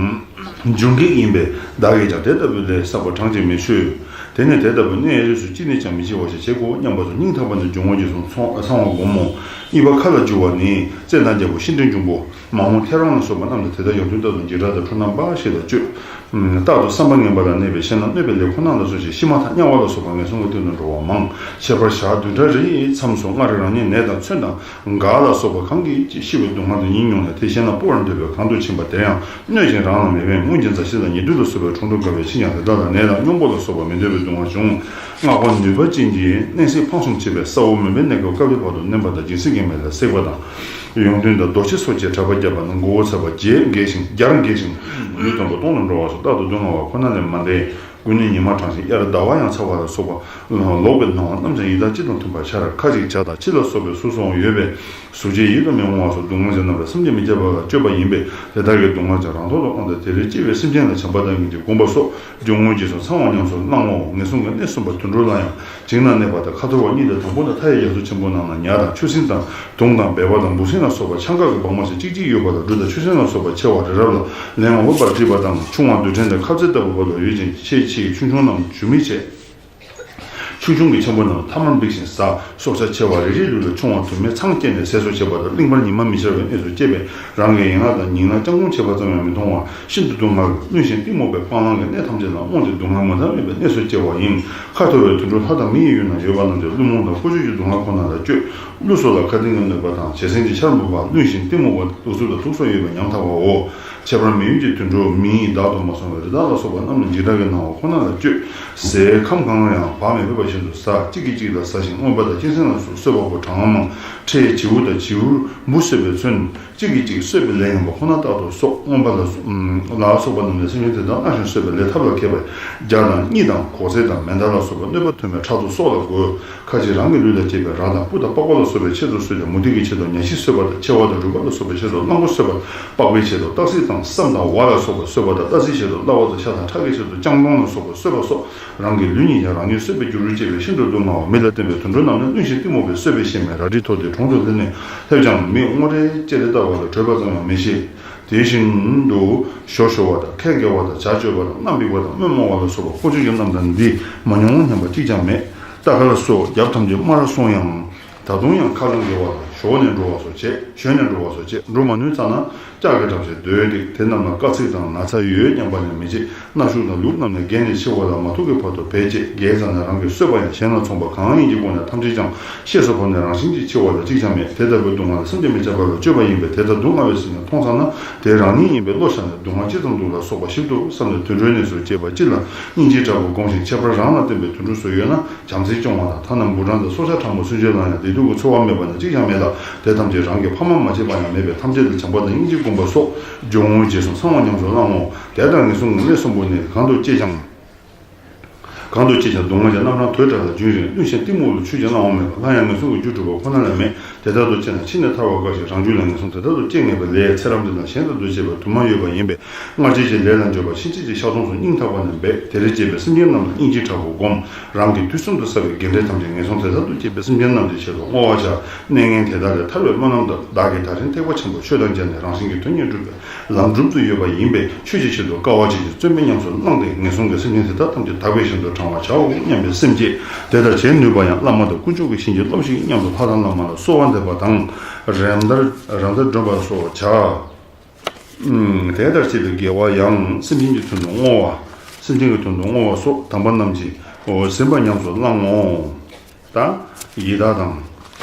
འབྱུང་ཁུངས་ཡིན་པས་བདག་གིས་ཀྱང་དེ་ལྟ་བུའི་ལས་བསགས་པ་གྲངས་ཀྱིས་མི་ཆོད། དེ་ནས་དེ་ལྟ་བུའི་གནས་རིས་སུ་ཅི་ནས་ཀྱང་མི་སྐྱེ་བ་ཞིག་བྱེད་དགོས་སྙམ་པ་སོགས་སྙིང་ཐག་པ་ནས་འཇུག་ངོགས་ཀྱི་གསང་བ་བསྒོམ་མོ། གཉིས་པ་ཁ་ལ་རྒྱུ་བ་ནི་རྩེ་ལྡན་རྒྱལ་པོ་ཤིང་འབྲས་འབྱུང་པོ། མ་འོངས་ཐེ་རང་ལ་སོགས་པ་རྣམས་ནི་དེ་ལྟར་ཡོང་དུས་རྟག་ཏུ་འཇིགས་སྐྲག་དང་འཁྲུལ་སྣང་འབའ་ཞིག་ལ་སྤྱོད། རྟག་ཏུ་བསམ་པ་ངན་པ་ལ་གནས་པས་ཤེས་ན་གནོད་པའི་ལས་ཁོ་ན་ལ་སོགས་ཤིང་ཤི་མ་ཐག་དམྱལ་བ་ལ་སོགས་པ་ངན་སོང་གི་སྟེང་དུ་འགྲོ་བ་མང་། ཁྱད་པར་ཞག་བདུན་ཕྲག་རེའི་མཚམས་སུ་སྔར་རང་ཉིད་ནད་དང་མཚོན་དང་འགག་ལ་སོགས་པ་གང་གིས་ཤི་བའི་སྡུག་བསྔལ་དུ་གཉིད་མྱོང་ནས་དེ་ཤེས་ན་སྤོ་བར་འདོད་པས་གང་དུ་ཕྱིན་པ་དེར་ཡང་གནོད་ཅིང་རང་ལ་མེད་པས་སྔོན་གྱི་མཛའ་བཤེས་དང་ཉེ་དུ་ལ་སོགས་པའི་དྲུང་དུ་དགའ་བས་ཕྱིན་ཀྱང་དེ་དག་ལ་ནད་དང་སྙོམས་པོ་ལ་སོགས་པ་མི་འདོད་པའི་སྡུག་བསྔལ་འབྱུང་། སྔགས་པ་ནུས་པ་ཅན་གྱིས་མནན་བསྲེག་འཕང་གསུམ་བྱས་པས་ས་འོག་མུན་པའི་གནས་སྐབས་སྐབས་ལས་བར་དུ་མནན་པ་དང་སྦྱིན་སྲེག་གི་མེ་ལ་བསྲེགས་པ་དང་། ཡོངས་ཐུན་དང་རྡོ་ཕྱེ་སོགས་ཀྱིས་གྲྭ་པ་བརྒྱ་པ་རྣམས་མགོ་བོ་ཚ་བ་བརྒྱས་འགས་ཤིང་བརྒྱར་འགས་ཤིང་ལུས་དང་པོ་སྟོང་དུ་འགྲོ་བ་སོགས་རྟག་ཏུ་སྡུག་བསྔལ་བ་ཁོ་ན་ལས་མ་འདས། དགུན་ནི་ཉི་མ་གྲང་ཞིང་དབྱར་ཟླ་བ་ཡང་ཚ་བ་ལ་སོགས་པ། ལོག་པའི་སྣང་བ་རྣམས་ཀྱང་ཡི་དྭགས་སྤྱི་དང་མཐུན་པར་འཆར། ཁ་ཅིག་བྱ་དང་ཁྱི་ལ་སོགས་པའི་གཟུགས་སུའང་ཡོད་པས་གཟུགས་ཅན་ཡིད་དུ་མི་འོང་བ་སོགས་སྡུག་བསྔལ་ཅན་རྣམས་ལ་བསམ་གྱིས་མི་ཁྱབ་པ་ལ་སྤྱོད་པ་ཡིན་པས་དེ་དག་གི་སྡུག་བསྔལ་ཀྱང་རང་ཐོག་ཏུ་དབང་དུ་དེ་ལས་སྐྱེ་བའི་སེམས་ཅན་ལ་བྱམས་པ་དང་སྙིང་རྗེ་བསྒོམ་པ་སོགས་སྦྱོར་དངོས་རྗེས་སུ་ཚང་བ་ཉམས་སུ་བླང་ངོ་། ངན་སོང་གི་གནས་གསུམ་པ་དུད་འགྲོ་ལ་ཡང་། བྱིང་ན་གནས་པ་དང་ཁ་འཐོར་བ་གཉིས་ལས་དང་པོ་ནི་མཐའ་ཡས་རྒྱ་མཚོ་ཆེན་པོ་ནང་ན་ཉ་དང་ཆུ་སྲིན་དང་དུང་དང་སྦལ་པ་དང་འབུ་སྲིན་ལ་སོགས་པ་ཆང་འགགས་ཀྱི་སྦྲང་མ་ཞིག་གཅིག་གཅིག་ཡོད་པ་དང་སྦྲུལ་དང་ཆུ་སྲིན་ལ་སོགས་པ་མཆེ་བ་རི་རབ་ལ་ལན་འོད་འབར་བྲིས་པ་དང་ཆུང་བ་རྡུལ་ཕྲན་དང་ཁབ་རྩེ་ལྟ་བུ་བབ་ལ་ཡོད་ཅིང་ཆེས་ཆེས་ཆུང་ཆུང་རྣམས་འཇུ་མི་བྱེད། ཆུང་ཆུང་གི་ཆེན་པོ་རྣམས་ཐ་མར་འབིགས་ཤིང་ཟ། སྲོག་ཆགས་ཆེ་བ་རེ་རེའི་ལུས་ལ་ཆུང་བ་དུ་མས་ཚང་བསྐྱེད་ནས་ཟས་སུ་བྱེད་པ་དང་གླིང་བར་ཉི་མ་མི་ཤར་བའི་གནས་སུ་སྐྱེས་པས་རང་གི་ཡན་ལག་དང་ཉིང་ལག་རྐྱང་ཀུང་ཕྱེད་པ་ཙམ་ཡང་མི་མཐོང་བར་ཤིན་ཏུ་སྡུག་བསྔལ་བླུན་ཞིང་གཏི་མུག་པའི་སྤང་བླང་གི་གནས་ཐམས་ཅད་ལ་རྨོངས་ཏེ་སྡུག་བསྔལ་མུ་མཐའ་མེད་པའི་གནས་སུ་སྐྱེ་བ་ཡིན། ཁ་འཐོར་བའི་དུད་འགྲོ་ལྷ་དང་མི་ཡི་ཡུལ་ན་ཡོད་པ་རྣམས་ཀྱང་བླུན་རྨོངས་དང་ཀུ་ཅོ་གྱི་སྡུག་བསྔལ་ཁོ་ན་ལ་སྤྱོད། ཀླུ་སོགས་ལ་ཁ་གདེངས་ཀྱིས་གནོད་པ་དང་བྱད་བསད་ཀྱི་ཆར་འབབ་པ་བླུན་ཞིང་གཏི་མུག་པ་དུག་གསུམ་དང་དུག་སོགས་ཡོད་པས་ཉམ་ཐག་པའོ། ཁྱད་པར་མི་ཡུལ་གྱི་དུད་འགྲོ་མི་ཡི་བདག་ཏུ་མ་སོང་བའི་རི་དྭགས་ལ་སོགས་པ་རྣམས་ནི་འཇིགས་སྐྲག་གི་སྣང་བ་ཁོ་ན་ལ་སྤྱོད། ཟས་ཁམ་གང་ལ་ཡང་བག་མེད་པ་བཞིན་དུ་ཟ། གཅིག་གིས་གཅིག་ལ་ཟ་ཞིང་རྔོན་པ་དང་གཅན་གཟན་ལ་སོགས་གསོད་པ་པོ་གྲང་བ་མང་། ཁྲལ་བྱིའུ་དང་བྱིའུ་འབུ་གསོད་པའི་ཚོན། གཅིག་གིས་གཅིག་གསོད་པའི་ལས་ངན་པ་ཁོ་ན་རྟག་ཏུ་གསོག། རྔོན་པ་ལ་སོགས་པ་རྣམས་ནི་སེམས་ཅན་དེ་དག་མནར་ཞིང་གསོད་པའི་ལས་ཐབས་ལ་མཁས་པས་རྒྱ་དང་གཉིད་དང་གོག་ཚད་དང་མེ་མདའ་ལ་སོགས་པ་གནོད་པ་ཐོན་པའི་ཕྲག་དོག་སོགས་ལ་རྒོལ། ཁ་ཅིག་རང་གི་ལུས་ལ་སྐྱེས་པའི་ར་དང་སྤུ་དང་པགས་པ་ལ་སོགས་པའི་ཆེད་དུ་གསོད་ཅིང་མུ་སྟེགས་ཀྱི་ཆེད་དུ་ཉ་ཤི་གསོད་པ་དང་མཆེ་བ་དང་རུས་པ་ལ་སོགས་པའི་ཆེད་དུ་གླང་པོ་གསོད་པ། པགས་པའི་ཆེད་དུ་སྟག་གཟིག་དང་སྲམ་དང་ཝ་ལ་སོགས་པ་གསོད་པ་དང་སྟག་གཟིག་ཆེད་དུ་གླ་བ་དང་ཤ་དང་ཁྲག་གི་ཆེད་དུ་ལྕང་སྡོང་ལ་སོགས་པ་གསོད་པ་སོགས་རང་གི་ལུས་ཉིད་ཀྱང་རང་ཉིད་གསོད་པའི་རྒྱུར་སྐྱེས་པས་ཤིན་ཏུ་སྡུག་བསྔལ་བ། མི་ལ་བརྟེན་པའི་དུད་འགྲོ་རྣམས་ནི་བླུན་ཞིང་གཏི་མུག་པས་གསོད་པའི་གཤེད་མས་རལ་གྲིའི་ཐོག་ཏུ་གྲོང་དུ་ལྷུང་ནས་སླེབས་ཀྱང་མི་རྔོ་རེ་ལྕེ་རེ་ལྟ་བ་ལ་བྲོས་པ་ཙམ་ཡང་མི་ཤེས། དེ་བཞིན་དུ་ཞོ་ཞོ་བ་དང་ཁལ་འགེལ་བ་དང་བྱ་སྤྱོད་པ་དང་རྣ་འབིགས་པ་དང་སྨོན་མོ་བ་ལ་སོགས་པ་ཁོ་ཚོ་ཡི་རྣམ་ཐར་འདི་མ་མྱོང་སྙམ་པ་གཅིག་ཀྱང་མེད། རྟ་ཁལ་སོགས་རྒྱབ་ཐམས་ཅད་དམར་སོང་ཡང་ད་དུང་ཡང་ཁ་ལང་འགེལ་བ་དང་ཞོ་ནས་འགྲོ་བ་སོགས་བྱེད། ཞོན་ནས་འགྲོ་བ་སོགས་བྱེད། འགྲོ་མ་ནུས་ཙ་ན་ལྕགས་ཀྱི་གྲབས་ཤིག་རྡོལ་ཏེ་དེ་རྣམས་ལ་དཀའ་ཚེགས་དང་ན་ཚ་ཡོད་སྙམ་པ་ནས་མི་བྱེད། སྣ་ཤུགས་དང་ལུག་རྣམས་ནི་རྒས་ནས་འཆི་བ་ལ་མ་ཐུག་གི་བར་དུ་བས་བྱེད། རྒས་ཙ་ན་རང་གིས་གསོད་པ་ཡང་གཞན་ལ་མཚོན་པ་གང་ཡིན་གྱི་སྒོ་ནས་ཐམས་ཅད་ཀྱང་གཤེད་སོགས་བབས་ནས་རང་བཞིན་གྱིས་འཆི་བ་ལ་གཅིག་ཀྱང་མེད། དེ་ལྟ་བུའི་སྡུག་བསྔལ་ལ་སེམས་ཀྱིས་མི་ཁྱབ་པ་ལ་སྤྱོད་པ་ཡིན་པས་དེ་ལྟར་སྡུག་བསྔལ་བའི་སེམས་ཀྱིས་མཐོང་ཙ་ན་དེ་རང་ཉིད་ཡིན་པའི་བློ་ཤར་ནས་སྡུག་བསྔལ་ཅི་ཙམ་འདུག་ལ་སོགས་པ་ཞིབ་ཏུ་བསམས་ནས་དུད་འགྲོའི་གནས་སུ་སྐྱེས་པ་ཅི་ལ་སྙིང་རྗེའི་དྲག་པོས་བསྒོམ་ཞིང་ཁྱད་པར་རང་ལ་བརྟེན་པའི་དུད་འགྲོ་སུ་ཡོད་ན། བྱམས་བརྩེས་སྐྱོང་བ་དང་ཐ་ན་འབུ་སྦྲང་དང་སྲོག་ཆགས་ཕྲ་མོ་སུན་འབྱིན་ལ་ཡང་བདེ་སྡུག་གི་ཚོར་བ་མེད་པ་ནི་གཅིག་ཀྱང་མེད་ལ། དེ་ཐམས་ཅད་རང་གི་ཕ་མ་མ་བྱས་པ་ཡང་མེད་པས་ཐམས་ཅད་ལ་བྱམས་པ་དང་སྙིང་རྗེ་བསྒོམ་པ་སོགས་སྦྱོར་དངོས་རྗེས་སུ་ཚང་བ་ཉམས་སུ་བླང་ངོ་། དེ་ལྟར་ངན་སོང་གི་གནས་གསུམ་པོ་ནི་གང་དུ་སྐྱེས་ཀྱང་། གང་དུ་སྐྱེས་ཀྱང་སྡུག་བསྔལ་གྱི་རྣམ་གྲངས་དོས་དྲག་ལ་རྒྱུན་རིང་བླུན་ཞིང་གཏི་མུག་ལ་ཆོས་ཀྱི་སྣང་བ་མེད་པ་སླར་ཡང་ངན་སོང་གི་རྒྱུར་གྲུབ་པ་ཁོ་ན་ལས་མེད། དེ་ལྟར་དུ་སྐྱེས་ན་ཕྱི་ནས་ཐར་བ་དཀའ་ཞིང་རང་རྒྱུད་ལ་ངན་སོང་དེ་ལྟར་དུ་སྐྱེ་ངེས་པ་ལས་ཚེ་རབས་འདི་དང་གཞན་དུ་འདུ་བྱེད་པ་དུ་མ་ཡོད་པ་ཡིན་པས། སྔར་བྱས་ཀྱི་ལས་ལ་འཇོག་པ་ཕྱིན་ཆད་ཀྱི་ཤ་སྟོང་སོགས་སྙིང་ཐག་པ་ནས་འབད། དེར་སྐྱེས་པའི་སེམས་ཅན་རྣམས་ལ་སྙིང་རྗེའི་དྲག་པོ་བསྒོམ། རང་གི་དུས་གསུམ་དུ་བསགས་པའི་དགེ་འབྲས་ཐམས་ཅད་ངན་སོང་དེ་ལྟར་དུ་སྐྱེས་པའི་སེམས་ཅན་རྣམས་ཀྱི་ཆེད་དུ་བསྔོ་བ་བྱ། གནས་ངན་དེ་དག་ལས་ཐར་བའི་སྨོན་ལམ་དང་བདག་གིས་ད་རིང་ཐེག་པ་ཆེན་པོ་ཆོས་དང་མཇལ་ནས་རང་གཞན་གྱི་དོན་གཉིས་འགྲུབ་པའི་ལམ་སྒྲུབ་ཏུ་ཡོད་པ་ཡིན་པས་ཆོས་ཀྱི་ཆེད་དུ་དཀའ་བ་སྤྱད་ཅིང་བརྩོན་འགྲུས་ཉམས་སུ་བླངས་ཏེ་ངན་སོང་གི་སེམས་ཅན་དེ་དག་ཐམས་ཅད་དག་པའི་ཞིང་དུ་དྲང་བར་བྱའོ་སྙམ་པའི་སེམས་བསྐྱེད། དེ་ལྟར་བྱེད་ནུས་པ་ཡང་བླ་མ་དང་དཀོན་མཆོག་གི་བྱིན་གྱིས་རློབས་ཤིག་སྙམ་དུ་ལྷ་དང་བླ་མ་ལ་གསོལ་བ་འདེབས་པ་དང་རེ་འདར་རེ་འདར་སྒྲོན་པ་སོགས་བྱ། དེ་ལྟར་བྱས་པའི་དགེ་བ་ཡང་སེམས་ཅན་གྱི་དོན་དུ་བསྔོ་བ། སེམས་ཅན་གྱི་དོན་དུ་བསྔོ་བ་སོགས་དམ་པ་རྣམས་ཀྱིས་ཟིན་པ་ཉམས་སུ་བླང་ངོ་། ད་ཡི་དྭགས་དང་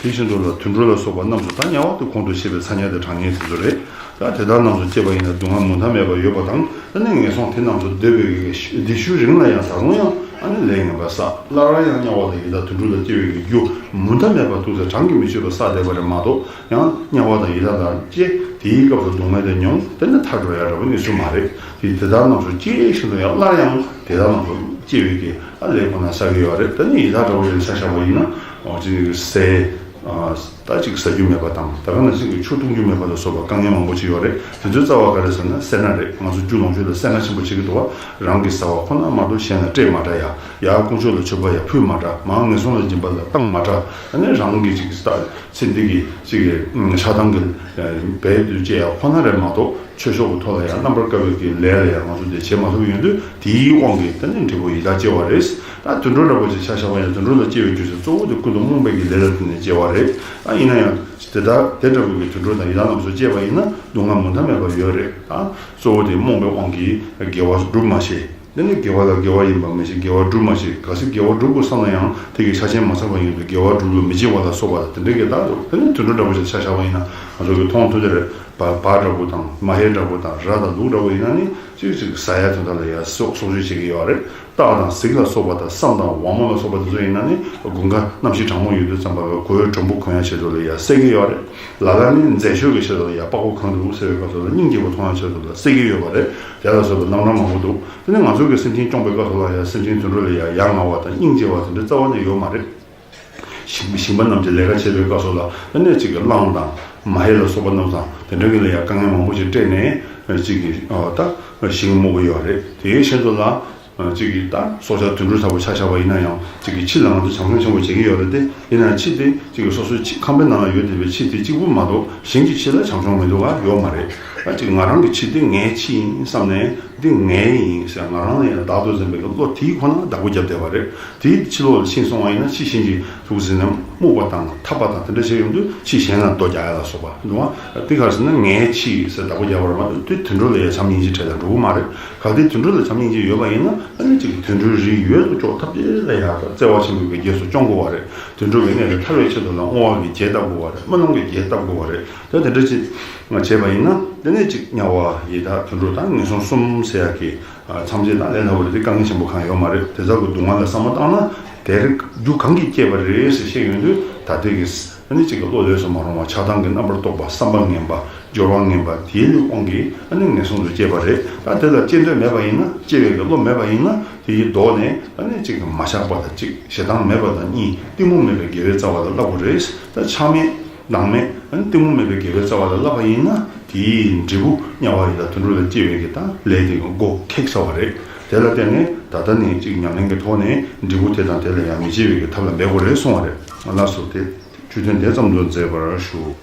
དེ་བཞིན་དུ་ལ་དུད་འགྲོ་ལ་སོགས་པ་རྣམས་སུ་ད་དམྱལ་བ་དེ་གོང་དུ་བཤད་པའི་ཚ་དམྱལ་དེ་གྲང་དམྱལ་དེ་ཚོ་རེད། ད་ ད་དེ་དག་རྣམས་སུ་སྐྱེས་པ་ཡིན་ན་སྡུག་བསྔལ་མུ་མཐའ་མེད་པ་ཡོད་པ་དང་། ད་ནི་ངན་སོང་དེ་རྣམས་སུ་སྡོད་པའི་གི་དེ་ཤུལ་རིང་ལ་ཡང་ད་རུང་ཡང་ཨ་ནི་ལས་ངན་པ་བསགས། སླར་ཡང་དམྱལ་བ་དང་ཡི་དྭགས་དུད་འགྲོ་ལ་སྐྱེ་བའི་གི་རྒྱུ་མུ་མཐའ་མེད་པ་འདུག་ཟེར་གྲངས་ཀྱིས་མི་ཆོད་པ་བསགས་བསྡད་པ་རེད་མ་གཏོགས། ཡང་དམྱལ་བ་དང་ཡི་དྭགས་དང་སྐྱེ། དེའི་སྐབས་སུ་སྡུག་བསྔལ་དེ་མྱོང་། དེ་ནི་ཐར་འགྲོ་ཡ་འདྲ་བོ་གནས་ཚུལ་མ་རེད། དེ་དེ་དག་རྣམས་སུ་སྐྱེས་བཞིན་དུ་ཡང་སླར་ཡང་དེ་དག་རྣམས་སུ་སྐྱེ་བའི་གི་ཨ་ལས་ཁོ་ན་བསགས་ཀྱི་ཡོད་རེད། ད་ནི་ཡི་དྭགས་འདྲ་བོ་ཞིག་ཆ་བཞག་པ་ཡིན་ན། འོ་ཅིག་ཟས། ཨ། ད་ཅིག་ཟ་རྒྱུ་མེད་པ་དང་། ད་ག་ནང་བཞིན་གྱི་ཆུ་འཐུང་རྒྱུ་མེད་པ་ལ་སོགས་པ་དཀའ་ངལ་མང་པོ་ཅིག་ཡོད་རེད། དེ་ཚོའི་རྩ་བ་ག་རེ་ཟེར་ན་སེར་སྣ་རེད། ང་ཚོ་རྒྱུ་ལོངས་སྤྱོད་ལ་སེར་སྣ་ཆེན་པོ་བྱེད་ཀྱི་འདུག་བ། རང་གིས་ཟ་བ་ཁོ་ན་མ་གཏོགས་གཞན་ལ་སྤྲད་མ་དྲག་ཡ། ཡར་དཀོན་མཆོག་ལ་མཆོད་པ་ཡར་ཕུལ་མ་དྲག་མར་ངན་སོང་ལ་སྦྱིན་པ་ལ་བཏང་མ་དྲག་ཨ་ནི་རང་གི་ཅིག་ད་ཚེ་འདི་གི་ཅིག་གི་ཆགས་སྡང་གི་བས་དུས་བཅད་ཡ་ཁོ་ན་རེད་མ་གཏོགས། ཆོས་ཕྱོགས་ཀྱི་ཐོག་ལ་ཡང་རྣམ་པར་དཀར་བའི་གི་ལས་ལ་ཡང་ང་ཚོ་དེ་བྱེད་མ་ཐུབ་ཡོང་དུས། དེའི་དབང་གིས་དེ་ནི་འབྲས་བུ་ཡི་དྭགས་སྐྱེ་བ་རེད། ད་དུད་འགྲོ་འདྲ་པོ་ཅིག་ཆ་བཞག་པ་ཡང་དུད་འགྲོ་ལ་སྐྱེ་བའི་རྒྱུ་མཚན་གཙོ་བོ་དེ་ཀུན་ཏུ་རྨོངས་པའི་གི་ལས་ལ་བརྟེན་ནས་སྐྱེ་བ་རེད། ད་ཡིན་ན་ཡང་དེ་ལྟར་དེ་འདྲ་པོ་གི་དུད་འགྲོ་དང་ཡི་དྭགས་རྣམས་སུ་སྐྱེས་པ་ཡིན་ན་སྡུག་བསྔལ་མུ་མཐའ་མེད་པ་ཡོད་རེད། ད་གཙོ་བོ་དེ་རྨོངས་པའི་དབང་གིས་དགེ་བ་སྒྲུབ་མ་ཤེས། དེ་ནི་དགེ་བ་ལ་དགེ་བ་ཡིན་པ་མི་ཤེས། དགེ་བ་སྒྲུབ་མ་ཤེས། གལ་སྲིད་དགེ་བ་སྒྲུབ་དགོས་བསམ་ན་ཡང་དེ་གི་ཆ་རྐྱེན་མ་ཚང་བ་ཡིན་དུས་དགེ་བ་སྒྲུབ་ལུགས་མི་བྱེད་པ་ལ་སོགས་པ་དང་དེ་འདྲའི་གི་རྟགས་འདུག་དེ་ནི་དུད་འགྲོ་འདྲ་པོ་ཞིག་ཆ་བཞག་པ་ཡིན་ན་ང་ཚོ་གི་མཐོང་ཐོས་དེར་བ་བ་འདྲ་པོ་དང་མ་ཧེ་འདྲ་པོ་དང་ར་དང་ལུག་འདྲ་པོ་ཡིན་ན་ནི་ཅིག་ཅིག་ཟ་ཡ་དོན་དག་ལ་ཡ་སྲོག་སྲོག་གཅོད་བྱེད་ཀྱི་ཡོད་རེད། སྟག་དང་གཟིག་ལ་སོགས་པ་དང་སྲམ་དང་ཝ་མོ་ལ་སོགས་པ་དེ་ཚོ་ཡིན་ན་ནི་དགུན་ཁ་གནམ་གཤིས་གྲང་མོ་ཡོད་དུས་ཙམ་པ་ལ་གོས་དྲོན་པོ་གོན་ཡ་ཆེད་དུ་ལ་ཡ་བསད་ཀྱི་ཡོད་རེད། ལ་ལ་ནི་མཛེས་ཤོས་ཀྱི་ཆེད་དུ་ལ་ཡ་པགས་པ་གོན་འདུག་ཟེར་བའི་སྐབས་སུ་ལ་སྙིང་རྗེ་པོ་མཐོང་ཡ་ཆེད་དུ་ལ་བསད་ཀྱི་ཡོད་པ་རེད། དེ་ལ་སོགས་པའི་རྣམ་གྲངས་མང་པོ་འདུག་དེ་ནི་ང་ཚོ་གི་སེམས་ཅན་སྐྱོང་བའི་སྐབས་སུ་ལ་ཡང་སེམས་ཅན་དུད་འགྲོ་ལ་ཡང་ཡ་ང་བ་དང་སྙིང་རྗེ་བ་དེ་འདྲ་རྩ་བ་ནས་ཡོད་མ་རེད། ཞིང་ཞིང་པ་རྣམས་ཀྱི་ལས་ཀ་བྱེད་པའི་སྐབས་སུ་ལ་ཨ་ནི་གཅིག་གི་གླང་དང་མ་ཧེ་ལ་སོགས་པ་རྣམས་དང་དེ་འདྲ་གི་ལ་ཡང་དཀའ་ངལ་མང་པོ་ཞིག་སྤྲད་ནས་གཅིག་གི་ད་ཞིང་རྨོ་གི་ཡོད་རེད། དེའི་ཤན་ཚོ་ལ་གཅིག་གི་ད་སྲོག་ཆགས་དུད་འགྲོ་ལྟ་བུ་ཆ་བཞག་པ་ཡིན་ན་ཡང་གཅིག་གི་ཕྱི་ལ་ང་ཚོ་བྱམས་སྐྱོང་ཆེན་པོ་བྱེད་ཀྱི་ཡོད་རེད་དེ། ཡིན་ན་ཕྱི་དེ་གཅིག་གི་སོ་སོའི་ཕྱི་ཁང་པའི་ནང་ལ་ཡོད་བསྡད་པའི་ཕྱི་དེ་གཅིག་པུ་མ་གཏོགས་གཞན་གྱི་ཕྱི་ལ་བྱམས་སྐྱོང་མི་འདུག་ག་ཡོད་མ་རེད། ད་གཅིག་ང་རང་གི་ཕྱི་དེ་ངའི་ཕྱི་ཡིན་བསམ་ནས་འདི་ངའི་ཡིན་ཟེར་ང་རང་ལ་ཡང་བདག་ཏུ་འཛིན་པའི་བློ་དེའི་ཁོ་ན་བདག་པོ་བརྒྱབ་བསྡད་པ་རེད། དེའི་ཕྱི་ལོགས་ལ་ཕྱིན་སོང་བ་ཡིན་ན་ཕྱི་གཞན་གྱི་ཐུགས་ཟིན་ནས་རྨུགས་པ་དང་འཐབ་པ་དང་དེ་འདྲ་བྱས་ཡོང་དུས་ཕྱི་གཞན་ལ་རྡོ་རྒྱག་ཡ་ལ་སོགས་པ་འདུག་བ། དེ་ག་རེ་ཟེར་ན་ངའི་ཕྱི་ཟེར་བདག་པོ་རྒྱག་པར་མ་གཏོགས་དེ་དུད་འགྲོ་ལ་ཡང་བྱམས་སྙིང་རྗེ་བྲལ་ལ་འགྲོ་གི་མ་རེད། གལ་ཏེ་དུད་འགྲོ་ལ་བྱམས་སྙིང་རྗེ་ཡོད་པ་ཡིན་ན་ཨ་ནི་གཅིག་དུད་འགྲོའི་རིགས་ཡོད་དོ་ཅོག་ཐབས་ཅིག་ལ་ཡང་བརྩེ་བ་ཆེན་པོའི་གི་རྗེས་སུ་སྐྱོང་དགོས་པ་རེད། དུད་འགྲོ་གི་གནས་ལས་ཐར་བའི་ཆེད་དུ་ལ་བསྔོ་བ་གི་རྒྱས་བཏབ་དགོས་པ་རེད། སྨོན་ལམ་གི་རྒྱས་བཏབ་དགོས་པ་རེད། ད་དེ་འདྲ་ཅིག་བྱས་པ་ཡིན་ན་དེ་ནས་ཅིག་དམྱལ་བ་ཡི་དྭགས་དུད་འགྲོ་དང་ངན་སོང་གསུམ་ཟེར་ཡག་གི་མཚམས་ཆད་དང་ལས་སླ་བོ་རེད་དེ་དཀའ་ངལ་ཆེན་པོ་གང་ཡོད་མ་རེད། དེ་ཚོ་གི་སྡུག་བསྔལ་ལ་བསམ་བློ་བཏང་ན་དེར་རྒྱུ་གང་གིས་བསྐྱེད་པ་རེད་ཟེར་བཤད་ཡོང་དུས་ད་ལྟའི་གི་ཨ་ནི་གཅིག་གི་བློ་ལས་སུ་མ་རུང་བ་ཆགས་སྡང་གི་རྣམ་པར་རྟོག་པ་བསམ་པ་ངན་པ་སྦྱོར་བ་ངན་པ་དེའི་དབང་གིས་ཨ་ནི་ངན་སོང་དུ་སྐྱེས་པ་རེད། ད་དེ་ལ་སྐྱེ་འདོད་མེད་པ་ཡིན་ན་སྐྱེ་བའི་གི་བློ་མེད་པ་ཡིན་ན་དེའི་ལྡོག་ནས་ཨ་ནི་གཅིག་གི་མ་ཆགས་པ་དང་གཅིག་ཞེ་སྡང་མེད་པ་དང་གཉིས་གཏི་མུག་མེད་པའི་དགེ་བའི་རྩ་བ་ལ་བསླབ་དགོས་རེད། ད་ཆགས་མེད་སྡང་མེད་ཨ་ནི་གཏི་མུག་མེད་པའི་དགེ་བའི་རྩ་བ་ལ་བསླབ་པ་ཡིན་ན་དེའི་འབྲས་བུ་དམྱལ་བ་ཡི་དྭགས་དུད་འགྲོ་ལ་སྐྱེ་བའི་གི་ད་ལས་དེ་གི་མགོ་ཁེགས་ཚར་བ་རེད། དེ་ལ་བརྟེན་ནས་ད་ལྟ་ནས་གཅིག་ཉམས་ལེན་གྱི་ཐོག་ནས་འབྲས་བུ་དེ་དང་དེ་ལ་ཡང་མི་སྐྱེ་བའི་གི་ཐབས་ལ་འབད་དགོས་རེད་གསུང་བ་རེད། ལགས་སོ། དེ་བཅུད་དོན་དེ་ཙམ་དུ་མཛད་པར་ཞུ།